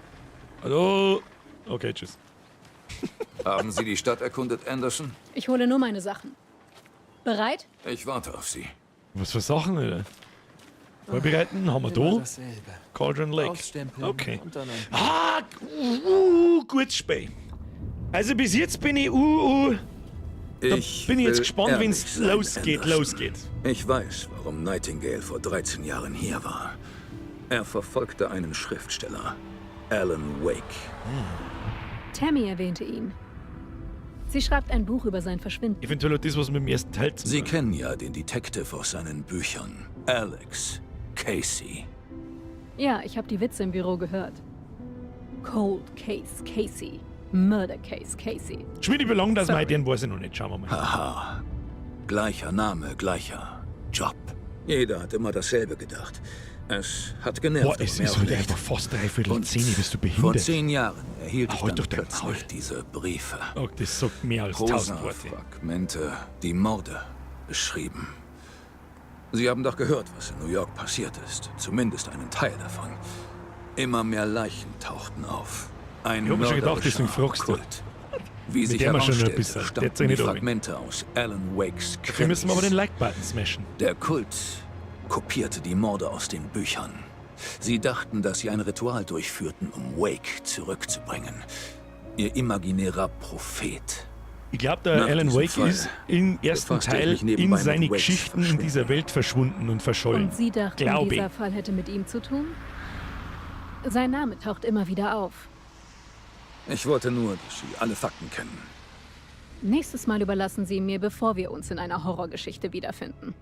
Hallo? Okay, tschüss.
Haben Sie die Stadt erkundet, Anderson?
Ich hole nur meine Sachen. Bereit?
Ich warte auf Sie.
Was für Sachen, Alter? Vorbereiten haben wir
Immer
da.
dasselbe.
Cauldron Lake.
Aufstempeln
Okay.
und dann ein
Ah, gutes Spiel. Also bis jetzt bin ich, Da
Ich
bin ich jetzt
will
gespannt,
ehrlich
wenn's
sein,
losgeht,
Anderson.
losgeht.
Ich weiß, warum Nightingale vor 13 Jahren hier war. Er verfolgte einen Schriftsteller, Alan Wake.
Tammy erwähnte ihn. Sie schreibt ein Buch über sein Verschwinden.
Eventuell hat das was mit dem ersten Teil zu
Sie
tun.
kennen ja den Detective aus seinen Büchern, Alex Casey.
Ja, ich habe die Witze im Büro gehört. Cold Case Casey. Murder Case Casey.
Schmidt, wie lange das
Sorry.
mal den weiß ich noch nicht. Schauen wir mal.
Haha. Gleicher Name, gleicher Job. Jeder hat immer dasselbe gedacht. Es hat genervt,
Boah,
aber
es
mehr
ist
auch
heute
nicht.
einfach fast 9:45, bist du
Vor
behindert?
10 Jahren erhielt ich
Halt
dann
doch dein
plötzlich
Maul.
diese Briefe.
Oh, das sagt mehr als 1000 Worte.
Fragmente, die Morde beschrieben. Sie haben doch gehört, was in New York passiert ist. Zumindest einen Teil davon. Immer mehr Leichen tauchten auf. Ein
Ich hab mir schon gedacht, deswegen
mörderischer
fragst du.
Kult. Wie
Mit
sich
dem wir schon ein
herausstellte,
bisschen. Der
stammten
hat sich
die
nicht um.
Fragmente aus Alan Wakes
Dafür müssen wir aber
Krimis.
den Like-Button smashen.
Der Kult kopierte die Morde aus den Büchern. Sie dachten, dass sie ein Ritual durchführten, um Wake zurückzubringen. Ihr imaginärer Prophet.
Ich glaube, der
Nach
Alan
diesem
Wake
Fall
ist im ersten
befasste ich
Teil
mich nebenbei
in
mit
seine
Wakes
Geschichten in dieser Welt verschwunden und verschollen.
Und Sie dachten,
Glaube
dieser
ich.
Fall hätte mit ihm zu tun? Sein Name taucht immer wieder auf.
Ich wollte nur, dass Sie alle Fakten kennen.
Nächstes Mal überlassen Sie ihn mir, bevor wir uns in einer Horrorgeschichte wiederfinden.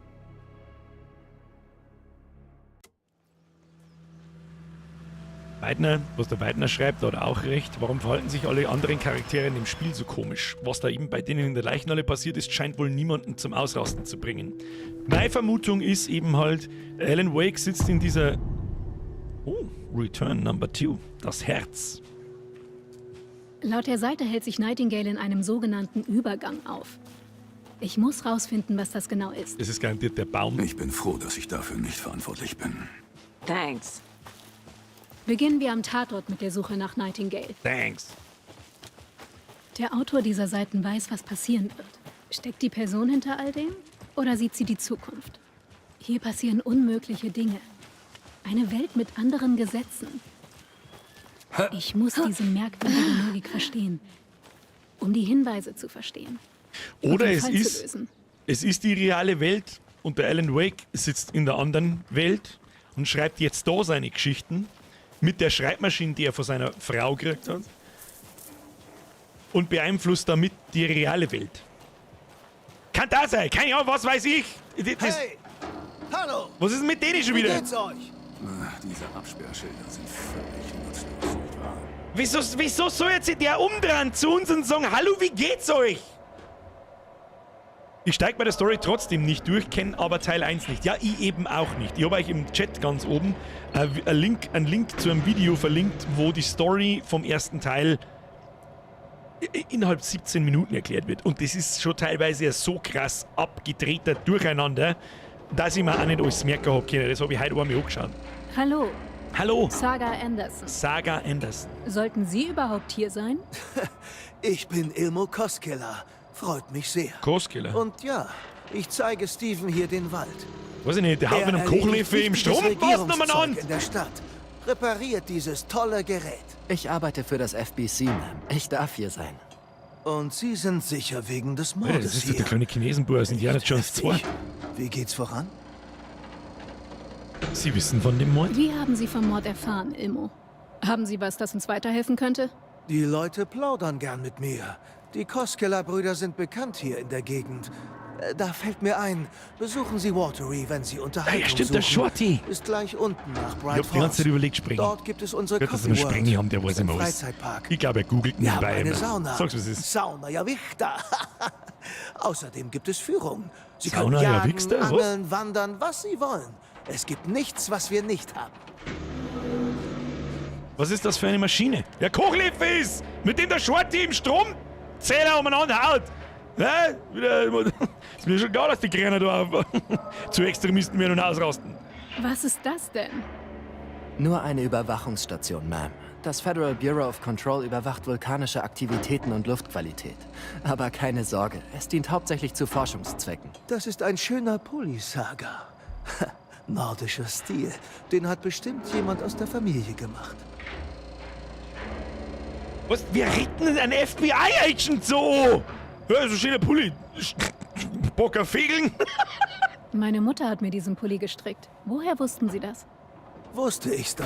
Weidner, was der Weidner schreibt, hat auch recht. Warum verhalten sich alle anderen Charaktere in dem Spiel so komisch? Was da eben bei denen in der Leichenhalle passiert ist, scheint wohl niemanden zum Ausrasten zu bringen. Meine Vermutung ist eben halt, Alan Wake sitzt in dieser... Oh, Return Number 2, das Herz.
Laut der Seite hält sich Nightingale in einem sogenannten Übergang auf. Ich muss rausfinden, was das genau ist.
Es ist garantiert der Baum.
Ich bin froh, dass ich dafür nicht verantwortlich bin.
Thanks.
Beginnen wir am Tatort mit der Suche nach Nightingale.
Thanks.
Der Autor dieser Seiten weiß, was passieren wird. Steckt die Person hinter all dem? Oder sieht sie die Zukunft? Hier passieren unmögliche Dinge. Eine Welt mit anderen Gesetzen. Ich muss diese merkwürdige Logik verstehen, um die Hinweise zu verstehen. Und
Oder
den
es
Fall zu
ist,
lösen.
es ist die reale Welt und der Alan Wake sitzt in der anderen Welt und schreibt jetzt da seine Geschichten mit der Schreibmaschine, die er von seiner Frau gekriegt hat und beeinflusst damit die reale Welt. Kann da sein, keine Ahnung, was weiß ich. Das,
Hey! Hallo!
Was ist denn mit denen schon
Wie
wieder?
geht's euch?
Ach, diese Absperrschilder sind völlig nutzlos, nicht wahr?
Wieso soll jetzt der umdrehen zu uns und sagen, hallo, wie geht's euch? Ich steig bei der Story trotzdem nicht durch, kenne aber Teil 1 nicht. Ja, ich eben auch nicht. Ich habe euch im Chat ganz oben einen Link zu einem Video verlinkt, wo die Story vom ersten Teil innerhalb 17 Minuten erklärt wird. Und das ist schon teilweise so krass abgedrehter Durcheinander, dass ich mir auch nicht alles merken hab können. Das habe ich heute einmal angeschaut.
Hallo.
Hallo.
Saga Anderson.
Saga Anderson.
Sollten Sie überhaupt hier sein?
Ich bin Ilmo Koskela. Freut mich sehr.
Koskela?
Und ja, ich zeige Steven hier den Wald.
Weiß ich nicht, der haut
Er
mit einem
erledigt
Kochlöffel im
wichtiges
Strom was
Regierungszeug in der Stadt. Repariert dieses tolle Gerät.
Ich arbeite für das FBC, Ma'am. Ich darf hier sein.
Und Sie sind sicher wegen des
Alter,
Mordes
das ist doch
hier.
der kleine Chinesenbauer aus Indiana Jones 2.
Wie geht's voran?
Sie wissen von dem Mord?
Wie haben Sie vom Mord erfahren, Ilmo? Haben Sie was, das uns weiterhelfen könnte?
Die Leute plaudern gern mit mir. Die Koskela-Brüder sind bekannt hier in der Gegend. Da fällt mir ein, besuchen Sie Watery, wenn Sie Unterhaltung
Ah ja, stimmt, der
suchen.
Shorty.
Ist gleich unten nach
Ich
Bright
hab die ganze Zeit
Falls.
überlegt, springen.
Dort gibt es unsere
Wird das
Coffee
immer
World.
Sprengi haben, der weiß
Ist ein
immer alles.
Freizeitpark.
Ich glaube, er googelt
Wir haben
nebenbei
eine
immer.
Sauna.
Sag's, was es ist.
Sauna ja Wichter. Außerdem gibt es Führung. Sie
Sauna
können
ja
jagen,
Wichster, was?
angeln, wandern, was Sie wollen. Es gibt nichts, was wir nicht haben.
Was ist das für eine Maschine? Der Kochlöffel ist, mit dem der Shorty im Stromzähler umeinander haut. Ja, wieder, ist mir schon klar, dass die Kräner da zu Extremisten werden und ausrasten.
Was ist das denn?
Nur eine Überwachungsstation, Ma'am. Das Federal Bureau of Control überwacht vulkanische Aktivitäten und Luftqualität. Aber keine Sorge, es dient hauptsächlich zu Forschungszwecken.
Das ist ein schöner Pulli, Saga. Nordischer Stil. Den hat bestimmt jemand aus der Familie gemacht.
Was? Wir retten einen FBI-Agent so! Ja, so ein schöner Pulli. Bock auf Fegeln.
Meine Mutter hat mir diesen Pulli gestrickt. Woher wussten Sie das?
Wusste ich's doch.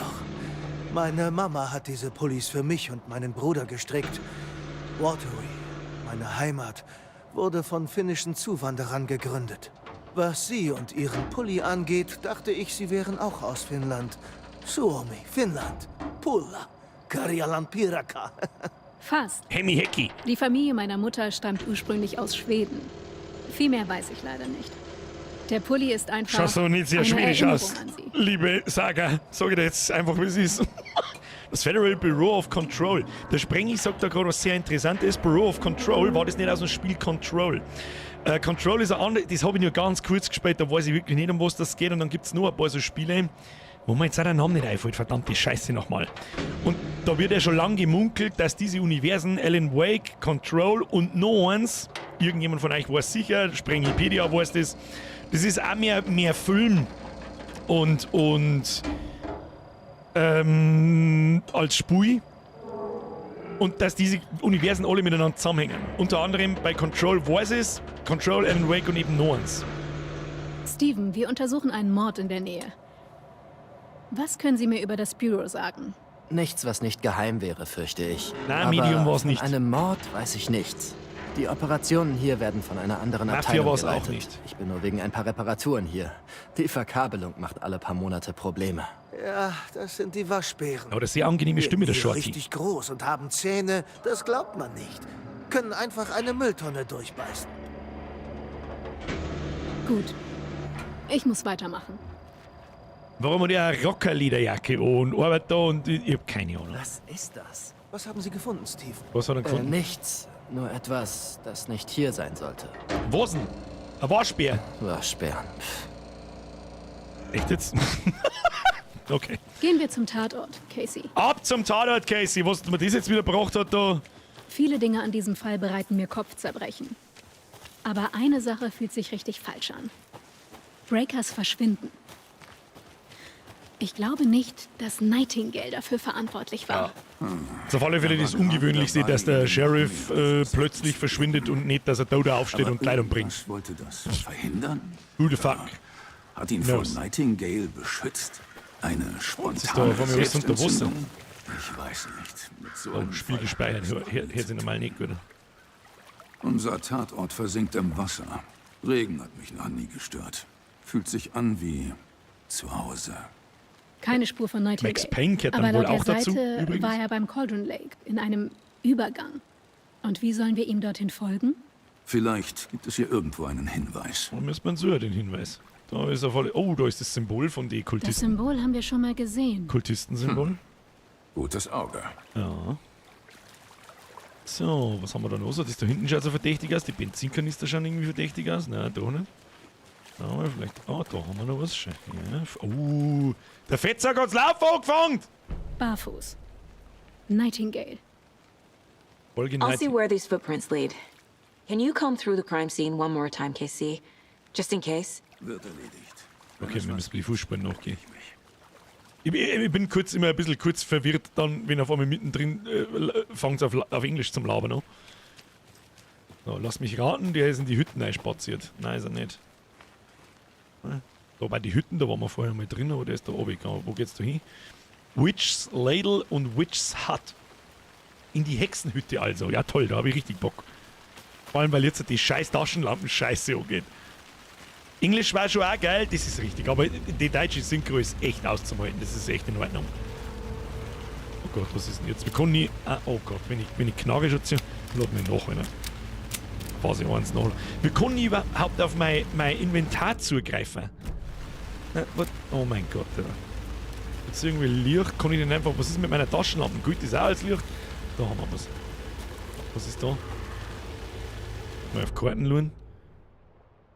Meine Mama hat diese Pullis für mich und meinen Bruder gestrickt. Watery, meine Heimat, wurde von finnischen Zuwanderern gegründet. Was sie und ihren Pulli angeht, dachte ich, sie wären auch aus Finnland. Suomi, Finnland, Pulla, Karjalan Piraka.
Fast.
Hemmi Hecki.
Die Familie meiner Mutter stammt ursprünglich aus Schweden. Viel mehr weiß ich leider nicht. Der Pulli ist einfach
Schaut so nicht sehr
eine
schwedisch
Erinnerung
aus.
an sie.
Liebe Saga, sag ich dir jetzt einfach, wie es ist. Das Federal Bureau of Control. Der Sprengi sagt da gerade was sehr Interessantes. Bureau of Control, war das nicht aus dem Spiel Control? Control ist ein anderes, das habe ich nur ganz kurz gespielt, da weiß ich wirklich nicht, um was das geht. Und dann gibt es nur ein paar so Spiele, wo mir jetzt auch der Name nicht einfällt. Verdammte Scheiße nochmal. Und da wird ja schon lange gemunkelt, dass diese Universen Alan Wake, Control und No Ones, irgendjemand von euch weiß sicher, Sprengipedia weiß das, das ist auch mehr Film und als Spui. Und dass diese Universen alle miteinander zusammenhängen. Unter anderem bei Control Voices, Control, Alan Wake und eben No Ones.
Steven, wir untersuchen einen Mord in der Nähe. Was können Sie mir über das Büro sagen?
Nichts, was nicht geheim wäre, fürchte ich.
Na,
Aber
Medium war's
von
nicht.
einem Mord weiß ich nichts. Die Operationen hier werden von einer anderen
Mafia
Abteilung
war's auch
geleitet.
nicht.
Ich bin nur wegen ein paar Reparaturen hier. Die Verkabelung macht alle paar Monate Probleme.
Ja, das sind die Waschbären.
Aber das ist sehr angenehme Stimme, der
Werden hier
Shorty.
richtig groß und haben Zähne, das glaubt man nicht. Können einfach eine Mülltonne durchbeißen.
Gut. Ich muss weitermachen.
Warum hat er eine Rockerlederjacke an und arbeitet da und ich hab keine Ahnung.
Was ist das?
Was haben Sie gefunden, Steven?
Was hat er gefunden?
Nichts. Nur etwas, das nicht hier sein sollte.
Was denn? Ein Waschbär.
Waschbären.
Echt jetzt? Okay.
Gehen wir zum Tatort, Casey.
Ab zum Tatort, Casey. Was mir das jetzt wieder gebracht hat da.
Viele Dinge an diesem Fall bereiten mir Kopfzerbrechen. Aber eine Sache fühlt sich richtig falsch an. Breakers verschwinden. Ich glaube nicht, dass Nightingale dafür verantwortlich war.
Ist auf alle Fälle das Ungewöhnlichste, dass der Sheriff plötzlich verschwindet und nicht, dass er da aufsteht
Aber
und Kleidung bringt.
irgendwas wollte das verhindern?
Who the fuck?
Hat ihn
Knows.
vor Nightingale beschützt? Eine
ist da
spontane
auf einmal alles unter Wasser.
Selbstentzündung? Ich weiß nicht. Mit so
Oh,
einem
Spiel
Fall
gespeichert. Hört sich normal nicht gut an.
Unser Tatort versinkt im Wasser. Regen hat mich noch nie gestört. Fühlt sich an wie zu Hause.
Keine Spur von Nightingale.
Max Payne gehört dann
Aber
wohl
laut der
auch dazu,
Seite
übrigens.
war er beim Cauldron Lake in einem Übergang. Und wie sollen wir ihm dorthin folgen?
Vielleicht gibt es hier irgendwo einen Hinweis.
Wo müsste man suchen, den Hinweis? Da ist auf alle. Oh, da ist das Symbol von den
Das
Kultisten.
Symbol haben wir schon mal gesehen.
Kultistensymbol.
Gutes Auge.
Ja. So, was haben wir da noch so? Das da hinten schaut so verdächtig aus. Die Benzinkanister schauen irgendwie verdächtig aus. Nein, da nicht. Da haben wir vielleicht. Ah, da haben wir noch was. Schau. Ja. Oh, der Fettsack hat's Laufen angefangen!
Barfuß. Nightingale.
Folge
I'll see
19.
where these footprints lead. Can you comb through the crime scene one more time, KC? Just in case.
Wird erledigt.
Okay, wir müssen die Fußspuren nachgehen. Ich bin kurz immer ein bisschen kurz verwirrt, dann, wenn auf einmal mittendrin fängt auf Englisch zum Labern an. So, lass mich raten, der ist in die Hütten einspaziert. Nein, ist er nicht. Ne? Da bei die Hütten, da waren wir vorher mal drin, aber der ist da oben gegangen. Wo geht's da hin? Witch's Ladle und Witch's Hut. In die Hexenhütte also. Ja toll, da habe ich richtig Bock. Vor allem, weil jetzt die scheiß Taschenlampen-Scheiße angeht. Englisch war schon auch geil, das ist richtig, aber die deutsche Synchro ist echt auszuhalten, das ist echt in Ordnung. Oh Gott, was ist denn jetzt? Wir können nie. Ah, oh Gott, wenn ich Knarre schon ziehe, lad mich nach, einer. Phase 1 nach. Wir können nie überhaupt auf mein Inventar zugreifen. Na, what? Oh mein Gott, Alter. Jetzt irgendwie Licht, kann ich denn einfach. Was ist mit meiner Taschenlampe? Gut, das ist auch als Licht. Da haben wir was. Was ist da? Mal auf Karten schauen.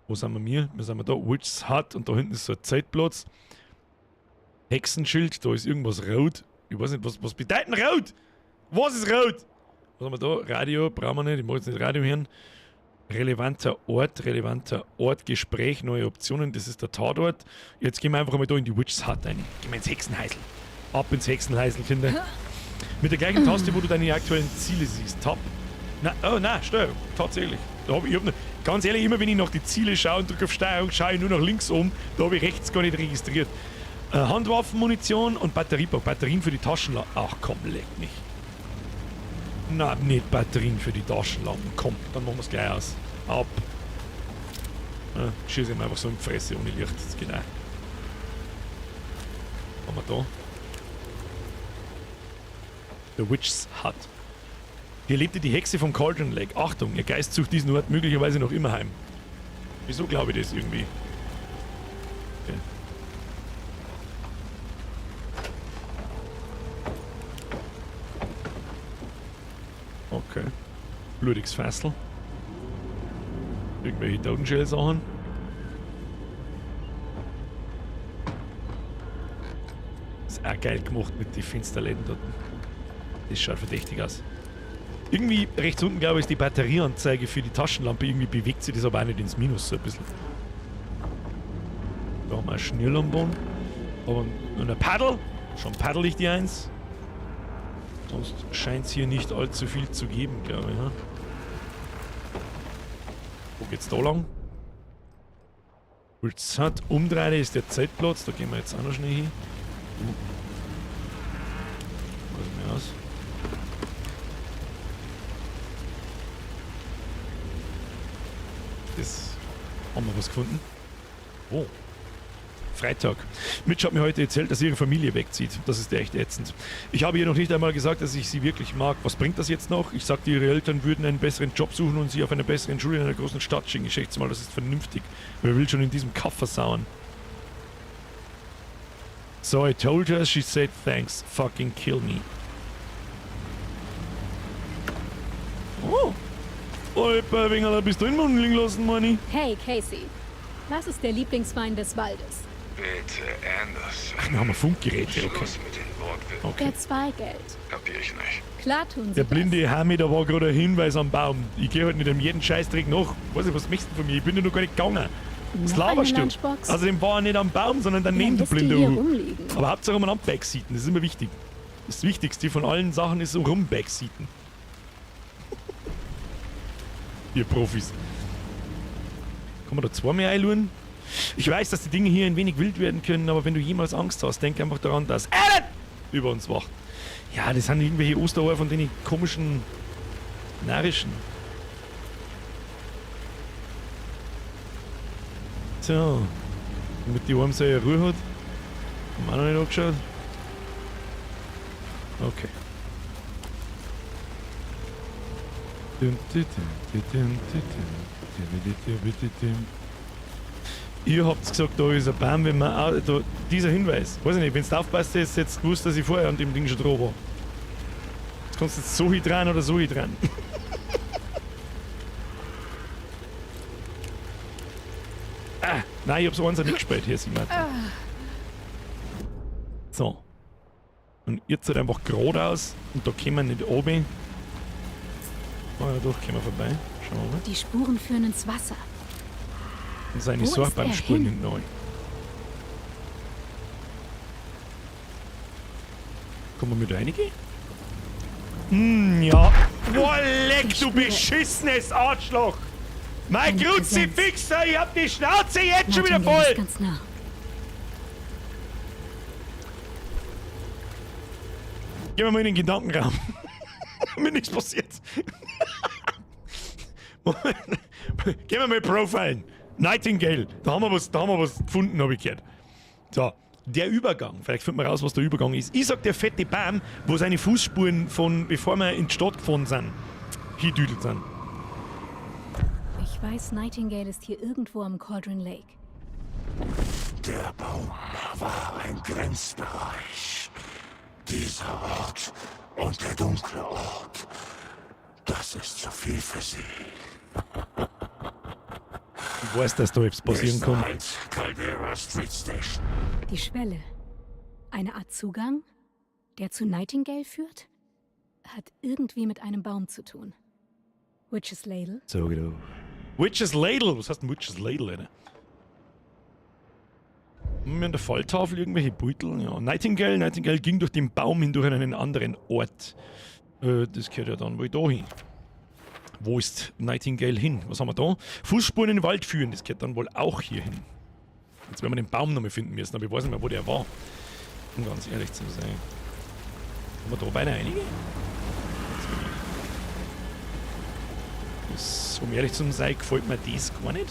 Wo sind wir mir? Wir sind wir da. Witch's Hut und da hinten ist so ein Zeltplatz. Hexenschild, da ist irgendwas rot. Ich weiß nicht, was bedeutet denn rot? Was ist rot? Was haben wir da? Radio brauchen wir nicht. Ich mag jetzt nicht Radio hören. Relevanter Ort, Gespräch, neue Optionen. Das ist der Tatort. Jetzt gehen wir einfach mal da in die Witch's Hut rein. Gehen wir ins Hexenhäusl. Ab ins Hexenhäusl, Kinder. Mit der gleichen Taste, wo du deine aktuellen Ziele siehst. Top. Na, oh nein, Steuerung. Tatsächlich. Da hab ich, ich hab noch, ganz ehrlich, immer wenn ich nach die Ziele schaue und drücke auf Steuerung, schaue ich nur nach links um. Da habe ich rechts gar nicht registriert. Handwaffenmunition und Batteriepack. Batterien für die Taschenlampen. Ach komm, leck mich. Na, nicht Batterien für die Taschenlampen. Komm, dann machen wir's gleich aus. Ab. Ja, schieße ihm einfach so in die Fresse ohne Licht. Das geht auch. Was haben wir da? The Witch's Hut. Hier lebte die Hexe vom Cauldron Lake. Achtung, ihr Geist sucht diesen Ort möglicherweise noch immer heim. Wieso glaube ich das irgendwie? Okay. Okay. Blutiges Fessel. Irgendwelche Totenschäl-Sachen. Ist auch geil gemacht mit den Fensterläden dort. Das schaut verdächtig aus. Irgendwie rechts unten, glaube ich, ist die Batterieanzeige für die Taschenlampe. Irgendwie bewegt sich das aber auch nicht ins Minus so ein bisschen. Da haben wir ein Schnürlambon. Aber und ein Paddel. Schon paddel ich die eins. Sonst scheint es hier nicht allzu viel zu geben, glaube ich. Wo geht's da lang? Hat umdrehen ist der Zeltplatz. Da gehen wir jetzt auch noch schnell hin. Was ist mir aus? Das haben wir was gefunden. Oh. Freitag. Mitch hat mir heute erzählt, dass ihre Familie wegzieht. Das ist echt ätzend. Ich habe ihr noch nicht einmal gesagt, dass ich sie wirklich mag. Was bringt das jetzt noch? Ich sagte, ihre Eltern würden einen besseren Job suchen und sie auf einer besseren Schule in einer großen Stadt schicken. Ich schätze mal, das ist vernünftig. Wer will schon in diesem Kaff versauen? So I told her, she said thanks. Fucking kill me. Oh. Oh, Wingerl, bist du in den Mund liegen lassen, Manni?
Hey, Casey. Was ist der Lieblingswein des Waldes?
Bitte, Anderson.
Ach, wir haben Funkgeräte, okay.
Schluss mit den Wortwitzen.
Okay.
Der Zweigeld.
Kapier ich nicht.
Klar tun sie
Der blinde Hami, da war gerade ein Hinweis am Baum. Ich gehe halt nicht um jeden Scheißdreck nach. Weiß ich, was möchtest du von mir? Ich bin ja noch gar nicht gegangen. Was
Noch
laberst
eine
du?
Lunchbox?
Außerdem war er nicht am Baum, sondern daneben,
Dann
du
lässt die
blinde
hier
Hu.
rumliegen.
Aber Hauptsache umeinander backseaten, das ist immer wichtig. Das Wichtigste von allen Sachen ist so rumbackseaten. Ihr Profis. Kann man da zwei mehr einluren? Ich weiß, dass die Dinge hier ein wenig wild werden können, aber wenn du jemals Angst hast, denk einfach daran, dass Alan über uns wacht. Ja, das sind irgendwelche Ostereier von den komischen, narischen. So. Damit die Arm seine Ruhe hat. Haben wir auch noch nicht angeschaut. Okay. Ihr habt gesagt, da ist ein Baum, wenn man. Da, dieser Hinweis. Weiß ich nicht, wenn du aufpasst, hättest du jetzt gewusst, dass ich vorher an dem Ding schon dran war. Jetzt kannst du jetzt so hin dran oder so hin dran. Ah, nein, ich hab's eins nicht gespielt. Hier ist jemand. So. Und jetzt halt einfach geradeaus und da kommen wir nicht oben. Oh ja, doch, kommen wir vorbei. Schauen wir mal.
Die Spuren führen ins Wasser.
Und seine
Wo
Sorge
ist
beim
er
Spuren
hin?
hinten rein. Kommen wir mit reingehen? Ja. Boah, leck, du beschissenes Arschloch! Mein
Eine
Kruzifixer, ich hab die Schnauze jetzt schon wieder
Nightingale
voll!
ist ganz nah.
Gehen wir mal in den Gedankenraum. Mir nichts passiert. Moment. Gehen wir mal profilen. Nightingale. Da haben wir was, da haben wir was gefunden, habe ich gehört. So, der Übergang. Vielleicht finden wir raus, was der Übergang ist. Ich sag, der fette Baum, wo seine Fußspuren von, bevor wir in die Stadt gefahren sind, hindüdelt sind.
Ich weiß, Nightingale ist hier irgendwo am Cauldron Lake.
Der Baum war ein Grenzbereich. Dieser Ort und der dunkle Ort. Das ist zu viel für sie.
Ich weiß, dass da etwas passieren
Nächster
kann.
Halt, Caldera Street Station.
Die Schwelle. Eine Art Zugang, der zu Nightingale führt? Hat irgendwie mit einem Baum zu tun. Witch's Ladle?
So, genau. Witch's Ladle. Was heißt denn Witch's Ladle, Alter? Haben wir an der Falltafel irgendwelche Beutel? Ja. Nightingale, Nightingale ging durch den Baum hindurch an einen anderen Ort. Das gehört ja dann wohl da hin. Wo ist Nightingale hin? Was haben wir da? Fußspuren in den Wald führen. Das gehört dann wohl auch hier hin. Jetzt werden wir den Baum nochmal finden müssen, aber ich weiß nicht mehr, wo der war. Um ganz ehrlich zu sein. Haben wir da beinahe einige? Das, um ehrlich zu sein, gefällt mir das gar nicht.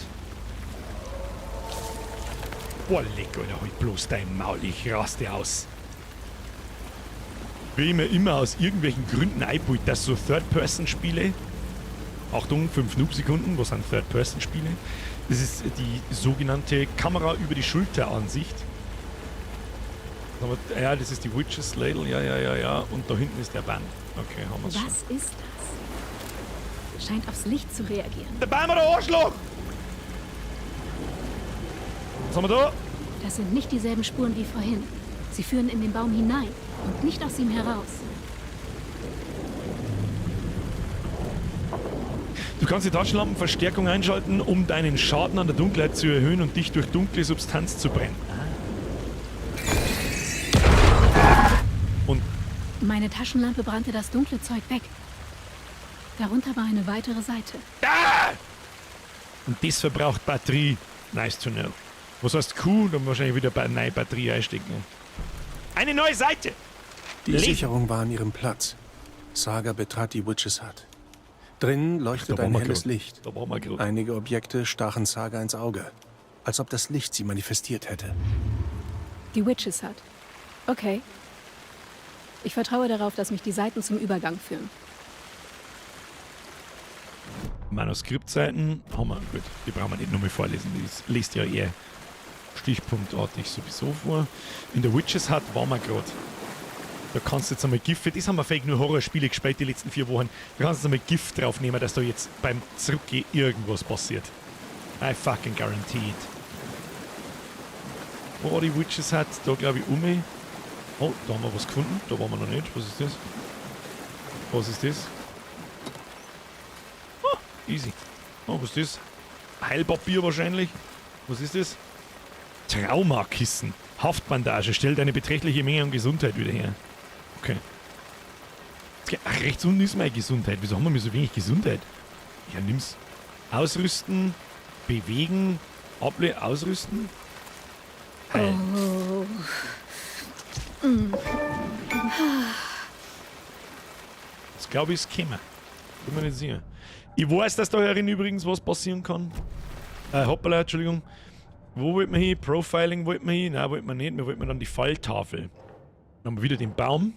Boah, leck, Alter, halt bloß dein Maul, ich raste aus. Wie ich mir immer aus irgendwelchen Gründen einbild, dass so Third-Person-Spiele. Achtung, 5 Noob-Sekunden, was sind Third-Person-Spiele? Das ist die sogenannte Kamera über die Schulter-Ansicht. Aber, ja, das ist die Witch's Ladle, ja, ja, ja, ja. Und da hinten ist der Baum. Okay, haben wir's schon.
Was ist das? Scheint aufs Licht zu reagieren.
Der Baum oder Arschloch! Was haben wir da?
Das sind nicht dieselben Spuren wie vorhin. Sie führen in den Baum hinein und nicht aus ihm heraus.
Du kannst die Taschenlampenverstärkung einschalten, um deinen Schaden an der Dunkelheit zu erhöhen und dich durch dunkle Substanz zu brennen. Und
Meine Taschenlampe brannte das dunkle Zeug weg. Darunter war eine weitere Seite.
Und das verbraucht Batterie. Nice to know. Was heißt Q? Dann wahrscheinlich wieder bei neue Batterie einstecken. Eine neue Seite!
Die
Lesen.
Sicherung war an ihrem Platz. Saga betrat die Witch's Hut. Drinnen leuchtet
Da waren
ein
wir
helles
grad.
Licht.
Da waren wir grad.
Einige Objekte stachen Saga ins Auge, als ob das Licht sie manifestiert hätte.
Die Witch's Hut. Okay. Ich vertraue darauf, dass mich die Seiten zum Übergang führen.
Manuskriptseiten haben wir. Gut, die brauchen wir nicht nochmal vorlesen. Das liest ja eher stichpunktartig sowieso vor. In der Witch's Hut waren wir gerade. Da kannst du jetzt einmal Gift, für das haben wir fake nur Horrorspiele gespielt die letzten 4 Wochen. Da kannst du jetzt einmal Gift draufnehmen, dass da jetzt beim Zurückgehen irgendwas passiert. I fucking guarantee it. Wo war die Witch's Hut? Da glaube ich um. Oh, da haben wir was gefunden. Da waren wir noch nicht. Was ist das? Was ist das? Oh, easy. Oh, was ist das? Heilpapier wahrscheinlich. Was ist das? Traumakissen. Haftbandage. Stellt eine beträchtliche Menge an Gesundheit wieder her. Okay. Ach, rechts unten ist meine Gesundheit. Wieso haben wir so wenig Gesundheit? Ja, nimm's. Ausrüsten, bewegen, able, ausrüsten. Heilen.
Oh.
Das glaube ich ist gekommen. Bin mir nicht sicher. Ich weiß, dass da herin übrigens was passieren kann. Hoppala, Entschuldigung. Wo wollt man hin? Profiling wollt man hin? Nein, wollt man nicht. Wir wollten dann die Falltafel. Dann haben wir wieder den Baum.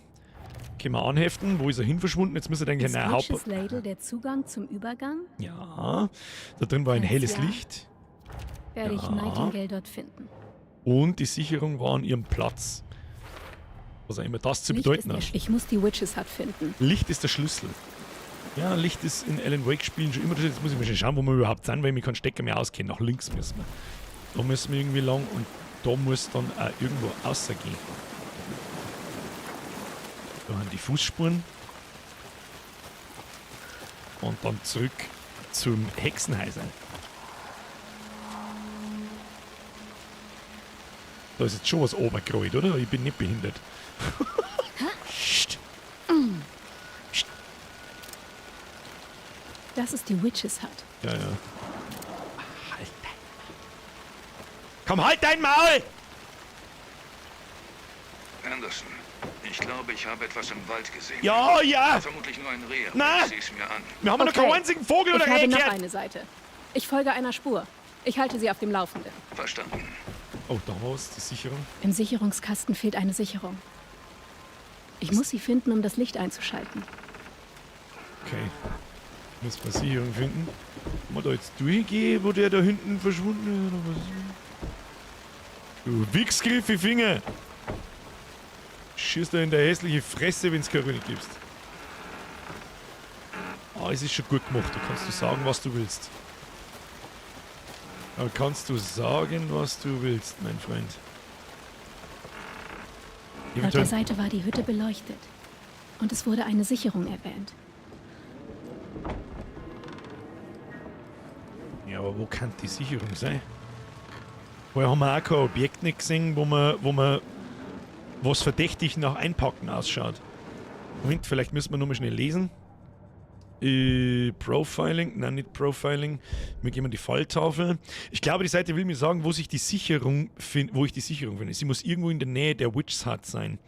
Können wir anheften. Wo ist er hin verschwunden? Jetzt müsste er eigentlich
Ist
ein Haupt...
Witches Ladle der Zugang zum Übergang?
Ja, da drin war ein
Falls
helles
ja,
Licht.
Werde ich
Ja.
Nightingale dort finden.
Und die Sicherung war an ihrem Platz. Was auch immer das zu
Licht
bedeuten
ist
hat.
der Ich muss die Witches Hut finden.
Licht ist der Schlüssel. Ja, Licht ist in Alan Wake Spielen schon immer. Jetzt muss ich mal schnell schauen, wo wir überhaupt sind, weil ich mich keinen Stecker mehr auskenne. Nach links müssen wir. Da müssen wir irgendwie lang und da muss dann auch irgendwo rausgehen. Da haben die Fußspuren. Und dann zurück zum Hexenhäuser. Da ist jetzt schon was runtergerollt, oder? Ich bin nicht behindert. Psst.
Das ist die Witches Hut.
Ja, ja. Halt dein Komm, halt dein Maul!
Anderson, ich glaube, ich habe etwas im Wald gesehen.
Ja, ja.
Vermutlich nur ein Reh, aber
Na.
ich sehe es mir an.
Wir haben noch keinen einzigen Vogel oder
Ich habe
Reh
noch
gehört.
eine Seite. Ich folge einer Spur. Ich halte sie auf dem Laufenden.
Verstanden.
Oh, da haben wir was, die Sicherung.
Im Sicherungskasten fehlt eine Sicherung. Ich muss sie finden, um das Licht einzuschalten.
Okay. Muss man Sicherung finden. Kann man da jetzt durchgehen, wo der da hinten verschwunden ist? Oder was? Du Wichsgriffe Finger! Schießt da in der hässliche Fresse, wenn's keine Runde gibst. Ah, es ist schon gut gemacht. Da kannst du sagen, was du willst. Da kannst du sagen, was du willst, mein Freund.
Laut der
Eventuell-
Seite war die Hütte beleuchtet. Und es wurde eine Sicherung erwähnt.
Ja, aber wo kann die Sicherung sein? Vorher haben wir auch kein Objekt nicht gesehen, wo man was verdächtig nach Einpacken ausschaut. Moment, vielleicht müssen wir nur mal schnell lesen. Profiling, nein, nicht Profiling. Wir gehen an die Falltafel. Ich glaube, die Seite will mir sagen, wo sich die Sicherung wo ich die Sicherung finde. Sie muss irgendwo in der Nähe der Witch's Hut sein.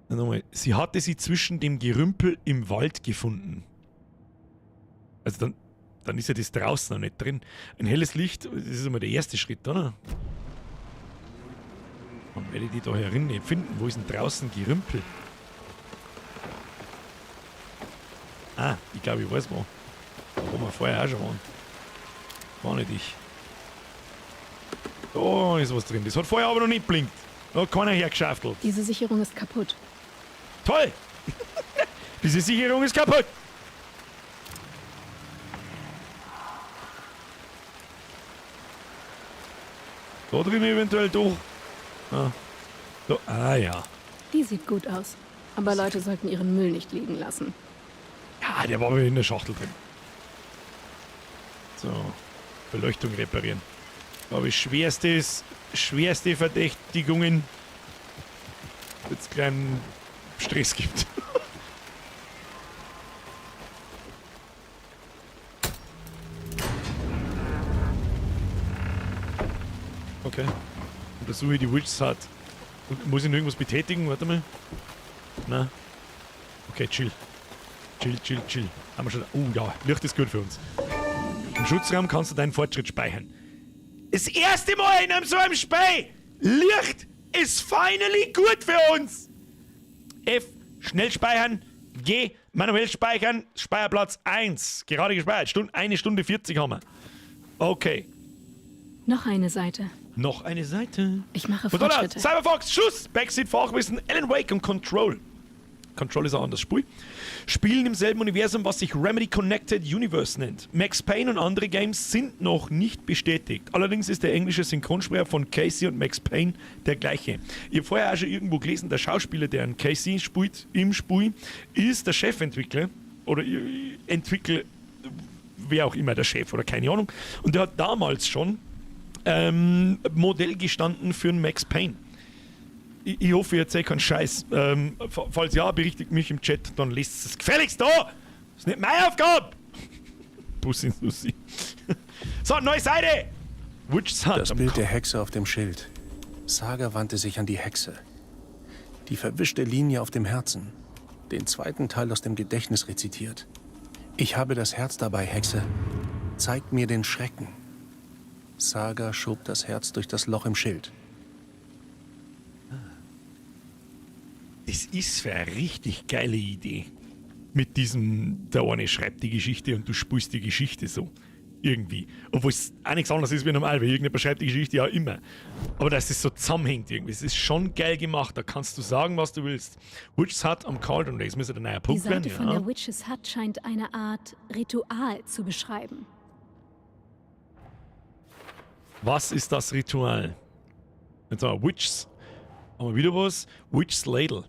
Na, nochmal. Sie hatte sie zwischen dem Gerümpel im Wald gefunden. Also dann ist ja das draußen noch nicht drin. Ein helles Licht, das ist immer der erste Schritt, oder? Wann werde ich die da herinnen finden? Wo ist denn draußen Gerümpel? Ah, ich glaube, ich weiß wo. Wo wir vorher auch schon waren. War nicht ich. Da ist was drin. Das hat vorher aber noch nicht blinkt. Da hat keiner hergeschaftelt.
Diese Sicherung ist kaputt.
Toll! Diese Sicherung ist kaputt! Da drin eventuell doch. Ah. Da, ah ja.
Die sieht gut aus. Aber Leute sollten ihren Müll nicht liegen lassen.
Ja, der war aber in der Schachtel drin. So. Beleuchtung reparieren. Glaube ich, schwerste Verdächtigungen, wenn es kleinen Stress gibt. Okay. Untersuche die Witch's Hut. Und muss ich noch irgendwas betätigen? Warte mal. Na. Okay, chill. Chill, chill, chill. Haben wir schon. Oh ja, Licht ist gut für uns. Im Schutzraum kannst du deinen Fortschritt speichern. Das erste Mal in einem so einem Spiel! Licht ist finally gut für uns! F, schnell speichern. G, manuell speichern. Speicherplatz 1. Gerade gespeichert. 1 Stunde 40 haben wir. Okay.
Noch eine Seite.
Noch eine Seite.
Ich mache
Madonna,
Fortschritte.
Cyberfox, Schuss! Backseat, Fachwissen, Alan Wake und Control. Control ist auch anders Spiel. Spielen im selben Universum, was sich Remedy Connected Universe nennt. Max Payne und andere Games sind noch nicht bestätigt. Allerdings ist der englische Synchronsprecher von Casey und Max Payne der gleiche. Ich habe vorher auch schon irgendwo gelesen, der Schauspieler, der einen Casey spielt, im Spiel, ist der Chefentwickler oder Entwickler, wer auch immer, der Chef oder keine Ahnung. Und der hat damals schon Modell gestanden für einen Max Payne. Ich hoffe, ich erzähle keinen Scheiß. Falls ja, berichtigt mich im Chat, dann lest es gefälligst da! Das ist nicht meine Aufgabe! Bussi, Susi. So, neue Seite! Witch's Hunt.
Das Bild der Hexe auf dem Schild. Saga wandte sich an die Hexe. Die verwischte Linie auf dem Herzen. Den zweiten Teil aus dem Gedächtnis rezitiert. Ich habe das Herz dabei, Hexe. Zeig mir den Schrecken. Saga schob das Herz durch das Loch im Schild.
Das ist für eine richtig geile Idee. Mit diesem, der eine schreibt die Geschichte und du spielst die Geschichte so. Irgendwie. Obwohl es auch nichts anderes ist wie normal, weil irgendjemand schreibt die Geschichte ja immer. Aber dass es so zusammenhängt irgendwie. Es ist schon geil gemacht. Da kannst du sagen, was du willst. Witch's Hut am Cauldron Lake. Das müsste der neue
Die
Punkt werden,
Seite von
ja.
der Witch's Hut scheint eine Art Ritual zu beschreiben.
Was ist das Ritual? Jetzt haben wir Witch's. Haben wir wieder was? Witch's Ladle.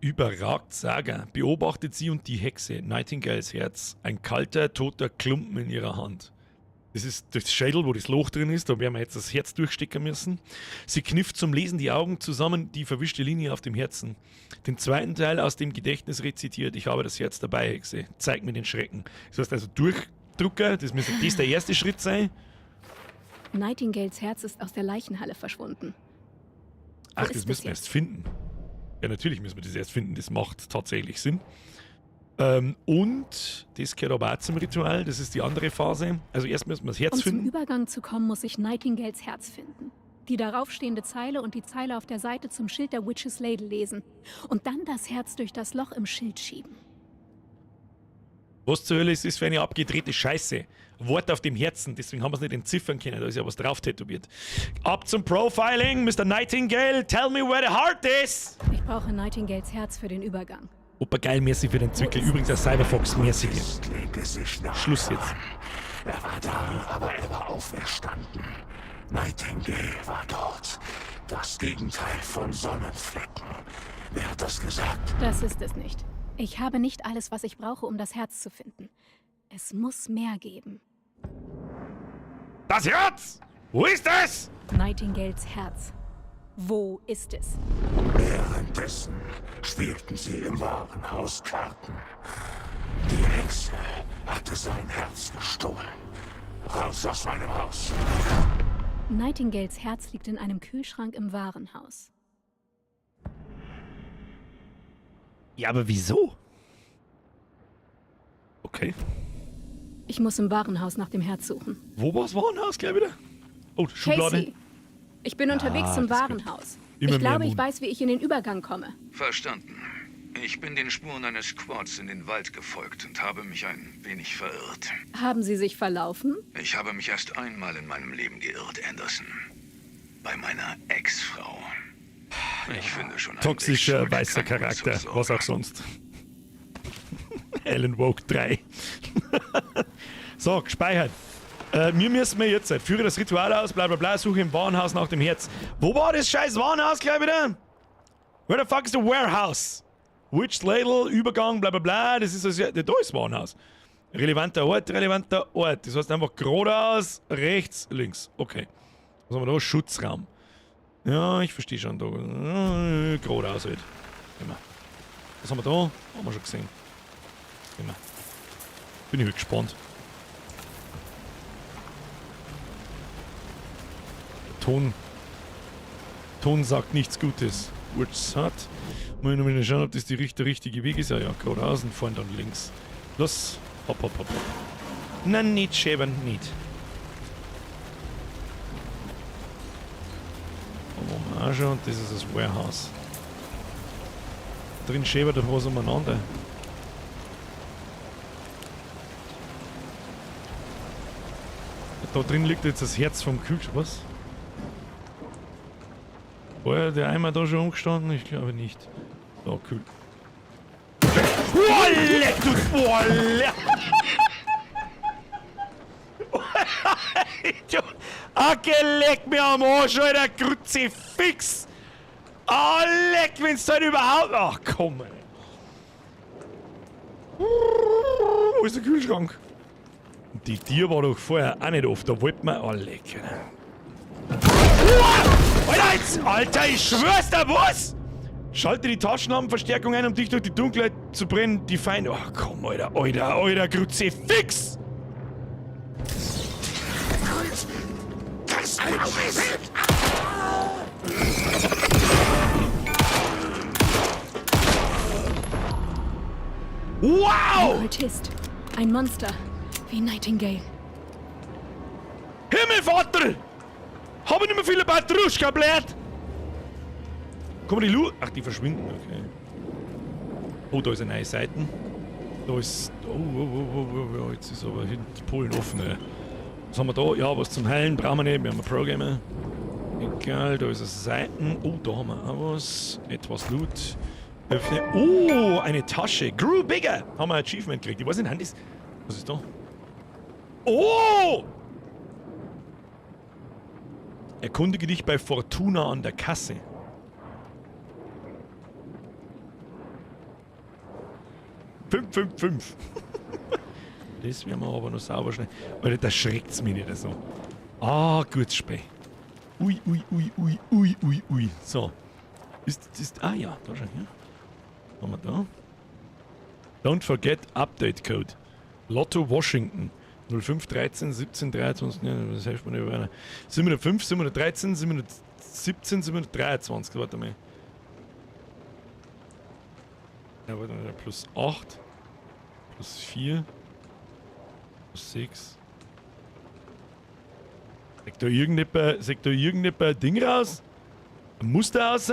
Überragt Saga. Beobachtet sie und die Hexe. Nightingales Herz. Ein kalter, toter Klumpen in ihrer Hand. Das ist das Schädel, wo das Loch drin ist. Da werden wir jetzt das Herz durchstecken müssen. Sie knifft zum Lesen die Augen zusammen, die verwischte Linie auf dem Herzen. Den zweiten Teil aus dem Gedächtnis rezitiert. Ich habe das Herz dabei, Hexe. Zeig mir den Schrecken. Das heißt also Durchdrucker. Das müsste das der erste Schritt sein.
Nightingales Herz ist aus der Leichenhalle verschwunden.
Ach,
Wo
das
ist
müssen
es
wir
jetzt?
erst finden. Ja, natürlich müssen wir das erst finden. Das macht tatsächlich Sinn. Und das gehört aber auch zum Ritual. Das ist die andere Phase. Also erst müssen wir das Herz
Um zum
finden.
Übergang zu kommen, muss ich Nightingales Herz finden. Die daraufstehende Zeile und die Zeile auf der Seite zum Schild der Witch's Ladle lesen. Und dann das Herz durch das Loch im Schild schieben.
Was zur Hölle ist das für eine abgedrehte Scheiße? Wort auf dem Herzen, deswegen haben wir es nicht entziffern können, da ist ja was drauf tätowiert. Ab zum Profiling, Mr. Nightingale, tell me where the heart is!
Ich brauche Nightingales Herz für den Übergang.
Opa geil, merci für den Zwickel. Übrigens ein Cyberfox, merci dir.
Lehnte sich nach.
Schluss jetzt.
Er war da, aber er war auferstanden. Nightingale war dort. Das Gegenteil von Sonnenflecken. Wer hat das gesagt?
Das ist es nicht. Ich habe nicht alles, was ich brauche, um das Herz zu finden. Es muss mehr geben.
Das Herz! Wo ist es?
Nightingales Herz. Wo ist es?
Währenddessen spielten sie im Warenhaus Karten. Die Hexe hatte sein Herz gestohlen. Raus aus meinem Haus.
Nightingales Herz liegt in einem Kühlschrank im Warenhaus.
Ja, aber wieso? Okay.
Ich muss im Warenhaus nach dem Herz suchen.
Wo war's Warenhaus gleich wieder? Oh, Schublade.
Casey, ich bin unterwegs
Ah,
zum
das wird
Warenhaus.
immer
Ich glaube,
mehr
ich
Mut.
weiß, wie ich in den Übergang komme.
Verstanden. Ich bin den Spuren eines Quads in den Wald gefolgt und habe mich ein wenig verirrt.
Haben Sie sich verlaufen?
Ich habe mich erst einmal in meinem Leben geirrt, Anderson. Bei meiner Ex-Frau. Ich finde schon einen
Toxischer
Weg zurück.
weißer
Kein Grund zur
Charakter,
Sorge.
was auch sonst. Alan Woke 3. So, gespeichert. Mir müssen wir jetzt, führe das Ritual aus, bla bla bla, suche im Warenhaus nach dem Herz. Wo war das scheiß Warenhaus gleich wieder? Where the fuck is the warehouse? Witch Ladle, Übergang, bla bla bla, das ist das, ja, da ist Warenhaus. Relevanter Ort, relevanter Ort. Das heißt einfach geradeaus, rechts, links. Okay. Was haben wir da? Schutzraum. Ja, ich verstehe schon. Da. Geradeaus halt. Immer. Was haben wir da? Haben wir schon gesehen. Immer. Bin ich halt gespannt. Der Ton. Ton sagt nichts Gutes. What's hat? Muss ich noch mal schauen, ob das der richtige Weg ist. Ja, ja, geradeaus und fahren dann links. Los. Hopp, hopp, hopp, hopp. Nein, nicht schäbern, nicht. Da waren wir auch schon und das ist das Warehouse. Drin schäbert doch was umeinander. Da drin liegt jetzt das Herz vom Kühlschrank. Was? War ja der Eimer da schon umgestanden? Ich glaube nicht. So, kühl. Oh, leck, du! Oh, leck. Okay, leck mir am Arsch, Alter, Kruzifix! Ah, leck, wenn's halt überhaupt... Ach, komm, ey. Wo ist der Kühlschrank? Die Tür war doch vorher auch nicht offen, da wollte man... Oh, leck, Alter. Alter, jetzt, Alter, ich schwör's dir, was? Schalte die Taschenlampenverstärkung ein, um dich durch die Dunkelheit zu brennen, die Feinde... Ach, komm, Alter, Alter, Alter, Kruzifix! Wow!
Ein Kultist. Ein Monster. Wie Nightingale.
Himmelvater! Hab ich nicht mehr viele Batruschka, blöd! Komm, die Lu. Ach, die verschwinden, okay. Oh, da ist eine neue Seite. Da ist. Oh, oh, oh, oh, oh, oh, jetzt ist aber hinten Polen offen, ey. Was haben wir da? Ja, was zum Heilen brauchen wir nicht. Wir haben ein Programmer. Egal, da ist eine Seiten. Oh, da haben wir auch was. Etwas Loot. Öffne. Oh, eine Tasche. Grew bigger. Haben wir ein Achievement gekriegt. Ich weiß nicht, das. Was ist da? Oh! Erkundige dich bei Fortuna an der Kasse. Fünf, fünf, fünf. Das werden wir aber noch sauber schnell. Alter, da schreckt's mich nicht so. Ah, gutes Spiel. Ui, ui, ui, ui, ui, ui, ui. So. Ist, ah ja, da schon hier. Was haben wir da? Don't forget Update Code. Lotto Washington. 05 13 17 23. Ne, das hilft mir nicht weiter. 705, 713, 717, 723. Warte mal. Ja, warte mal. Plus 8. Plus 4. Plus 6. Sagt da irgendjemand ein Ding raus? Ein Muster raus?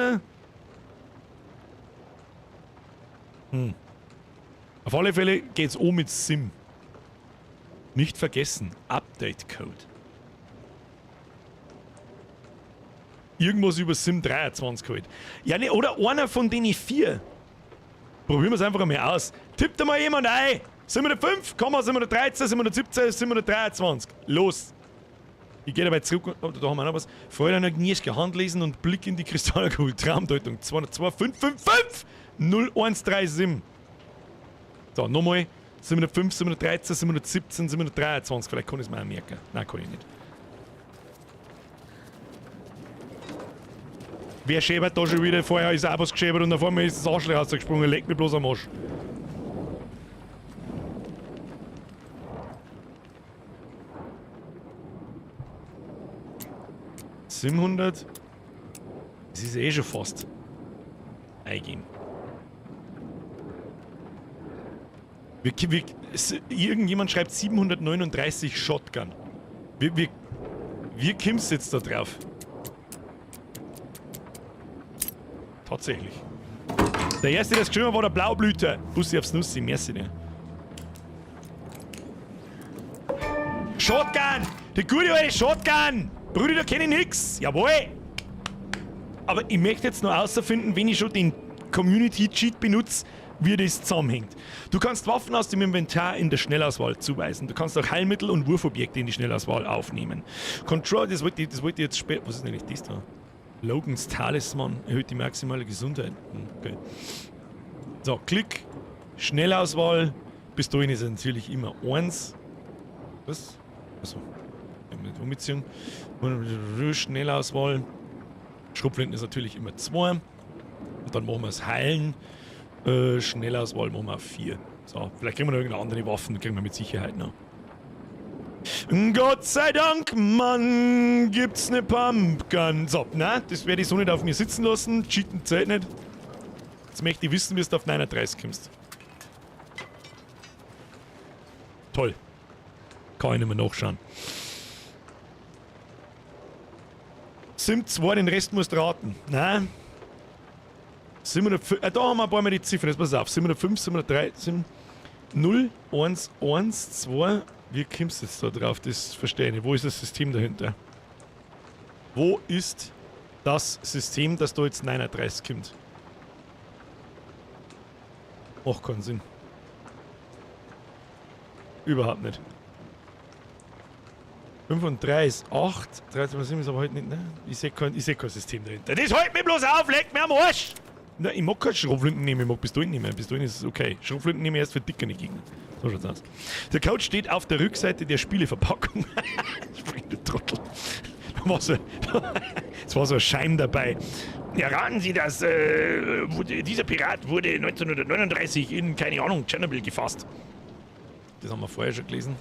Hm. Auf alle Fälle geht's um mit SIM. Nicht vergessen, Update Code. Irgendwas über SIM 23 halt. Ja, ne, oder einer von denen 4. Probieren wir es einfach einmal aus. Tippt mal jemand ein. 705, 713, 717, 723. Los. Ich gehe dabei zurück. Oh, da haben wir noch was. Fräulein Agnieszka, Handlesen und Blick in die Kristallkugel. Traumdeutung. 202, 555, 0137. So, nochmal. 705, 713, 717, 723. Vielleicht kann ich es mir auch merken. Nein, kann ich nicht. Wer schäbert da schon wieder? Vorher ist auch was geschäbert und auf einmal ist das Arschloch rausgesprungen. Leck mich bloß am Arsch. ...700... Das ist eh schon fast... ...eingehen. Irgendjemand schreibt 739 Shotgun. Wie kommst du jetzt da drauf? Tatsächlich. Der erste, der es geschrieben hat, war der Blaublüter. Bussi aufs Nussi, merci dir. Shotgun! Die gute alte Shotgun! Brüder, da kenne ich nix! Jawohl! Aber ich möchte jetzt noch außerfinden, wenn ich schon den Community-Cheat benutze, wie das zusammenhängt. Du kannst Waffen aus dem Inventar in der Schnellauswahl zuweisen. Du kannst auch Heilmittel und Wurfobjekte in die Schnellauswahl aufnehmen. Control, das wollte ich jetzt später. Was ist denn eigentlich das da? Logans Talisman erhöht die maximale Gesundheit. Okay. So, Klick. Schnellauswahl. Pistolen ist natürlich immer 1. Was? Achso. Mit umziehen. Schnellauswahl. Schrotflinten ist natürlich immer 2. Und dann machen wir es Heilen. Schnellauswahl machen wir auf 4. So, vielleicht kriegen wir noch irgendeine andere Waffen, kriegen wir mit Sicherheit noch. Gott sei Dank, Mann, gibt's ne Pumpgun. So, na, das werde ich so nicht auf mir sitzen lassen. Cheaten zählt nicht. Jetzt möchte ich wissen, wie du auf 39 kommst. Toll. Kann ich nicht mehr nachschauen. Sim 2, den Rest musst du raten. Nein. 705, da haben wir ein paar mehr die Ziffern, jetzt pass auf. 705, 703, 7, 0, 1, 1, 2. Wie kommst du jetzt da drauf? Das verstehe ich nicht. Wo ist das System dahinter? Wo ist das System, dass da jetzt 39 kommt? Macht keinen Sinn. Überhaupt nicht. 5 und 3 ist 8, 13 und 7 ist aber halt nicht, ne? Ich seh kein System dahinter. Das hält mich bloß auf, leck mir am Arsch! Na, ich mag keine Schrotflinten nehmen, ich mag Pistolen nehmen. Pistolen ist okay. Schrotflinten nehme ich erst für dickere Gegner. So schaut's aus. Der Code steht auf der Rückseite der Spieleverpackung. Spring, du Trottel. Da war so, es war so ein Scheim dabei. Ja, raten Sie, dass dieser Pirat wurde 1939 in, keine Ahnung, Tschernobyl gefasst. Das haben wir vorher schon gelesen.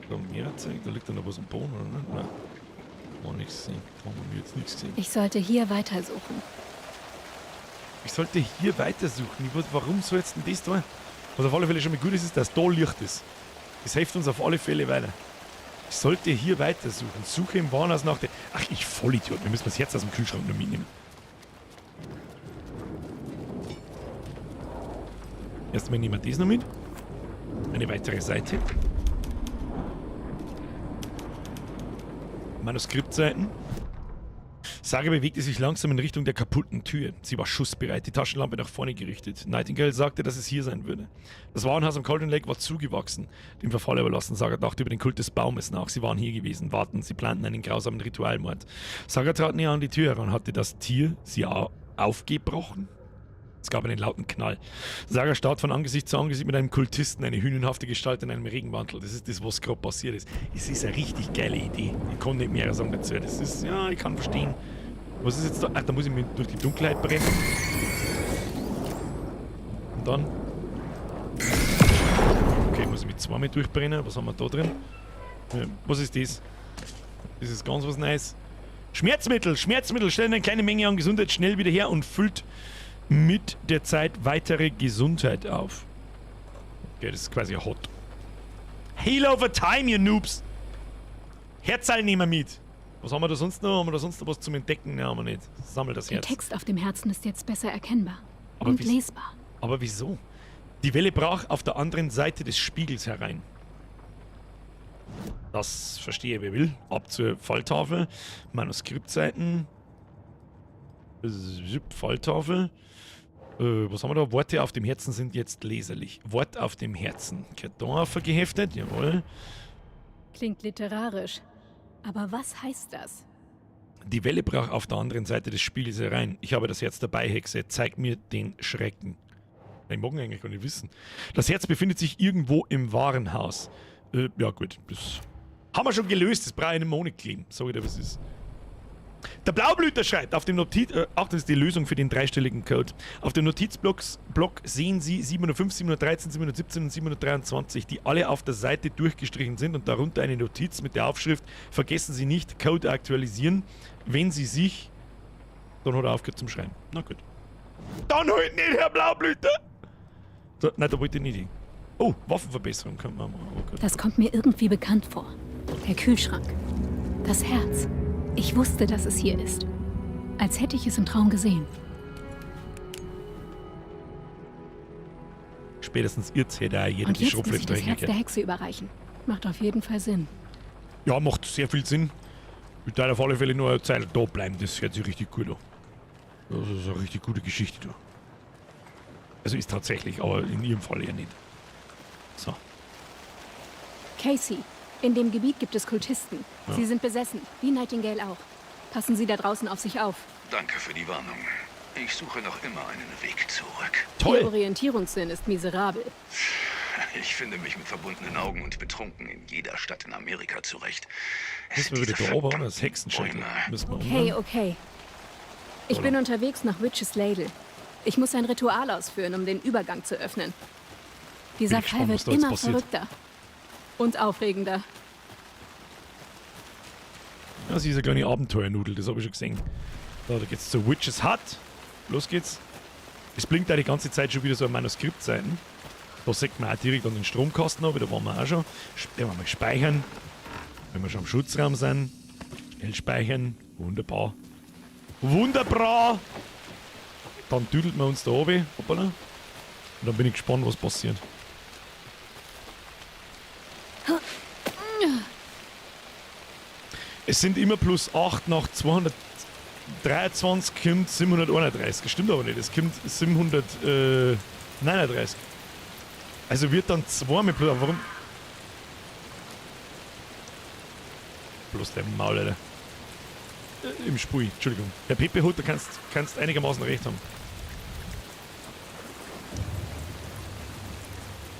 Da mehr Zeug, da liegt da noch was am Boden, oder nicht? Nein. Oh, nichts gesehen. Da haben wir jetzt nichts gesehen.
Ich sollte hier weitersuchen.
Ich sollte hier weitersuchen. Ich weiß, warum soll jetzt denn das da? Was auf alle Fälle schon mal gut ist, ist, dass da Licht ist. Das hilft uns auf alle Fälle weiter. Ich sollte hier weitersuchen. Suche im Warenhaus nach der... Ach, ich Vollidiot. Wir müssen das Herz aus dem Kühlschrank noch mitnehmen. Erstmal nehmen wir das noch mit. Eine weitere Seite. Manuskriptseiten. Sarah bewegte sich langsam in Richtung der kaputten Tür. Sie war schussbereit, die Taschenlampe nach vorne gerichtet. Nightingale sagte, dass es hier sein würde. Das Warenhaus am Cauldron Lake war zugewachsen, dem Verfall überlassen. Sarah dachte über den Kult des Baumes nach. Sie waren hier gewesen, warten, sie planten einen grausamen Ritualmord. Sarah trat näher an die Tür heran. Hatte das Tier sie aufgebrochen? Es gab einen lauten Knall. Sarah starrt von Angesicht zu Angesicht mit einem Kultisten, eine hünenhafte Gestalt in einem Regenmantel. Das ist das, was gerade passiert ist. Es ist eine richtig geile Idee. Ich kann nicht mehr sagen dazu. Das ist, ja, ich kann verstehen. Was ist jetzt da? Ach, da muss ich mich durch die Dunkelheit brennen. Und dann? Okay, muss ich mich zweimal durchbrennen. Was haben wir da drin? Was ist das? Das ist ganz was Neues. Schmerzmittel! Schmerzmittel stellen eine kleine Menge an Gesundheit schnell wieder her und füllt mit der Zeit weitere Gesundheit auf. Okay, das ist quasi hot. Heal over time, ihr Noobs! Herzal nehmen wir mit. Was haben wir da sonst noch? Haben wir da sonst noch was zum Entdecken? Ne, haben wir nicht. Sammel das Herz.
Der Text auf dem Herzen ist jetzt besser erkennbar.
Aber
und lesbar.
Aber wieso? Die Welle brach auf der anderen Seite des Spiegels herein. Das verstehe, wer will. Ab zur Falltafel. Manuskriptseiten. Falltafel. Was haben wir da? Worte auf dem Herzen sind jetzt leserlich. Wort auf dem Herzen. Karton geheftet, jawohl.
Klingt literarisch. Aber was heißt das?
Die Welle brach auf der anderen Seite des Spiegels herein. Ich habe das Herz dabei, Hexe. Zeig mir den Schrecken. Ich mag ihn eigentlich gar nicht wissen. Das Herz befindet sich irgendwo im Warenhaus. Ja gut, das haben wir schon gelöst. Das brauche ich nicht mehr ohne kleben. Sag ich dir, was es ist. Der Blaublüter schreibt auf dem Notiz... auch das ist die Lösung für den dreistelligen Code. Auf dem Notizblock sehen Sie 705, 713, 717 und 723, die alle auf der Seite durchgestrichen sind und darunter eine Notiz mit der Aufschrift: Vergessen Sie nicht, Code aktualisieren, wenn Sie sich... Dann hat er aufgehört zum Schreiben. Na gut. Dann halt nicht, Herr Blaublüter! So, nein, da wollte ich nicht hin. Oh, Waffenverbesserung könnte man machen. Oh Gott.
Das kommt mir irgendwie bekannt vor. Der Kühlschrank. Das Herz. Ich wusste, dass es hier ist. Als hätte ich es im Traum gesehen.
Spätestens jetzt hätte auch jeder
Und
die
jetzt muss ich
Schrotflinte
das Herz der
reingekehrt.
Hexe überreichen. Macht auf jeden Fall Sinn.
Ja, macht sehr viel Sinn. Ich werde auf alle Fälle nur eine Zeit da bleiben. Das hört sich richtig gut an. Das ist eine richtig gute Geschichte, du. Also ist tatsächlich, aber in ihrem Fall eher nicht. So.
Casey, in dem Gebiet gibt es Kultisten.
Ja.
Sie sind besessen, wie Nightingale auch. Passen Sie da draußen auf sich auf.
Danke für die Warnung. Ich suche noch immer einen Weg zurück.
Ihr Orientierungssinn ist miserabel.
Ich finde mich mit verbundenen Augen und betrunken in jeder Stadt in Amerika zurecht.
Müssen wir wieder da oben, das Hexenschädel. Müssen wir
Okay,
umdrehen.
okay. Ich bin unterwegs nach Witch's Ladle. Ich muss ein Ritual ausführen, um den Übergang zu öffnen. Dieser
Bin gespannt,
Fall
was
wird
da jetzt
immer
passiert.
verrückter. Und aufregender.
Ja, sie ist eine kleine Abenteuernudel, das habe ich schon gesehen. So, da geht's zur Witch's Hut. Los geht's. Es blinkt da die ganze Zeit schon wieder so ein Manuskriptseiten. Da sieht man auch direkt an den Stromkasten ab, da waren wir auch schon. Den wollen wir mal speichern. Wenn wir schon am Schutzraum sind. Schnell speichern. Wunderbar. Wunderbar! Dann düdelt man uns da oben. Hoppala. Und dann bin ich gespannt, was passiert. Es sind immer plus 8 nach 223 kommt 731. Das stimmt aber nicht. Es kommt 739. Also wird dann zweimal plus. Warum? Bloß der Maul, Alter. Im Spui, Entschuldigung. Herr Pepe Hut, du kannst einigermaßen recht haben.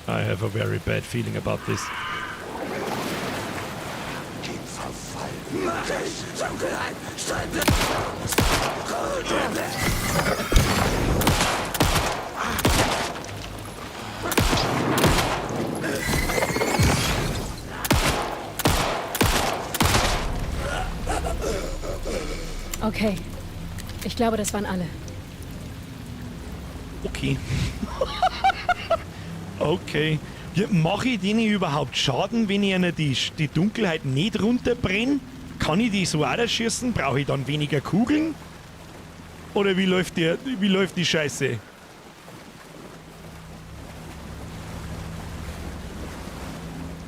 I have a very bad feeling about this.
Okay. Ich glaube, das waren alle.
Okay. Okay. Ja, mache ich denen überhaupt Schaden, wenn ich einer die Dunkelheit nicht runterbrenne? Kann ich die so auch erschießen? Brauche ich dann weniger Kugeln? Oder wie läuft die Scheiße?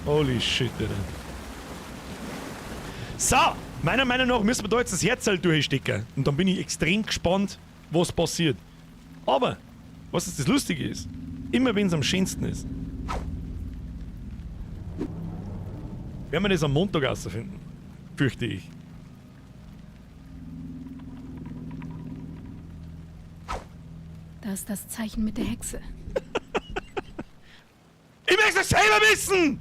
Holy shit, Alter. So, meiner Meinung nach müssen wir da jetzt das Herzteil durchstecken. Und dann bin ich extrem gespannt, was passiert. Aber, was ist das Lustige ist, immer wenn es am schönsten ist, werden wir das am Montag rausfinden. Fürchte ich.
Da ist das Zeichen mit der Hexe.
Ich möchte es selber wissen!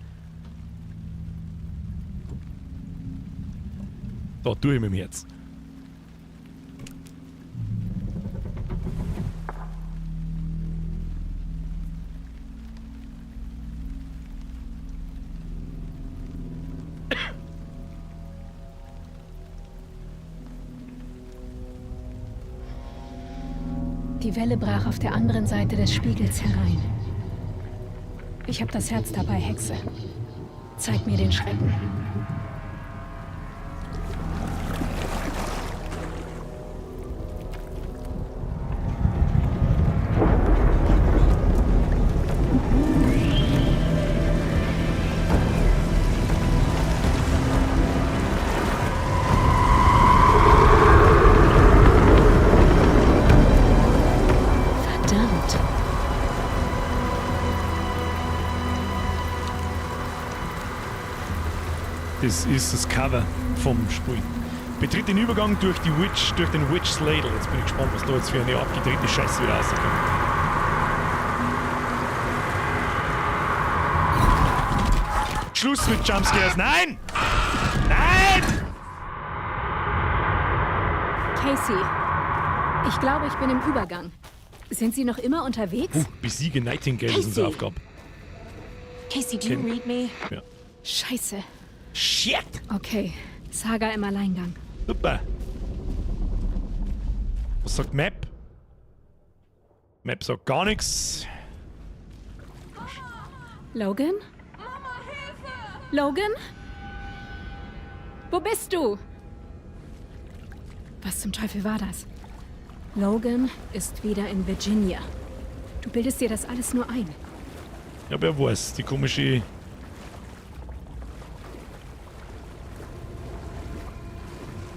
Da tue ich mit dem Herz.
Die Welle brach auf der anderen Seite des Spiegels herein. Ich hab das Herz dabei, Hexe. Zeig mir den Schrecken.
Verdammt.
Das ist das Cover vom Spiel. Betritt den Übergang durch den Witch's Ladle. Jetzt bin ich gespannt, was da jetzt für eine abgedrehte Scheiße wieder rauskommt. Schluss mit Jumpscares. Nein! Nein!
Casey, ich glaube, ich bin im Übergang. Sind Sie noch immer unterwegs?
Besiege Nightingale ist unsere
Casey.
Aufgabe.
Casey, do you
Ken-
read me?
Ja.
Scheiße.
Shit!
Okay, Saga im Alleingang.
Super. Was sagt Map? Map sagt gar nichts.
Logan? Mama, Hilfe! Logan? Wo bist du? Was zum Teufel war das? Logan ist wieder in Virginia. Du bildest dir das alles nur ein.
Ja, wer weiß, die komische...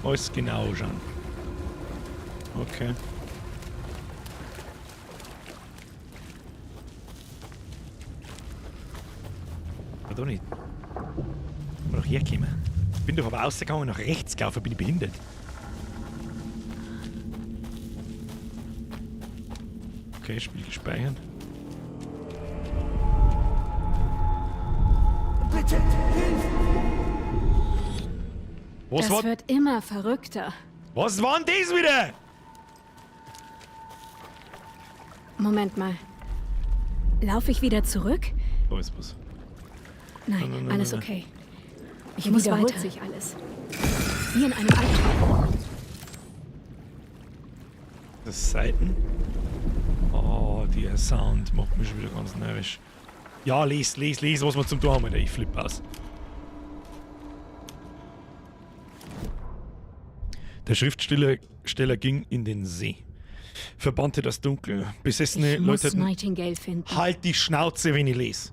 Alles genau schauen. Okay. Aber da nicht. Bin doch hergekommen. Bin doch aber rausgegangen und nach rechts gelaufen, bin ich behindert. Okay, Spiel gespeichert.
Bitte, hilf!
Was
das
war
wird immer verrückter.
Was war denn das wieder?
Moment mal. Lauf ich wieder zurück?
Da ist was.
Nein,
Nein, nein, nein,
alles
nein.
okay. Ich muss
Wiederholt
weiter.
sich
alles. Wie in einem Albtraum.
Das Seiten. Oh, der Sound macht mich schon wieder ganz nervös. Ja, les, les, les, was wir zum tun haben, Alter. Ich flippe aus. Der Schriftsteller ging in den See. Verbannte das Dunkel. Besessene
Ich muss
Leute.
Nightingale finden.
Halt die Schnauze, wenn ich lese.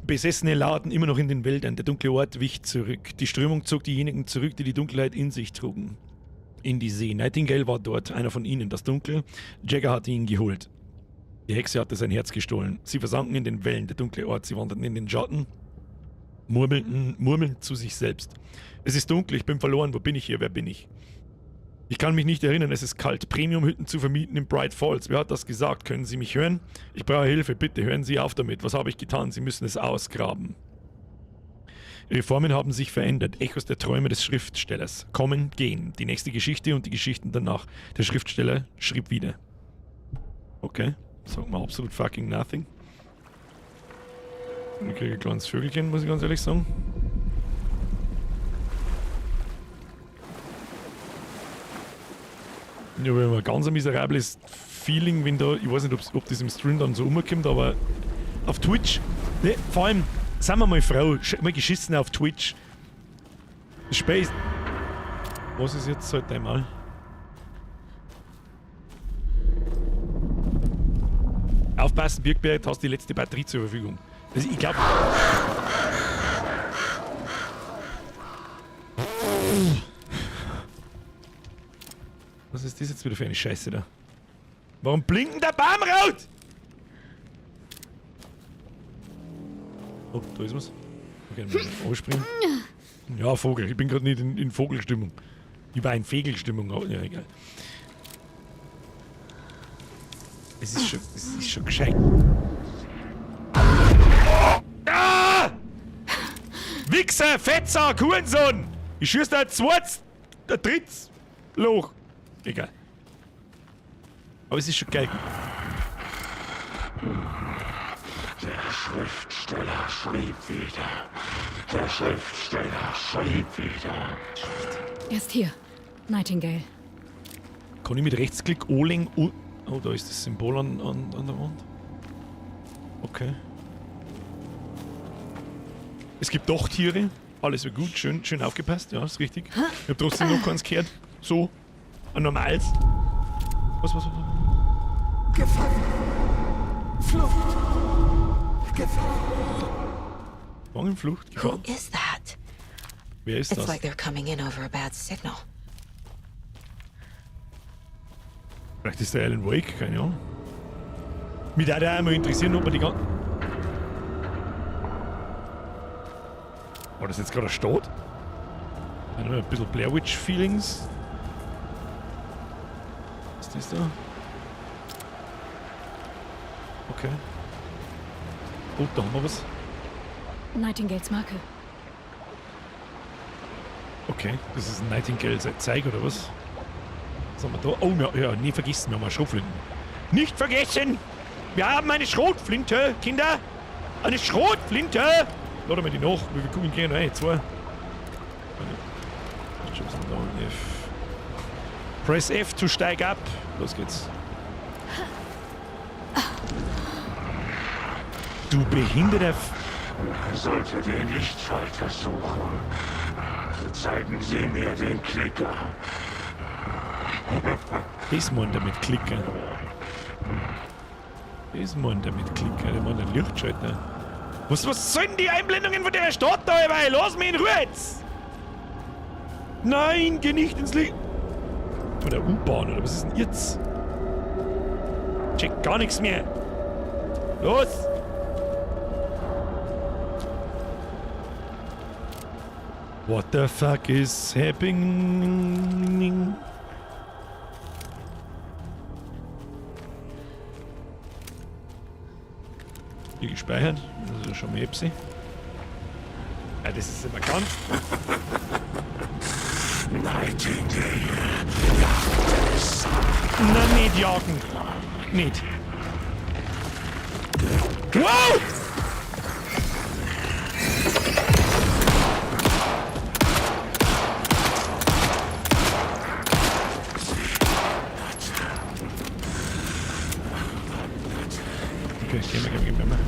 Besessene lauerten immer noch in den Wäldern. Der dunkle Ort wich zurück. Die Strömung zog diejenigen zurück, die die Dunkelheit in sich trugen. In die See. Nightingale war dort, einer von ihnen. Das Dunkel. Jagger hatte ihn geholt. Die Hexe hatte sein Herz gestohlen. Sie versanken in den Wellen. Der dunkle Ort. Sie wanderten in den Schatten. Murmeln zu sich selbst. Es ist dunkel, ich bin verloren. Wo bin ich hier? Wer bin ich? Ich kann mich nicht erinnern, es ist kalt. Premium-Hütten zu vermieten in Bright Falls. Wer hat das gesagt? Können Sie mich hören? Ich brauche Hilfe, bitte hören Sie auf damit. Was habe ich getan? Sie müssen es ausgraben. Ihre Formen haben sich verändert. Echos der Träume des Schriftstellers. Kommen, gehen. Die nächste Geschichte und die Geschichten danach. Der Schriftsteller schrieb wieder. Okay. Sagt mir absolut fucking nothing. Ich kriege ein kleines Vögelchen, muss ich ganz ehrlich sagen. Ich habe immer ein ganz miserables Feeling, wenn da, ich weiß nicht, ob das im Stream dann so rumkommt, aber Auf Twitch. Ne, vor allem, sagen wir mal Frau, mal geschissen auf Twitch. Space. Was ist jetzt halt einmal? Aufpassen, Birkberg, hast die letzte Batterie zur Verfügung. Also ich glaube. Was ist das jetzt wieder für eine Scheiße da? Warum blinken der Baum rot? Oh, da ist was. Okay, dann muss ich anspringen. Ja, Vogel. Ich bin gerade nicht in Vogelstimmung. Ich war in Fegelstimmung, aber ja, egal. Es ist schon gescheit. Ah! Wichser, Fetzer, Hurensohn! Ich schieß da ein zweites, ein drittes Loch. Egal. Aber es ist schon geil.
Der Schriftsteller schrieb wieder. Der Schriftsteller schrieb wieder.
Er ist hier. Nightingale.
Kann ich mit Rechtsklick Oling. Oh, da ist das Symbol an der Wand. Okay. Es gibt doch Tiere. Alles wird gut. Schön, schön aufgepasst. Ja, ist richtig. Ich hab trotzdem noch keins gehört. So. Ein normales. Was?
Gefangen. Flucht. Gefahr.
Gefangen, Flucht,
Who
Gefahr.
is that?
Wer ist
It's
das?
like they're coming in over a bad signal.
Vielleicht ist der Alan Wake, keine Ahnung. Mich würde auch mal interessieren, ob man die ganzen. War das jetzt gerade eine Stadt? Ein bisschen Blair Witch Feelings. Was ist das da? Okay. Oh, da haben wir was.
Nightingales Marke.
Okay, das ist ein Nightingale Zeig oder was? Was haben wir da? Oh, ja, ja, nie vergessen, wir haben eine Schrotflinte. Nicht vergessen! Wir haben eine Schrotflinte, Kinder! Eine Schrotflinte! Laden wir die nach. Wie viele Kugeln gehen rein? Zwei. F. Press F to steig up. Los geht's. Du behinderter F.
Sollte den Lichtschalter suchen. Zeigen Sie mir den Klicker.
Das meint er mit Klicker. Das meint er mit Klicker. Der meint den Lichtschalter. Was sollen die Einblendungen von der Stadt da dabei? Lass mich in Ruhe jetzt! Nein, geh nicht ins Licht! Von der U-Bahn, oder was ist denn jetzt? Check gar nichts mehr! Los! What the fuck is happening? Hier gespeichert. Das ist ja schon mal Epsi. Ja, das ist immer ganz.
Nightingale, jagt es.
Na, nicht jagen. Nicht. Wow! Okay, gehen wir.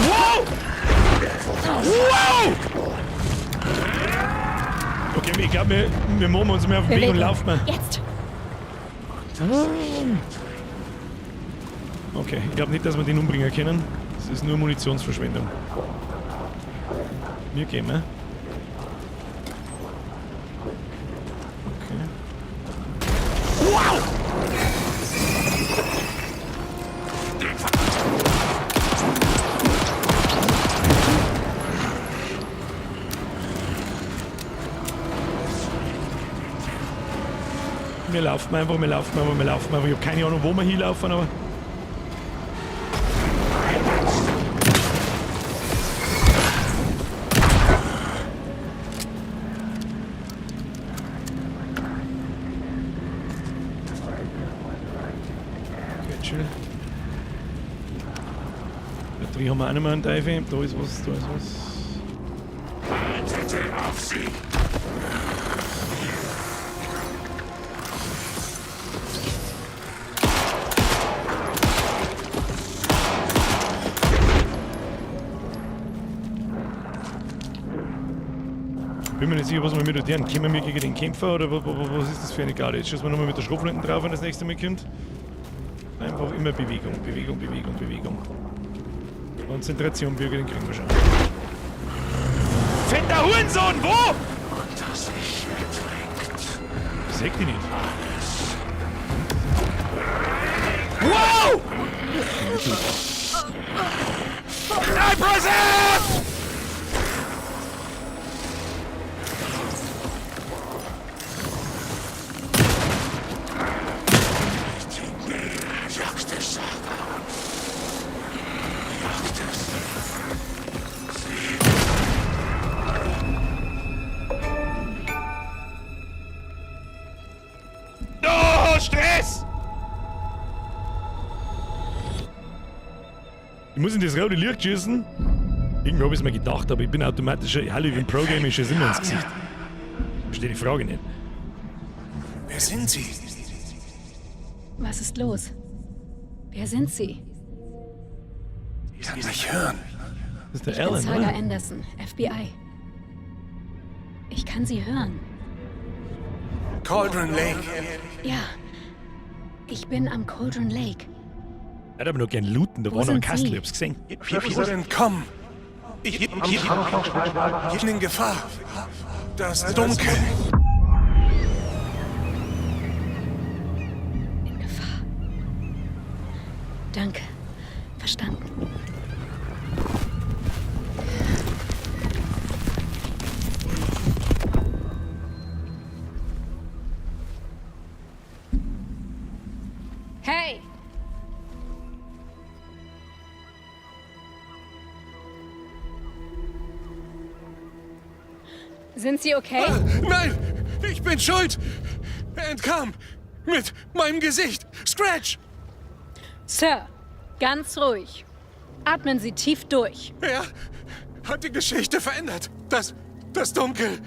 Wow! Wow! Okay, ich glaube, wir machen uns mehr auf den Weg und laufen wir.
Jetzt!
Okay, ich glaube nicht, dass wir den umbringen können. Das ist nur Munitionsverschwendung. Wir gehen, ne? Okay. Wow! Wir laufen einfach, wir laufen einfach, wir laufen einfach. Ich hab keine Ahnung, wo wir hinlaufen, aber... Okay, chill. Da drin haben wir auch noch mal einen Teufel. Da ist was, da ist was.
Wartete auf sie.
Bin mir nicht sicher, was wir mit deren. Kommen wir gegen den Kämpfer oder was ist das für eine Garde? Jetzt schießen wir nochmal mit der Schrotflinte drauf, wenn das nächste Mal kommt. Einfach immer Bewegung, Bewegung, Bewegung, Bewegung. Konzentration, Bürger, den kriegen wir schon. Fetter Hurensohn, wo?
Unter sich ertränkt.
Ich seh die nicht. Wow! Nein, Prozess!
Jagte Saga. Jagte sie.
Oh, Stress! Ich muss in das rote Licht schießen. Irgendwie habe ich es mir gedacht, aber ich bin automatisch. Hallo, ich bin Pro-Gamer, ich schieße immer ins Gesicht. Verstehe die Frage nicht.
Wer sind Sie?
Was ist los? Wer sind Sie?
Ich kann mich hören.
Das ist der
Ich bin
Alan,
Saga
oder?
Anderson, FBI. Ich kann Sie hören.
Cauldron Lake.
Ja. Ich bin am Cauldron Lake.
Er hat aber noch gern looten, da
Wo
war noch ein
sind
Kastel,
Sie?
ich hab's gesehen.
Ich muss entkommen. Ich bin in Gefahr. Das Dunkel.
In Gefahr. Danke. Verstanden. Hey! Sind Sie okay?
Nein, ich bin schuld. Er entkam. Mit meinem Gesicht. Scratch.
Sir, ganz ruhig. Atmen Sie tief durch.
Er hat die Geschichte verändert. Das Dunkel.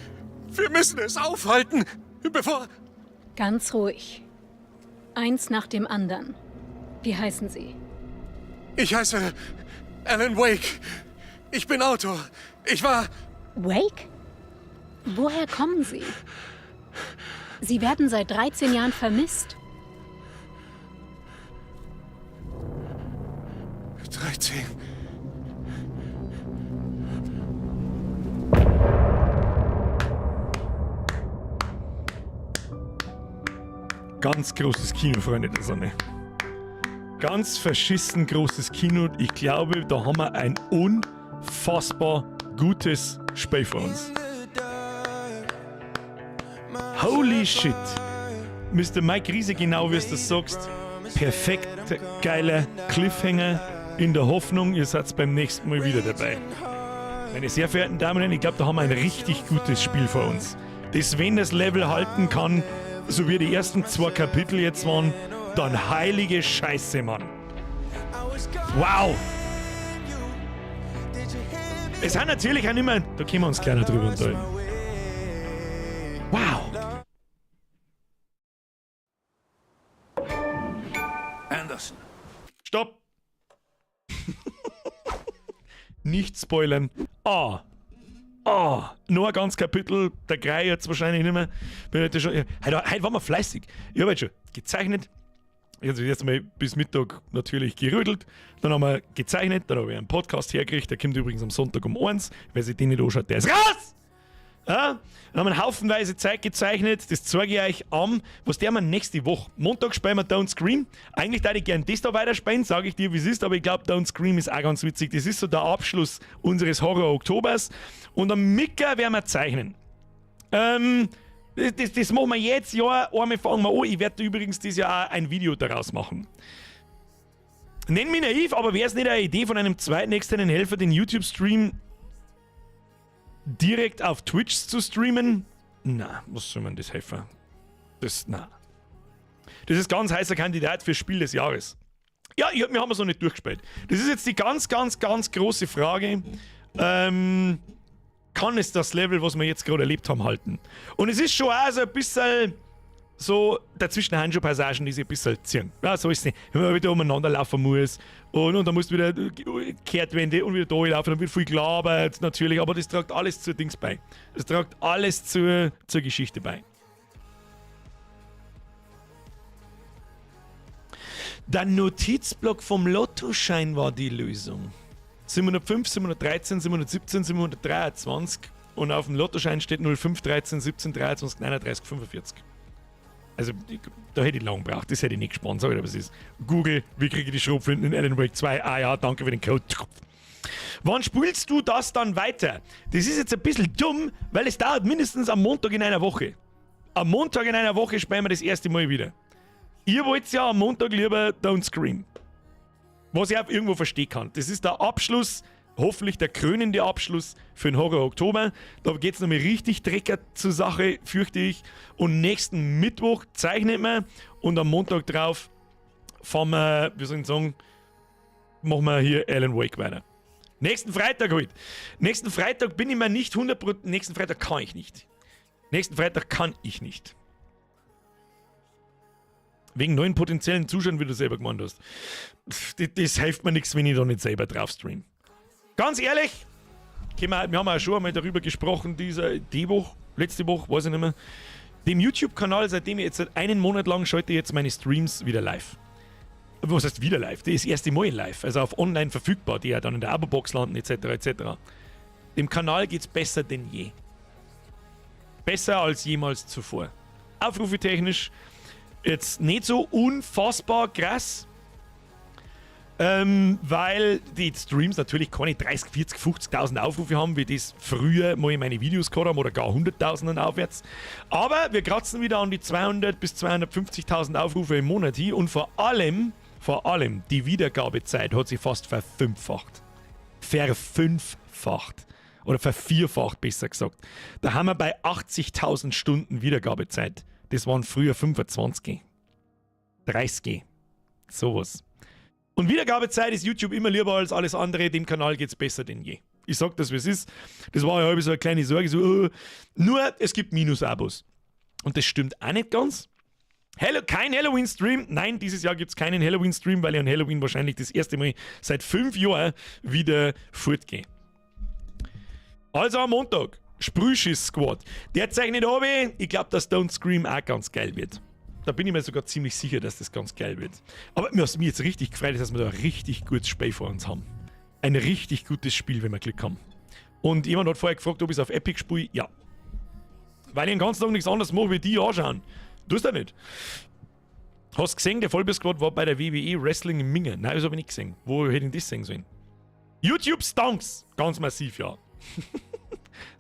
Wir müssen es aufhalten, bevor...
Ganz ruhig. Eins nach dem anderen. Wie heißen Sie?
Ich heiße Alan Wake. Ich bin Autor. Ich war...
Wake? Woher kommen Sie? Sie werden seit 13 Jahren vermisst.
13.
Ganz großes Kino, Freunde der Sonne. Ganz verschissen großes Kino. Ich glaube, da haben wir ein unfassbar gutes Spiel vor uns. Holy shit. Mr. Mike Riese, genau wie du das sagst. Perfekt geiler Cliffhanger in der Hoffnung, ihr seid beim nächsten Mal wieder dabei. Meine sehr verehrten Damen und Herren, ich glaube, da haben wir ein richtig gutes Spiel vor uns. Das, wenn das Level halten kann, so wie die ersten 2 Kapitel jetzt waren, dann heilige Scheiße, Mann. Wow! Es sind natürlich auch nicht mehr... Da können wir uns gleich noch drüber unterhalten. Wow!
Anderson.
Stopp! Nicht spoilern. Ah! Ah! Nur ein ganzes Kapitel, der Grei jetzt wahrscheinlich nicht mehr. Bin heute schon, heute waren wir fleißig. Ich habe jetzt schon gezeichnet. Ich habe jetzt mal bis Mittag natürlich gerödelt. Dann haben wir gezeichnet, dann habe ich einen Podcast hergekriegt. Der kommt übrigens am Sonntag um 1. Wer sich den nicht anschaut, der ist raus! Ja, dann haben wir haufenweise Zeug gezeichnet, das zeige ich euch am, was der wir nächste Woche. Montag spielen wir Don't Scream. Eigentlich würde ich gern das da weiterspielen, sage ich dir, wie es ist, aber ich glaube, Don't Scream ist auch ganz witzig. Das ist so der Abschluss unseres Horror-Oktobers. Und am Mittag werden wir zeichnen. Das machen wir jetzt, ja, einmal fangen wir an. Ich werde übrigens dieses Jahr auch ein Video daraus machen. Nenn mich naiv, aber wäre es nicht eine Idee von einem zweiten externen Helfer, den YouTube-Stream direkt auf Twitch zu streamen? Na, was soll man das helfen? Das, na. Das ist ganz heißer Kandidat für Spiel des Jahres. Ja, wir haben es noch nicht durchgespielt. Das ist jetzt die ganz, ganz, ganz große Frage. Kann es das Level, was wir jetzt gerade erlebt haben, halten? Und es ist schon auch so ein bisschen so, dazwischen haben schon Passagen, die sich ein bisschen ziehen. Ja, so ist es nicht. Wenn man wieder umeinander laufen muss und dann musst du wieder Kehrtwende und wieder da laufen, dann wird viel gelabert natürlich, aber das tragt alles zur Dings bei. Das tragt alles zur Geschichte bei. Der Notizblock vom Lottoschein war die Lösung. 705, 713, 717, 723 und auf dem Lottoschein steht 05, 13, 17, 23, 39, 45. Also, da hätte ich lang gebraucht, das hätte ich nicht gespannt, sag ich, aber es ist Google, wie kriege ich die Schrotflinten in Alan Wake 2? Ah ja, danke für den Code. Wann spielst du das dann weiter? Das ist jetzt ein bisschen dumm, weil es dauert mindestens am Montag in einer Woche. Am Montag in einer Woche spielen wir das erste Mal wieder. Ihr wollt ja am Montag lieber Don't Scream. Was ich auch irgendwo verstehen kann. Das ist der Abschluss, hoffentlich der krönende Abschluss für den Horror Oktober. Da geht's nochmal richtig drecker zur Sache, fürchte ich. Und nächsten Mittwoch zeichnet man und am Montag drauf fahren wir, wie soll ich sagen, machen wir hier Alan Wake weiter. Nächsten Freitag halt. Nächsten Freitag bin ich mir nicht 100%, nächsten Freitag kann ich nicht. Nächsten Freitag kann ich nicht. Wegen neuen potenziellen Zuschauern, wie du selber gemeint hast. Pff, das hilft mir nichts, wenn ich da nicht selber drauf stream. Ganz ehrlich, wir haben auch schon einmal darüber gesprochen, die Woche, letzte Woche, weiß ich nicht mehr. Dem YouTube-Kanal, seitdem ich jetzt seit einem Monat lang schalte ich jetzt meine Streams wieder live. Was heißt wieder live? Das ist das erste Mal live, also auf online verfügbar, die ja dann in der Abo-Box landen, et cetera, et cetera. Dem Kanal geht's besser denn je. Besser als jemals zuvor. Aufrufetechnisch jetzt nicht so unfassbar krass, weil die Streams natürlich keine 30, 40, 50.000 Aufrufe haben, wie das früher mal in meine Videos gehabt haben oder gar 100.000 aufwärts. Aber wir kratzen wieder an die 200 bis 250.000 Aufrufe im Monat hin und vor allem die Wiedergabezeit hat sich fast verfünffacht. Verfünffacht. Oder vervierfacht, besser gesagt. Da haben wir bei 80.000 Stunden Wiedergabezeit. Das waren früher 25. 30. Sowas. Und Wiedergabezeit ist YouTube immer lieber als alles andere. Dem Kanal geht's besser denn je. Ich sag das, wie es ist. Das war ja halb so eine kleine Sorge. So nur, es gibt Minus-Abos. Und das stimmt auch nicht ganz. Hello, kein Halloween-Stream. Nein, dieses Jahr gibt's keinen Halloween-Stream, weil ich an Halloween wahrscheinlich das erste Mal seit 5 Jahren wieder fortgehe. Also am Montag, Sprühschiss Squad. Der zeichnet ab. Ich glaub, dass Don't Scream auch ganz geil wird. Da bin ich mir sogar ziemlich sicher, dass das ganz geil wird. Aber was mich jetzt richtig gefreut ist, dass wir da ein richtig gutes Spiel vor uns haben. Ein richtig gutes Spiel, wenn wir Glück haben. Und jemand hat vorher gefragt, ob ich es auf Epic spiele. Ja. Weil ich den ganzen Tag nichts anderes mache, wie die anschauen. Tust du nicht. Hast du gesehen, der Vollbier Squad war bei der WWE Wrestling in Minge? Nein, das hab ich nicht gesehen. Wo hätte ich das sehen sollen? YouTube Stonks. Ganz massiv, ja.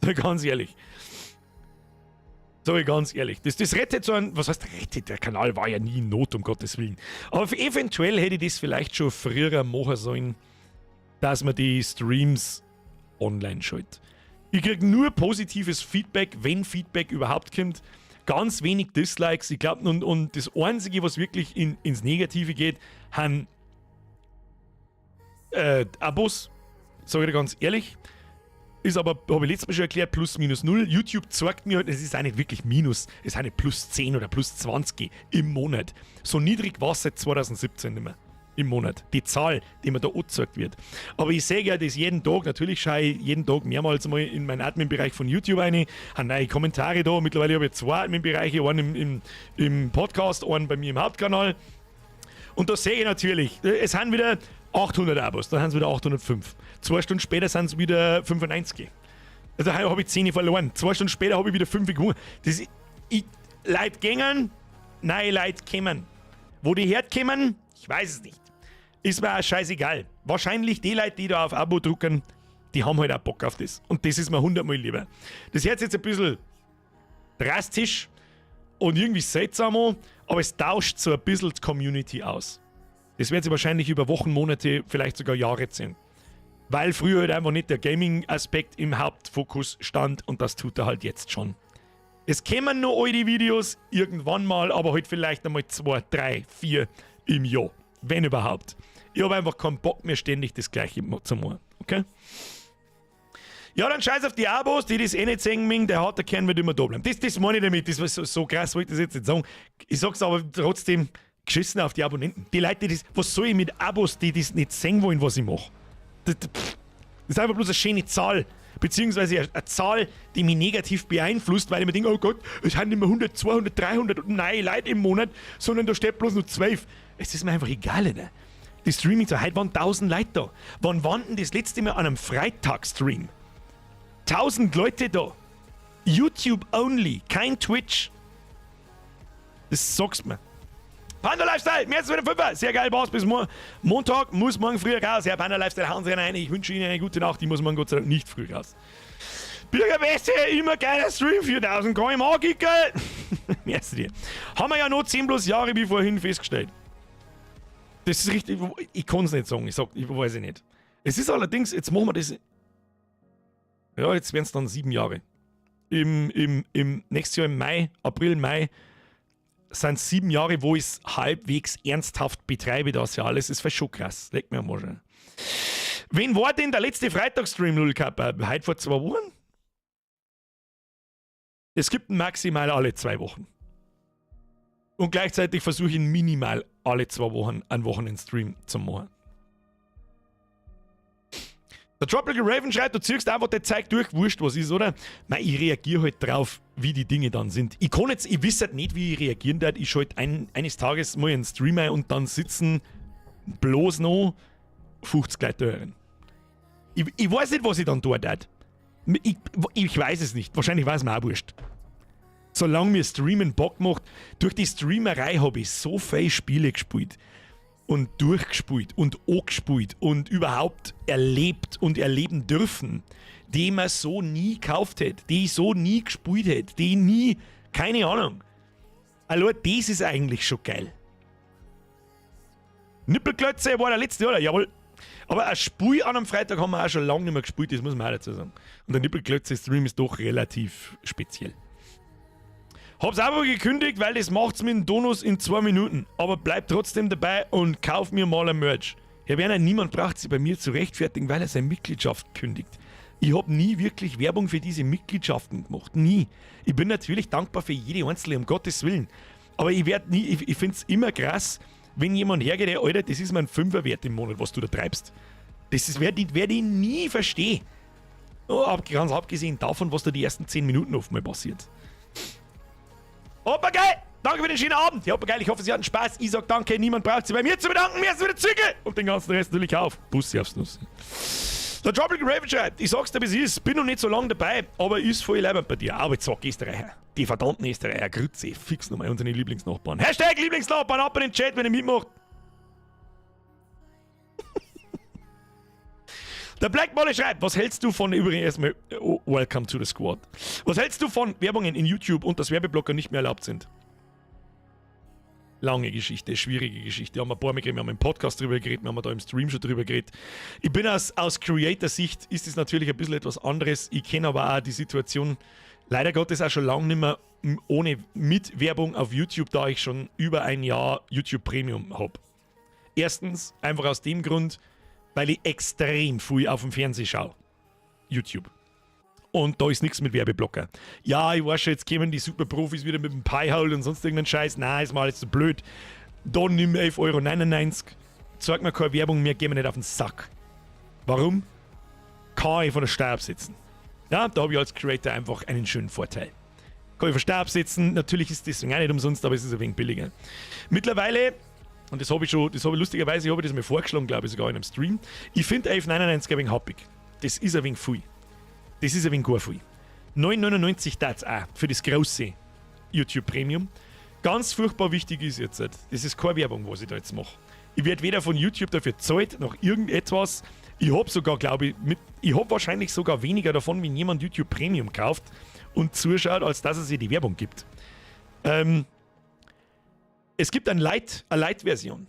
Sag ich ganz ehrlich. Sag ich ganz ehrlich. Das rettet so ein. Was heißt rettet? Der Kanal war ja nie in Not, um Gottes Willen. Aber eventuell hätte ich das vielleicht schon früher machen sollen, dass man die Streams online schaltet. Ich krieg nur positives Feedback, wenn Feedback überhaupt kommt. Ganz wenig Dislikes. Ich glaub, und das Einzige, was wirklich ins Negative geht, sind Abos. Sag ich dir ganz ehrlich. Ist aber, hab ich letztes Mal schon erklärt, plus minus 0. YouTube zeigt mir halt, es ist auch nicht wirklich minus, es ist auch nicht plus 10 oder plus 20 im Monat. So niedrig war's seit 2017 nicht mehr. Im Monat. Die Zahl, die mir da angezeigt wird. Aber ich sehe ja das jeden Tag, natürlich schaue ich jeden Tag mehrmals mal in meinen Admin-Bereich von YouTube rein, habe neue Kommentare da. Mittlerweile habe ich 2 Admin-Bereiche, einen im Podcast, einen bei mir im Hauptkanal. Und da sehe ich natürlich, es sind wieder 800 Abos, dann sind es wieder 805. 2 Stunden später sind es wieder 95. Also da habe ich 10 verloren. 2 Stunden später habe ich wieder 5 gewonnen. Das ist, ich, Leute gängen, neue Leute kommen. Wo die herkommen, ich weiß es nicht. Ist mir auch scheißegal. Wahrscheinlich die Leute, die da auf Abo drücken, die haben halt auch Bock auf das. Und das ist mir 100-mal lieber. Das hört sich jetzt ein bisschen drastisch und irgendwie seltsam an, aber es tauscht so ein bisschen die Community aus. Das wird sich wahrscheinlich über Wochen, Monate, vielleicht sogar Jahre ziehen. Weil früher halt einfach nicht der Gaming-Aspekt im Hauptfokus stand und das tut er halt jetzt schon. Es kämen noch alte Videos irgendwann mal, aber halt vielleicht einmal 2, 3, 4 im Jahr. Wenn überhaupt. Ich habe einfach keinen Bock mehr, ständig das Gleiche zu machen. Okay? Ja, dann scheiß auf die Abos, die das eh nicht sehen mögen, der harte Kern wird immer da bleiben. Das meine ich damit, das war so krass, wollte ich das jetzt nicht sagen. Ich sag's aber trotzdem, geschissen auf die Abonnenten. Die Leute, die das, was soll ich mit Abos, die das nicht sehen wollen, was ich mache? Das ist einfach bloß eine schöne Zahl. Beziehungsweise eine Zahl, die mich negativ beeinflusst, weil ich mir denke, oh Gott, es sind nicht mehr 100, 200, 300 neue Leute im Monat, sondern da steht bloß noch 12. Es ist mir einfach egal, ne? Die Streaming-Zahl, heute waren 1000 Leute da. Wann waren denn das letzte Mal an einem Freitag-Stream? 1000 Leute da. YouTube only, kein Twitch. Das sagst mir. Panda Lifestyle, mehr als wieder Fünfer. Sehr geil, Boss. Bis Montag, muss morgen früh raus. Herr Panda Lifestyle, hauen Sie rein. Ich wünsche Ihnen eine gute Nacht. Ich muss morgen Gott sei Dank nicht früh raus. Bürgerbeste, immer geiler Stream, 4000 km/h, Gickel. Merci dir. Haben wir ja noch 10 plus Jahre, wie vorhin festgestellt. Das ist richtig, ich kann es nicht sagen, ich sag, ich weiß es nicht. Es ist allerdings, jetzt machen wir das. Ja, jetzt werden es dann 7 Jahre. Im nächstes Jahr im Mai, April, Mai, sind 7 Jahre, wo ich es halbwegs ernsthaft betreibe, das ja alles. Ist schon krass. Leck mir am Arsch. Wen war denn der letzte Freitagsstream, Lulkappa? Heute vor 2 Wochen? Es gibt maximal alle 2 Wochen. Und gleichzeitig versuche ich minimal alle 2 Wochen einen Wochenendstream zu machen. Der Tropical Raven schreibt, du ziehst einfach das Zeug durch, wurscht was ist, oder? Mei, ich reagiere halt drauf, wie die Dinge dann sind. Ich kann jetzt, ich weiß halt nicht, wie ich reagieren werde. Ich schalte eines Tages mal einen Stream ein und dann sitzen bloß noch 50 Leute hören. Ich weiß nicht, was ich dann tun werde. Ich weiß es nicht. Wahrscheinlich war es mir auch wurscht. Solange mir Streamen Bock macht, durch die Streamerei habe ich so viele Spiele gespielt und durchgespielt und angespielt und überhaupt erlebt und erleben dürfen, die man so nie gekauft hätte, die ich so nie gespielt hätte, die ich nie, keine Ahnung. Allein das ist eigentlich schon geil. Nippelklötze war der letzte, oder? Jawohl. Aber ein Spiel an einem Freitag haben wir auch schon lange nicht mehr gespielt, das muss man auch dazu sagen. Und der Nippelklötze-Stream ist doch relativ speziell. Hab's aber gekündigt, weil das macht's mit dem Donus in 2 Minuten. Aber bleib trotzdem dabei und kauf mir mal ein Merch. Herr Werner, niemand braucht sich bei mir zu rechtfertigen, weil er seine Mitgliedschaft kündigt. Ich hab nie wirklich Werbung für diese Mitgliedschaften gemacht. Nie. Ich bin natürlich dankbar für jede einzelne, um Gottes Willen. Aber ich werd nie, ich find's immer krass, wenn jemand hergeht, ey, Alter, das ist mein 5er wert im Monat, was du da treibst. Das ist, werd ich nie verstehen. Oh, ganz abgesehen davon, was da die ersten 10 Minuten oft mal passiert. Opa geil! Danke für den schönen Abend. Ja, Opa geil, ich hoffe, Sie hatten Spaß. Ich sag danke, niemand braucht sich bei mir zu bedanken. Mir ist wieder Zügel! Und den ganzen Rest natürlich auf. Bussi aufs Nuss. Der Tropical Raven schreibt, ich sag's dir, wie es ist, bin noch nicht so lange dabei, aber ist voll leibend bei dir. Aber jetzt sag Österreicher. Die verdammten Österreicher, Grütze, fix nochmal unsere Lieblingsnachbarn. Hashtag Lieblingsnachbarn, ab in den Chat, wenn ihr mitmacht. Der Black Molly schreibt, was hältst du von, übrigens erstmal, oh, welcome to the squad. Was hältst du von Werbungen in YouTube und dass Werbeblocker nicht mehr erlaubt sind? Lange Geschichte, schwierige Geschichte. Haben wir ein paar Mal geredet, wir haben im Podcast drüber geredet, wir haben da im Stream schon drüber geredet. Ich bin aus Creator-Sicht, ist es natürlich ein bisschen etwas anderes. Ich kenne aber auch die Situation, leider Gottes auch schon lange nicht mehr ohne mit Werbung auf YouTube, da ich schon über ein Jahr YouTube Premium hab. Erstens, einfach aus dem Grund, weil ich extrem viel auf dem Fernseher schaue. YouTube. Und da ist nichts mit Werbeblocker. Ja, ich weiß schon, jetzt kommen die Superprofis wieder mit dem Pi-Hole und sonst irgendeinen Scheiß. Nein, ist mal alles zu blöd. Da nimm 11,99 €. Zeig mir keine Werbung mehr, geh mir nicht auf den Sack. Warum? Kann ich von der Steuer absetzen. Ja, da hab ich als Creator einfach einen schönen Vorteil. Kann ich von der Steuer absetzen. Natürlich ist das deswegen auch nicht umsonst, aber es ist ein wenig billiger. Mittlerweile, und das habe ich schon, das habe ich lustigerweise, ich habe das mir vorgeschlagen, glaube ich, sogar in einem Stream. Ich finde 11,99 € ein wenig happig. Das ist ein wenig viel. Das ist ein wenig gar viel. 9,99 € auch für das große YouTube Premium. Ganz furchtbar wichtig ist jetzt, das ist keine Werbung, was ich da jetzt mache. Ich werde weder von YouTube dafür gezahlt, noch irgendetwas. Ich hab sogar, glaube ich, mit, ich hab wahrscheinlich sogar weniger davon, wenn jemand YouTube Premium kauft und zuschaut, als dass er sich die Werbung gibt. Es gibt eine Lite-Version.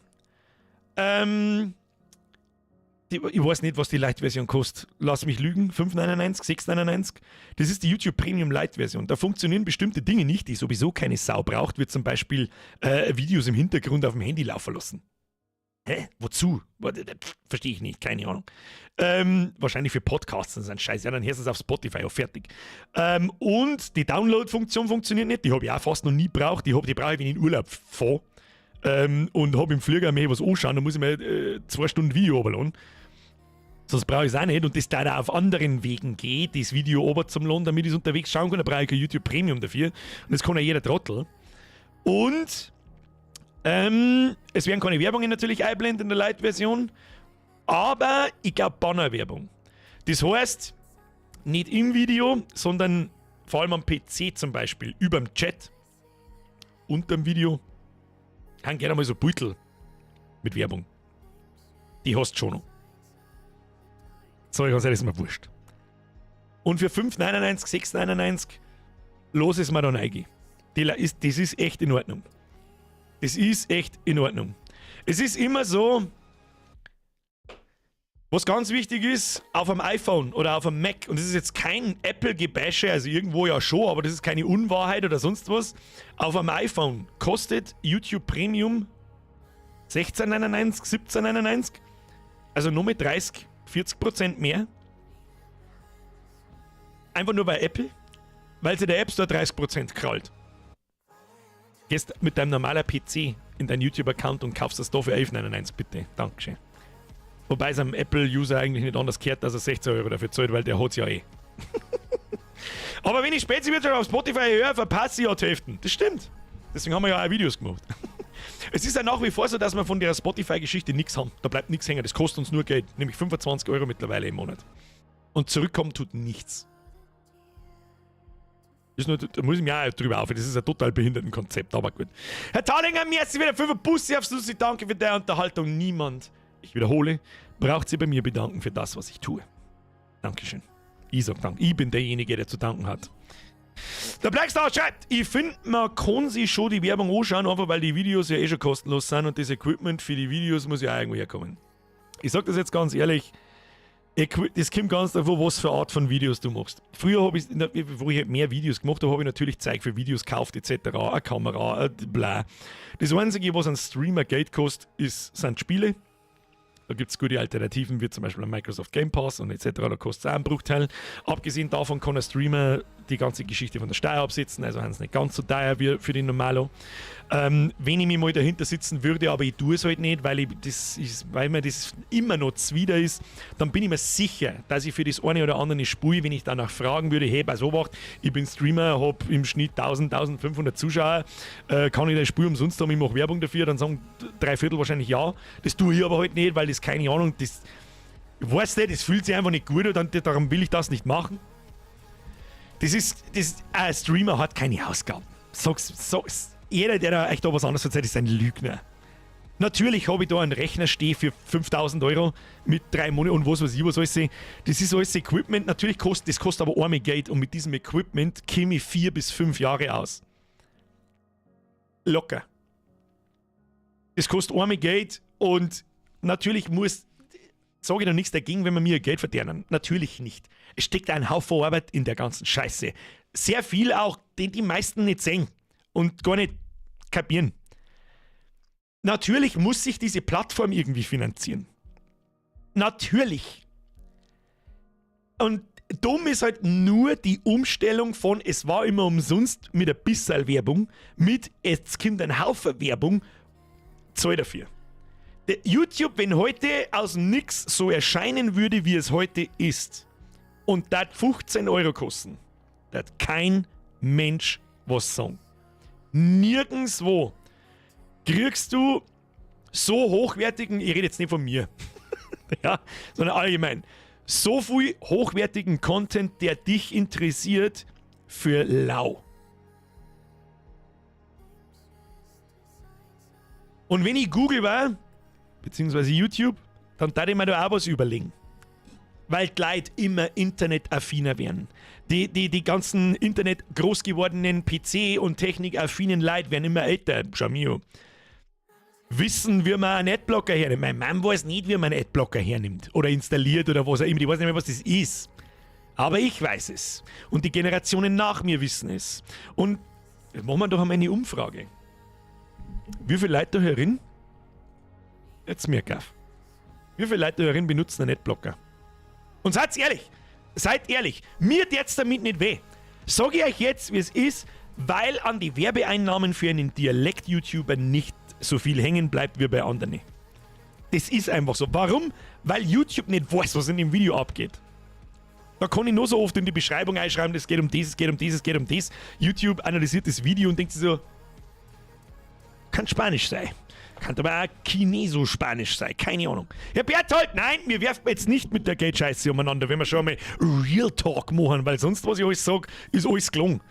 Ich weiß nicht, was die Lite-Version kostet. Lass mich lügen, 5,99, 6,99. Das ist die YouTube Premium Lite-Version. Da funktionieren bestimmte Dinge nicht, die sowieso keine Sau braucht, wie zum Beispiel Videos im Hintergrund auf dem Handy laufen lassen. Hä? Wozu? Verstehe ich nicht, keine Ahnung. Wahrscheinlich für Podcasts, das ist ein Scheiß. Ja, dann hörst du es auf Spotify, auch fertig. Und die Download-Funktion funktioniert nicht. Die habe ich auch fast noch nie gebraucht. Die brauche ich, wenn ich in Urlaub fahre. Und habe im Flieger mir was anschauen, dann muss ich mir 2 Stunden Video runterladen. Sonst brauche ich es auch nicht. Und das da auch auf anderen Wegen geht, das Video runter zum Laden, damit ich es unterwegs schauen kann. Da brauche ich kein YouTube Premium dafür. Und das kann ja jeder Trottel. Und es werden keine Werbungen natürlich einblenden in der Lite-Version, aber ich glaube Banner-Werbung. Das heißt, nicht im Video, sondern vor allem am PC zum Beispiel, über dem Chat, unter dem Video, haben gerne mal so Beutel mit Werbung. Die hast du schon noch. Sag ich ganz ehrlich, ist mir wurscht. Und für 5,99, 6,99, los es mir dann reingehen. Das ist echt in Ordnung. Das ist echt in Ordnung. Es ist immer so, was ganz wichtig ist, auf einem iPhone oder auf einem Mac, und das ist jetzt kein Apple-Gebäsche, also irgendwo ja schon, aber das ist keine Unwahrheit oder sonst was, auf einem iPhone kostet YouTube Premium 16,99, 17,99, also nur mit 30, 40% mehr. Einfach nur bei Apple, weil sie der App Store 30% krallt. Gehst mit deinem normalen PC in deinen YouTube-Account und kaufst das da für 11,99, bitte. Dankeschön. Wobei es einem Apple-User eigentlich nicht anders kehrt, dass er 16 Euro dafür zahlt, weil der hat's ja eh. Aber wenn ich Spezi-Wirtschaft auf Spotify höre, verpasse ich ja die Hälfte. Das stimmt. Deswegen haben wir ja auch Videos gemacht. Es ist ja nach wie vor so, dass wir von der Spotify-Geschichte nichts haben. Da bleibt nichts hängen. Das kostet uns nur Geld. Nämlich 25 Euro mittlerweile im Monat. Und zurückkommen tut nichts. Ist nur, da muss ich mich auch drüber aufhören. Das ist ein total Behindertenkonzept, aber gut. Herr Thalinger, merci wieder 5 Bussi aufs Nussi. Danke für deine Unterhaltung. Niemand, ich wiederhole, braucht sich bei mir bedanken für das, was ich tue. Dankeschön. Ich sag Dank. Ich bin derjenige, der zu danken hat. Der Blackstar schreibt, ich finde, man kann sich schon die Werbung anschauen, einfach weil die Videos ja eh schon kostenlos sind und das Equipment für die Videos muss ja auch irgendwo herkommen. Ich sag das jetzt ganz ehrlich, das kommt ganz davon, was für Art von Videos du machst. Früher habe ich, wo ich mehr Videos gemacht habe, habe ich natürlich Zeug für Videos gekauft, etc., eine Kamera, bla. Das Einzige, was ein Streamer Geld kostet, sind Spiele. Da gibt es gute Alternativen, wie zum Beispiel Microsoft Game Pass und etc. Da kostet es auch einen Bruchteil. Abgesehen davon kann ein Streamer die ganze Geschichte von der Steuer absetzen, also haben es nicht ganz so teuer wie für den Normalo. Wenn ich mich mal dahinter sitzen würde, aber ich tue es halt nicht, weil mir das immer noch zuwider ist, dann bin ich mir sicher, dass ich für das eine oder andere spiele, wenn ich danach fragen würde, hey, pass auf, ich bin Streamer, habe im Schnitt 1000, 1500 Zuschauer, kann ich das Spiel umsonst haben, ich mache Werbung dafür, dann sagen 3/4 wahrscheinlich ja. Das tue ich aber halt nicht, weil das keine Ahnung, das, ich weiß nicht, das fühlt sich einfach nicht gut an, darum will ich das nicht machen. Ein Streamer hat keine Ausgaben. Sag's, jeder, der da echt da was anderes erzählt, ist ein Lügner. Natürlich habe ich da einen Rechner stehen für 5000 Euro mit 3 Monaten und was weiß ich, was alles. Das ist alles Equipment, natürlich kostet, das kostet aber arme Geld und mit diesem Equipment käme ich 4 bis 5 Jahre aus. Locker. Das kostet arme Geld und natürlich muss, sage ich noch nichts dagegen, wenn wir mir Geld verdienen. Natürlich nicht. Es steckt ein Haufen Arbeit in der ganzen Scheiße. Sehr viel auch, den die meisten nicht sehen und gar nicht kapieren. Natürlich muss sich diese Plattform irgendwie finanzieren. Natürlich. Und dumm ist halt nur die Umstellung von, es war immer umsonst mit ein bisschen Werbung, mit jetzt kommt ein Haufen Werbung, zahl dafür. Der YouTube, wenn heute aus dem Nix so erscheinen würde, wie es heute ist, und das 15 Euro kosten, da hat kein Mensch was sagen. Nirgendwo kriegst du so hochwertigen, ich rede jetzt nicht von mir, ja, sondern allgemein, so viel hochwertigen Content, der dich interessiert, für lau. Und wenn ich Google war, beziehungsweise YouTube, dann darf ich mir da auch was überlegen. Weil die Leute immer internetaffiner werden. Die ganzen Internet groß gewordenen PC- und technikaffinen Leute werden immer älter. Schau mir an. Wissen, wie man einen Adblocker hernimmt. Meine Mom weiß nicht, wie man einen Adblocker hernimmt oder installiert oder was auch immer. Die weiß nicht mehr, was das ist. Aber ich weiß es. Und die Generationen nach mir wissen es. Und jetzt machen wir doch einmal eine Umfrage. Wie viele Leute da herin Jetzt mir gaff. Wie viele Leute darin benutzen einen Adblocker? Und seid ehrlich, seid ehrlich, mir tät's damit nicht weh. Sag ich euch jetzt, wie es ist, weil an die Werbeeinnahmen für einen Dialekt-YouTuber nicht so viel hängen bleibt wie bei anderen. Das ist einfach so. Warum? Weil YouTube nicht weiß, was in dem Video abgeht. Da kann ich nur so oft in die Beschreibung einschreiben, es geht um das, es geht um das, es geht um das. YouTube analysiert das Video und denkt sich so, kann Spanisch sein. Kann aber auch Chineso-Spanisch sein, keine Ahnung. Herr Berthold, nein, mir werft jetzt nicht mit der Geldscheiße umeinander, wenn wir schon einmal Real Talk machen, weil sonst, was ich alles sag, ist alles gelungen.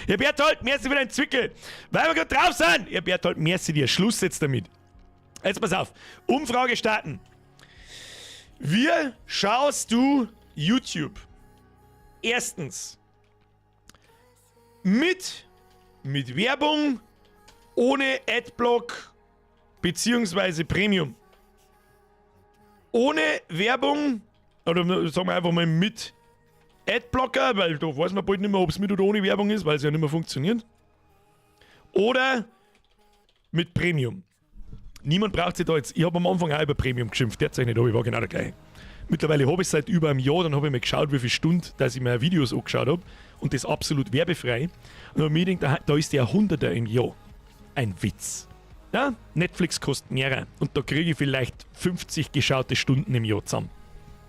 Herr Berthold, merci für deinen Zwickel. Weil wir gerade drauf sind. Herr Berthold, merci dir. Schluss jetzt damit. Jetzt pass auf. Umfrage starten. Wie schaust du YouTube? Erstens. Mit Werbung, ohne Adblock beziehungsweise Premium. Ohne Werbung, oder sagen wir einfach mal mit Adblocker, weil da weiß man bald nicht mehr, ob es mit oder ohne Werbung ist, weil es ja nicht mehr funktioniert. Oder mit Premium. Niemand braucht sich da jetzt. Ich habe am Anfang auch über Premium geschimpft, derzeit nicht, aber ich war genau der gleiche. Mittlerweile habe ich es seit über einem Jahr, dann habe ich mir geschaut, wie viele Stunden, dass ich mir Videos angeschaut habe und das absolut werbefrei. Und habe mir gedacht, da ist der Hunderter im Jahr. Ein Witz. Ja, Netflix kostet mehr und da kriege ich vielleicht 50 geschaute Stunden im Jahr zusammen.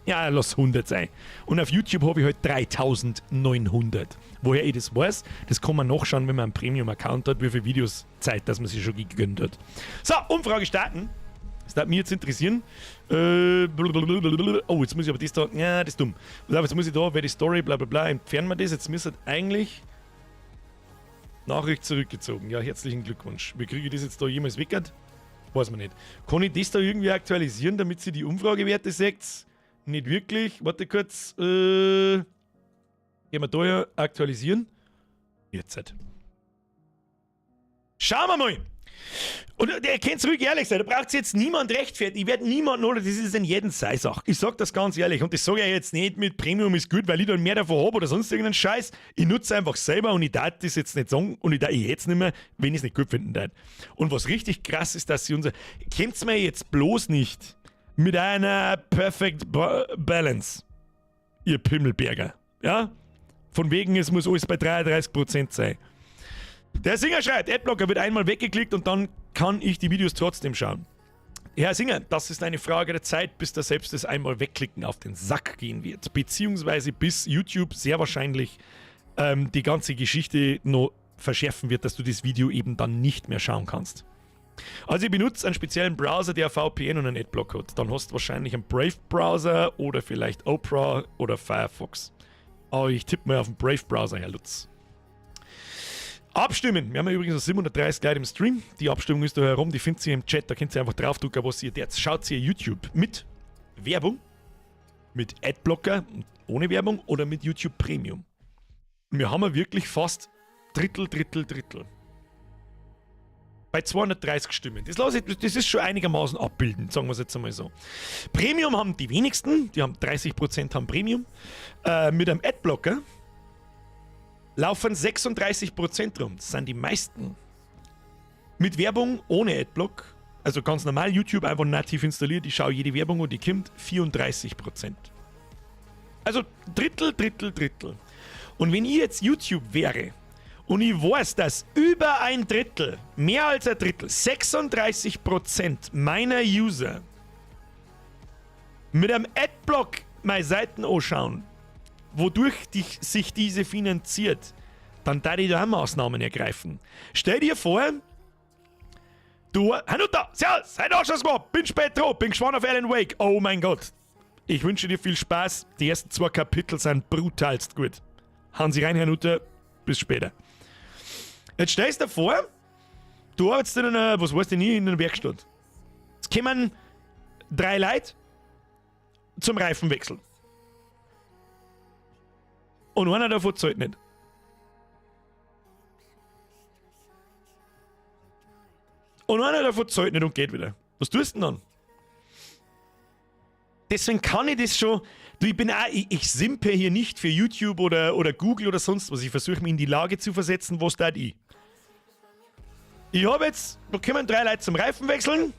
Ja, lass 100 sein. Und auf YouTube habe ich halt 3900. Woher ich das weiß, das kann man nachschauen, wenn man einen Premium-Account hat, wie viele Videos Zeit, dass man sich schon gegönnt hat. So, Umfrage starten. Das würde mich jetzt interessieren. Oh, jetzt muss ich aber das da. Ja, das ist dumm. Jetzt muss ich da, wer die Story, bla bla bla, entfernen wir das. Jetzt müsste eigentlich. Nachricht zurückgezogen. Ja, herzlichen Glückwunsch. Wie kriege ich das jetzt da jemals weggert? Weiß man nicht. Kann ich das da irgendwie aktualisieren, damit sie die Umfragewerte seht? Nicht wirklich. Warte kurz. Gehen wir da ja aktualisieren. Jetzt halt. Schauen wir mal. Und ihr könnt ruhig ehrlich sein, da braucht jetzt niemand rechtfertigen. Ich werde niemanden, oder das ist in jedem seine Sache. Ich sag das ganz ehrlich und das sage ich jetzt nicht mit Premium ist gut, weil ich dann mehr davon habe oder sonst irgendeinen Scheiß. Ich nutze einfach selber und ich darf das jetzt nicht sagen und ich darf jetzt nicht mehr, wenn ich es nicht gut finden darf. Und was richtig krass ist, dass sie unser. Kommt's mir jetzt bloß nicht mit einer Perfect Balance, ihr Pimmelberger. Ja? Von wegen, es muss alles bei 33% sein. Der Singer schreibt, Adblocker wird einmal weggeklickt und dann kann ich die Videos trotzdem schauen. Herr Singer, das ist eine Frage der Zeit, bis da selbst das einmal wegklicken auf den Sack gehen wird. Beziehungsweise bis YouTube sehr wahrscheinlich die ganze Geschichte noch verschärfen wird, dass du das Video eben dann nicht mehr schauen kannst. Also ich benutze einen speziellen Browser, der VPN und einen Adblock hat. Dann hast du wahrscheinlich einen Brave-Browser oder vielleicht Opera oder Firefox. Aber ich tippe mal auf den Brave-Browser, Herr Lutz. Abstimmen. Wir haben ja übrigens noch 730 Leute im Stream. Die Abstimmung ist da herum, die findet ihr im Chat. Da könnt ihr einfach draufdrücken, was ihr jetzt schaut. Ihr YouTube mit Werbung, mit Adblocker, ohne Werbung oder mit YouTube Premium. Wir haben ja wirklich fast Drittel, Drittel, Drittel. Bei 230 Stimmen. Das, lasse ich, das ist schon einigermaßen abbildend, sagen wir es jetzt einmal so. Premium haben die wenigsten, die haben 30% haben Premium. Mit einem Adblocker laufen 36% rum. Das sind die meisten. Mit Werbung ohne Adblock, also ganz normal YouTube einfach nativ installiert, ich schaue jede Werbung und die kommt, 34%. Also Drittel, Drittel, Drittel. Und wenn ich jetzt YouTube wäre und ich weiß, dass über ein Drittel, mehr als ein Drittel, 36% meiner User mit einem Adblock meine Seiten anschauen, wodurch sich diese finanziert, dann darf ich da auch Maßnahmen ergreifen. Stell dir vor, du... Hanuta, servus, heute auch schon gemacht, bin spät dran, bin gespannt auf Alan Wake. Oh mein Gott. Ich wünsche dir viel Spaß. Die ersten 2 Kapitel sind brutalst gut. Hauen Sie rein, Hanuta. Bis später. Jetzt stellst du dir vor, du arbeitest in einer, was weiß ich nie, in einer Werkstatt. Es kommen 3 Leute zum Reifenwechsel. Und einer davon zahlt nicht. Und einer davon zahlt nicht und geht wieder. Was tust du denn dann? Deswegen kann ich das schon. Du, ich bin auch, ich simpe hier nicht für YouTube oder Google oder sonst was. Ich versuche mich in die Lage zu versetzen, was da ich. Ich hab jetzt, da kommen 3 Leute zum Reifen wechseln.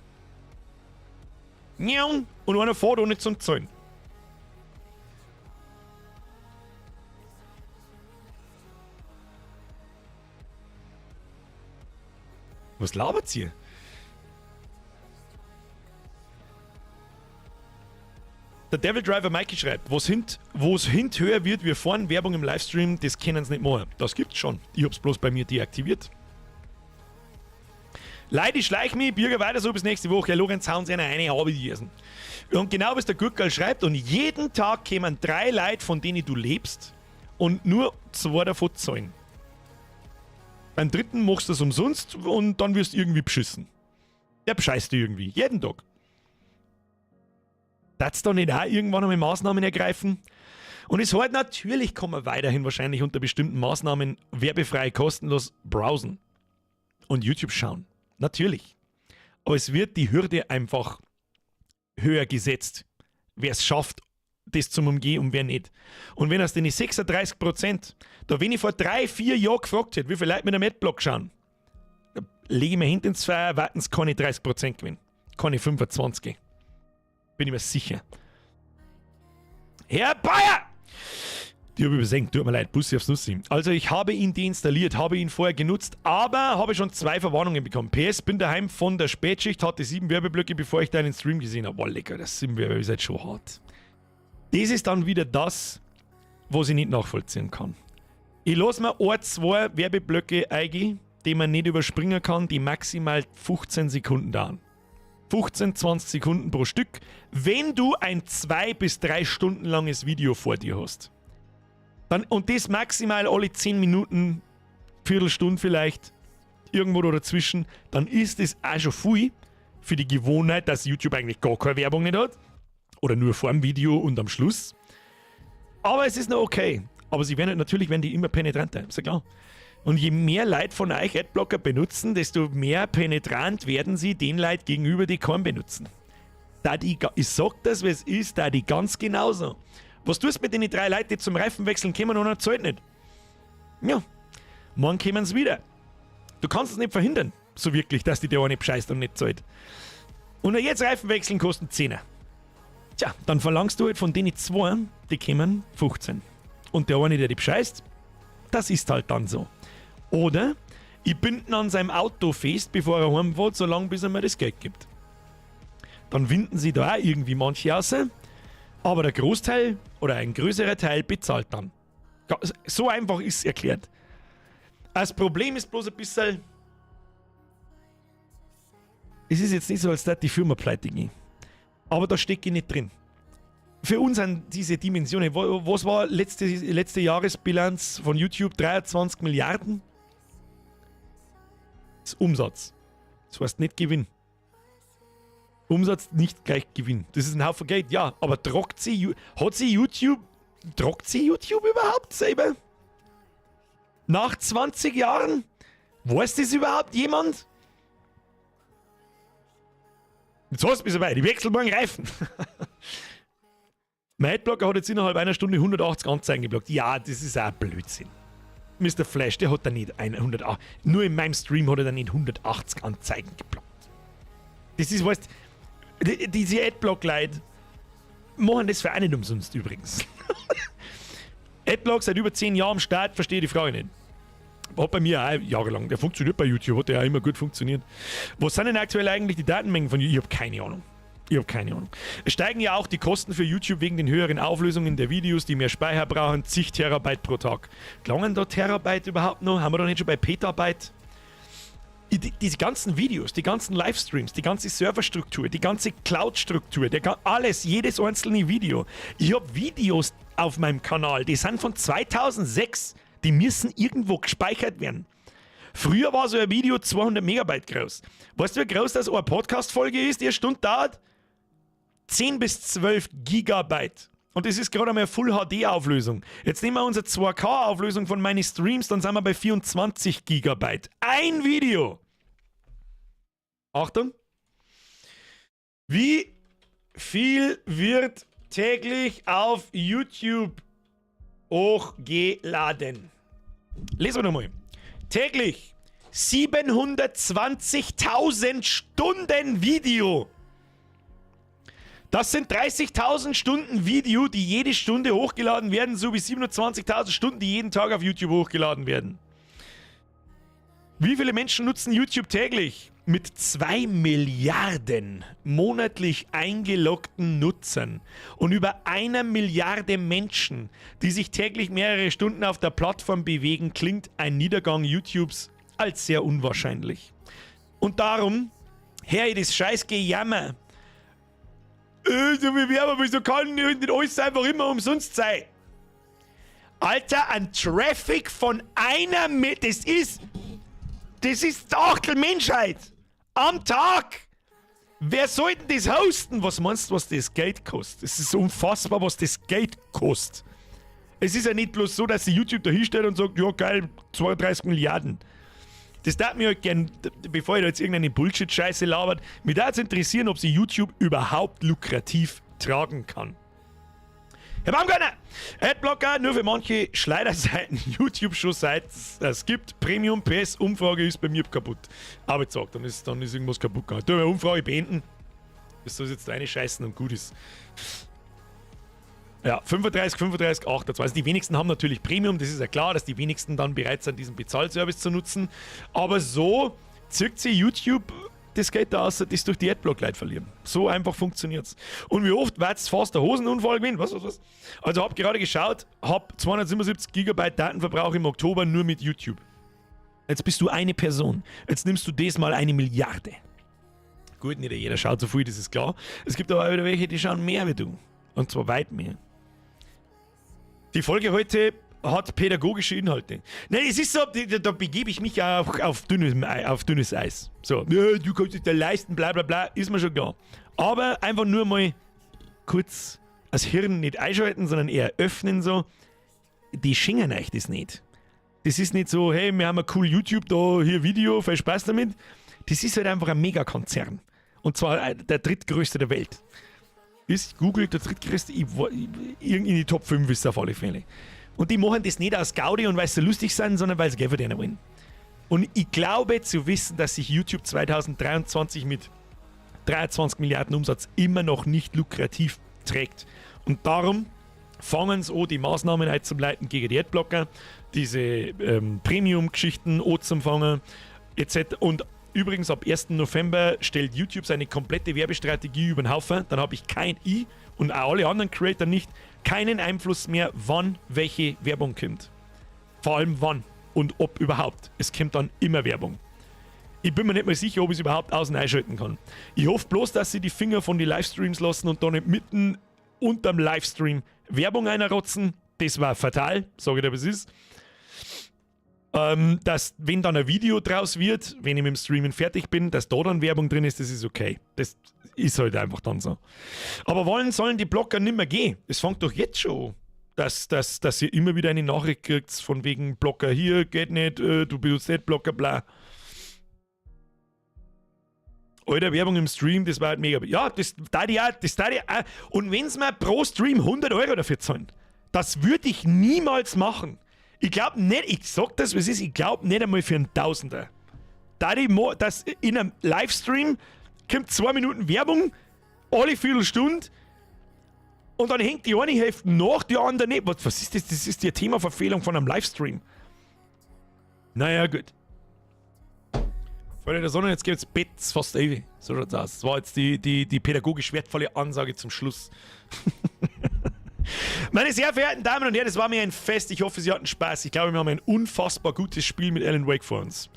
Und einer fährt ohne zum Zahlen. Was labert ihr? Der Devil Driver Mikey schreibt, wo's hint, wo's hint höher wird, wir fahren Werbung im Livestream, das können sie nicht machen. Das gibt's schon. Ich hab's bloß bei mir deaktiviert. Leute, ich schleich mich, Bürger weiter so bis nächste Woche. Herr Lorenz, hauen Sie eine habe ich gegessen. Und genau was der Gurkel schreibt, und jeden Tag kämen drei Leute, von denen du lebst, und nur zwei davon zahlen. Beim dritten machst du es umsonst und dann wirst du irgendwie beschissen. Der bescheißt dich irgendwie. Jeden Tag. Darfst da nicht auch irgendwann einmal Maßnahmen ergreifen? Und es halt natürlich kann man weiterhin wahrscheinlich unter bestimmten Maßnahmen werbefrei kostenlos browsen und YouTube schauen. Natürlich. Aber es wird die Hürde einfach höher gesetzt. Wer es schafft, das zum Umgehen und wer nicht. Und wenn aus den 36%, da wenn ich vor 3, 4 Jahren gefragt hätte, wie viele Leute mit einem Adblock schauen, da lege ich mir hinten ins Feuer, warten es keine 30% gewinnen. Keine 25. Bin ich mir sicher. Herr Bayer! Die habe ich übersehen, tut mir leid, Bussi aufs Nussi. Also ich habe ihn deinstalliert, habe ihn vorher genutzt, aber habe schon zwei Verwarnungen bekommen. PS, bin daheim von der Spätschicht, hatte sieben Werbeblöcke, bevor ich deinen Stream gesehen habe. Boah, lecker, das sieben Werbe ist halt schon hart. Das ist dann wieder das, was ich nicht nachvollziehen kann. Ich lasse mir ein, zwei Werbeblöcke eingehen, die man nicht überspringen kann, die maximal 15 Sekunden dauern. 15, 20 Sekunden pro Stück, wenn du ein 2 bis 3 Stunden langes Video vor dir hast. Dann, und das maximal alle 10 Minuten, Viertelstunde vielleicht, irgendwo da dazwischen, dann ist es auch schon viel für die Gewohnheit, dass YouTube eigentlich gar keine Werbung nicht hat. Oder nur vor dem Video und am Schluss. Aber es ist noch okay. Aber sie werden halt natürlich werden die immer penetranter, ist ja klar. Und je mehr Leute von euch Adblocker benutzen, desto mehr penetrant werden sie den Leuten gegenüber, die keinen benutzen. Da die, ich sag das, wie es ist, da die ganz genauso. Was tust du mit den drei Leuten, die zum Reifenwechseln kommen und er zahlt nicht? Ja, morgen kommen sie wieder. Du kannst es nicht verhindern, so wirklich, dass die der eine bescheißt und nicht zahlt. Und jetzt Reifenwechseln kosten 10. Tja, dann verlangst du halt von denen zwei, die kommen 15. Und der eine, der die bescheißt, das ist halt dann so. Oder ich bind ihn an seinem Auto fest, bevor er heimfährt, solange bis er mir das Geld gibt. Dann winden sie da auch irgendwie manche raus, aber der Großteil oder ein größerer Teil bezahlt dann. So einfach ist es erklärt. Das Problem ist bloß ein bisschen, es ist jetzt nicht so, als würde die Firma pleite gehen. Aber da stecke ich nicht drin. Für uns sind diese Dimensionen, was war letzte Jahresbilanz von YouTube? 23 Milliarden? Das ist Umsatz. Das heißt nicht Gewinn. Umsatz nicht gleich Gewinn. Das ist ein Haufen Geld, ja. Aber tragt sie, hat sie YouTube, tragt sie YouTube überhaupt selber? Nach 20 Jahren? Weiß das überhaupt jemand? Jetzt hast du mich soweit. Ich wechsle morgen Reifen. Mein Adblocker hat jetzt innerhalb einer Stunde 180 Anzeigen geblockt. Ja, das ist auch Blödsinn. Mr. Flash, der hat da nicht 180. Nur in meinem Stream hat er da nicht 180 Anzeigen geblockt. Das ist, weißt die, diese Adblock-Leute machen das für auch nicht umsonst übrigens. Adblock seit über 10 Jahren am Start, verstehe die Frage nicht. Hat bei mir auch jahrelang. Der funktioniert bei YouTube, hat der auch immer gut funktioniert. Was sind denn aktuell eigentlich die Datenmengen von YouTube? Ich habe keine Ahnung. Ich habe keine Ahnung. Es steigen ja auch die Kosten für YouTube wegen den höheren Auflösungen der Videos, die mehr Speicher brauchen, zig Terabyte pro Tag. Klangen da Terabyte überhaupt noch? Haben wir da nicht schon bei Petabyte? Diese ganzen Videos, die ganzen Livestreams, die ganze Serverstruktur, die ganze Cloud-Struktur, alles, jedes einzelne Video. Ich habe Videos auf meinem Kanal, die sind von 2006, die müssen irgendwo gespeichert werden. Früher war so ein Video 200 Megabyte groß. Weißt du, wie groß das eine Podcast-Folge ist, die eine Stunde dauert? 10 bis 12 Gigabyte. Und das ist gerade einmal eine Full HD-Auflösung. Jetzt nehmen wir unsere 2K-Auflösung von meinen Streams, dann sind wir bei 24 Gigabyte. Ein Video! Achtung! Wie viel wird täglich auf YouTube hochgeladen? Lesen wir nochmal. Täglich 720.000 Stunden Video. Das sind 30.000 Stunden Video, die jede Stunde hochgeladen werden, sowie 27.000 Stunden, die jeden Tag auf YouTube hochgeladen werden. Wie viele Menschen nutzen YouTube täglich? Mit 2 Milliarden monatlich eingeloggten Nutzern und über 1 Milliarde Menschen, die sich täglich mehrere Stunden auf der Plattform bewegen, klingt ein Niedergang YouTubes als sehr unwahrscheinlich. Und darum, hör ich das scheiß Gejammer. So viel Werbung, wieso kann nicht alles einfach immer umsonst sein? Alter, ein Traffic von einer Mi das ist Achtel Menschheit. Am Tag. Wer soll denn das hosten? Was meinst du, was das Geld kostet? Es ist unfassbar, was das Geld kostet. Es ist ja nicht bloß so, dass sich YouTube da hinstellt und sagt, ja geil, 32 Milliarden. Das darf mir halt gern, bevor ich da jetzt irgendeine Bullshit-Scheiße labert, mich da jetzt interessieren, ob sich YouTube überhaupt lukrativ tragen kann. Herr Baumgartner, Adblocker nur für manche Schleiderseiten, YouTube schon seit es gibt. Premium PS Umfrage ist bei mir kaputt. Aber jetzt sag, dann ist irgendwas kaputt gegangen. Tu mal Umfrage beenden. Das soll jetzt eine scheißen und gut ist. Ja, 35, 35, 28. Also die wenigsten haben natürlich Premium, das ist ja klar, dass die wenigsten dann bereit sind, diesen Bezahlservice zu nutzen. Aber so zirkt sich YouTube das Geld da aus, das durch die Adblock-Leute verlieren. So einfach funktioniert's. Und wie oft war es fast der Hosenunfall gewesen? Was, was, was? Also hab gerade geschaut, hab 277 Gigabyte Datenverbrauch im Oktober nur mit YouTube. Jetzt bist du eine Person. Jetzt nimmst du das mal 1 Milliarde. Gut, nicht jeder schaut so viel, das ist klar. Es gibt aber auch wieder welche, die schauen mehr wie du. Und zwar weit mehr. Die Folge heute hat pädagogische Inhalte. Nein, es ist so, da begebe ich mich auch auf dünnes Eis. So, ja, du kannst es dir leisten, bla bla bla, ist mir schon klar. Aber einfach nur mal kurz das Hirn nicht einschalten, sondern eher öffnen so. Die schenken euch das nicht. Das ist nicht so, hey, wir haben ein cool YouTube da, hier Video, viel Spaß damit. Das ist halt einfach ein Megakonzern. Und zwar der drittgrößte der Welt. Ist Google der drittgrößte? In die Top 5 ist es auf alle Fälle. Und die machen das nicht aus Gaudi und weil sie lustig sind, sondern weil sie Geld verdienen wollen. Und ich glaube zu wissen, dass sich YouTube 2023 mit 23 Milliarden Umsatz immer noch nicht lukrativ trägt. Und darum fangen sie an, die Maßnahmen einzuleiten gegen die Adblocker, diese Premium-Geschichten anzufangen, etc. Und übrigens ab 1. November stellt YouTube seine komplette Werbestrategie über den Haufen. Dann habe ich kein I und auch alle anderen Creator nicht, keinen Einfluss mehr, wann welche Werbung kommt. Vor allem wann und ob überhaupt. Es kommt dann immer Werbung. Ich bin mir nicht mal sicher, ob ich es überhaupt aus- und einschalten kann. Ich hoffe bloß, dass sie die Finger von den Livestreams lassen und da nicht mitten unterm Livestream Werbung einerrotzen. Das war fatal, sage ich dir, was es ist. Dass, wenn dann ein Video draus wird, wenn ich mit dem Streamen fertig bin, dass da dann Werbung drin ist, das ist okay. Das ist halt einfach dann so. Aber wollen sollen die Blocker nimmer gehen? Es fängt doch jetzt schon an, dass ihr immer wieder eine Nachricht kriegt, von wegen Blocker hier, geht nicht, du benutzt nicht Blocker, bla. Alter, Werbung im Stream, das war halt mega. Ja, das da ich auch, das da ich auch. Und wenn sie mir pro Stream 100 € dafür zahlen, das würde ich niemals machen. Ich glaube nicht, ich sag das, was ist, ich glaube nicht einmal für einen Tausender. Da ich mo, dass in einem Livestream kommt 2 Minuten Werbung, alle Viertelstunde, und dann hängt die eine Hälfte nach, die andere nicht. Was ist das? Das ist die Themaverfehlung von einem Livestream. Naja, gut. Freunde der Sonne, jetzt geht's Bett fast ewig. So schaut's aus. Das war jetzt die pädagogisch wertvolle Ansage zum Schluss. Meine sehr verehrten Damen und Herren, es war mir ein Fest. Ich hoffe, Sie hatten Spaß. Ich glaube, wir haben ein unfassbar gutes Spiel mit Alan Wake vor uns.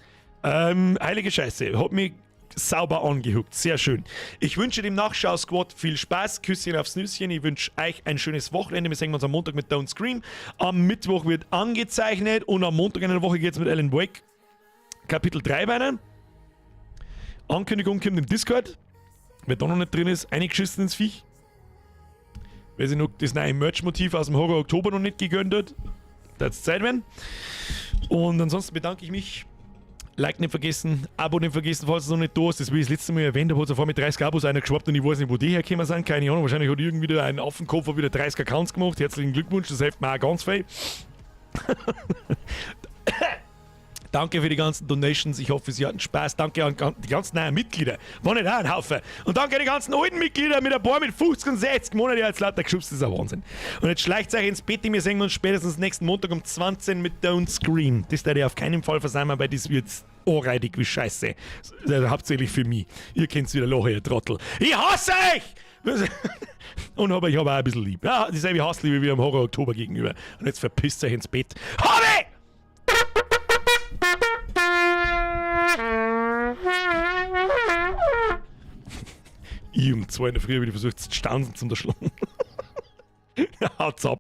Heilige Scheiße. Hat mich sauber angehookt. Sehr schön. Ich wünsche dem Nachschau-Squad viel Spaß. Küsschen aufs Nüsschen. Ich wünsche euch ein schönes Wochenende. Wir sehen uns am Montag mit Don't Scream. Am Mittwoch wird angezeichnet und am Montag in der Woche geht es mit Alan Wake Kapitel 3 weiter. Ankündigung kommt im Discord. Wer da noch nicht drin ist, eingeschissen ins Viech. Wer sich noch das neue Merch-Motiv aus dem Horror Oktober noch nicht gegönnt hat, da es Zeit werden. Und ansonsten bedanke ich mich. Like nicht vergessen, Abo nicht vergessen, falls es noch nicht da ist. Das, wie ich das letzte Mal erwähnt habe, hat es mit 30 Abos einer geschwappt und ich weiß nicht, wo die hergekommen sind. Keine Ahnung, wahrscheinlich hat irgendwie wieder ein Affenkopf wieder 30 Accounts gemacht. Herzlichen Glückwunsch, das hilft mir auch ganz viel. Danke für die ganzen Donations. Ich hoffe, Sie hatten Spaß. Danke an die ganzen neuen Mitglieder. War nicht auch ein Haufen. Und danke an die ganzen alten Mitglieder mit ein paar mit 50 und 60 Monaten als lauter geschubst. Das ist ein Wahnsinn. Und jetzt schleicht euch ins Bett. Wir sehen uns spätestens nächsten Montag um 20 mit Don't Scream. Das werde ich auf keinen Fall versäumen, weil das wird ohrreidig wie Scheiße. Also, hauptsächlich für mich. Ihr kennt's wieder lachen, ihr Trottel. Ich hasse euch! Und aber ich habe auch ein bisschen lieb. Ja, dieselbe Hassliebe wie am Horror Oktober gegenüber. Und jetzt verpisst euch ins Bett. Habe! Ich um 2 in der Früh wieder versucht zu stanzen zum Schlagen. Haut's ab.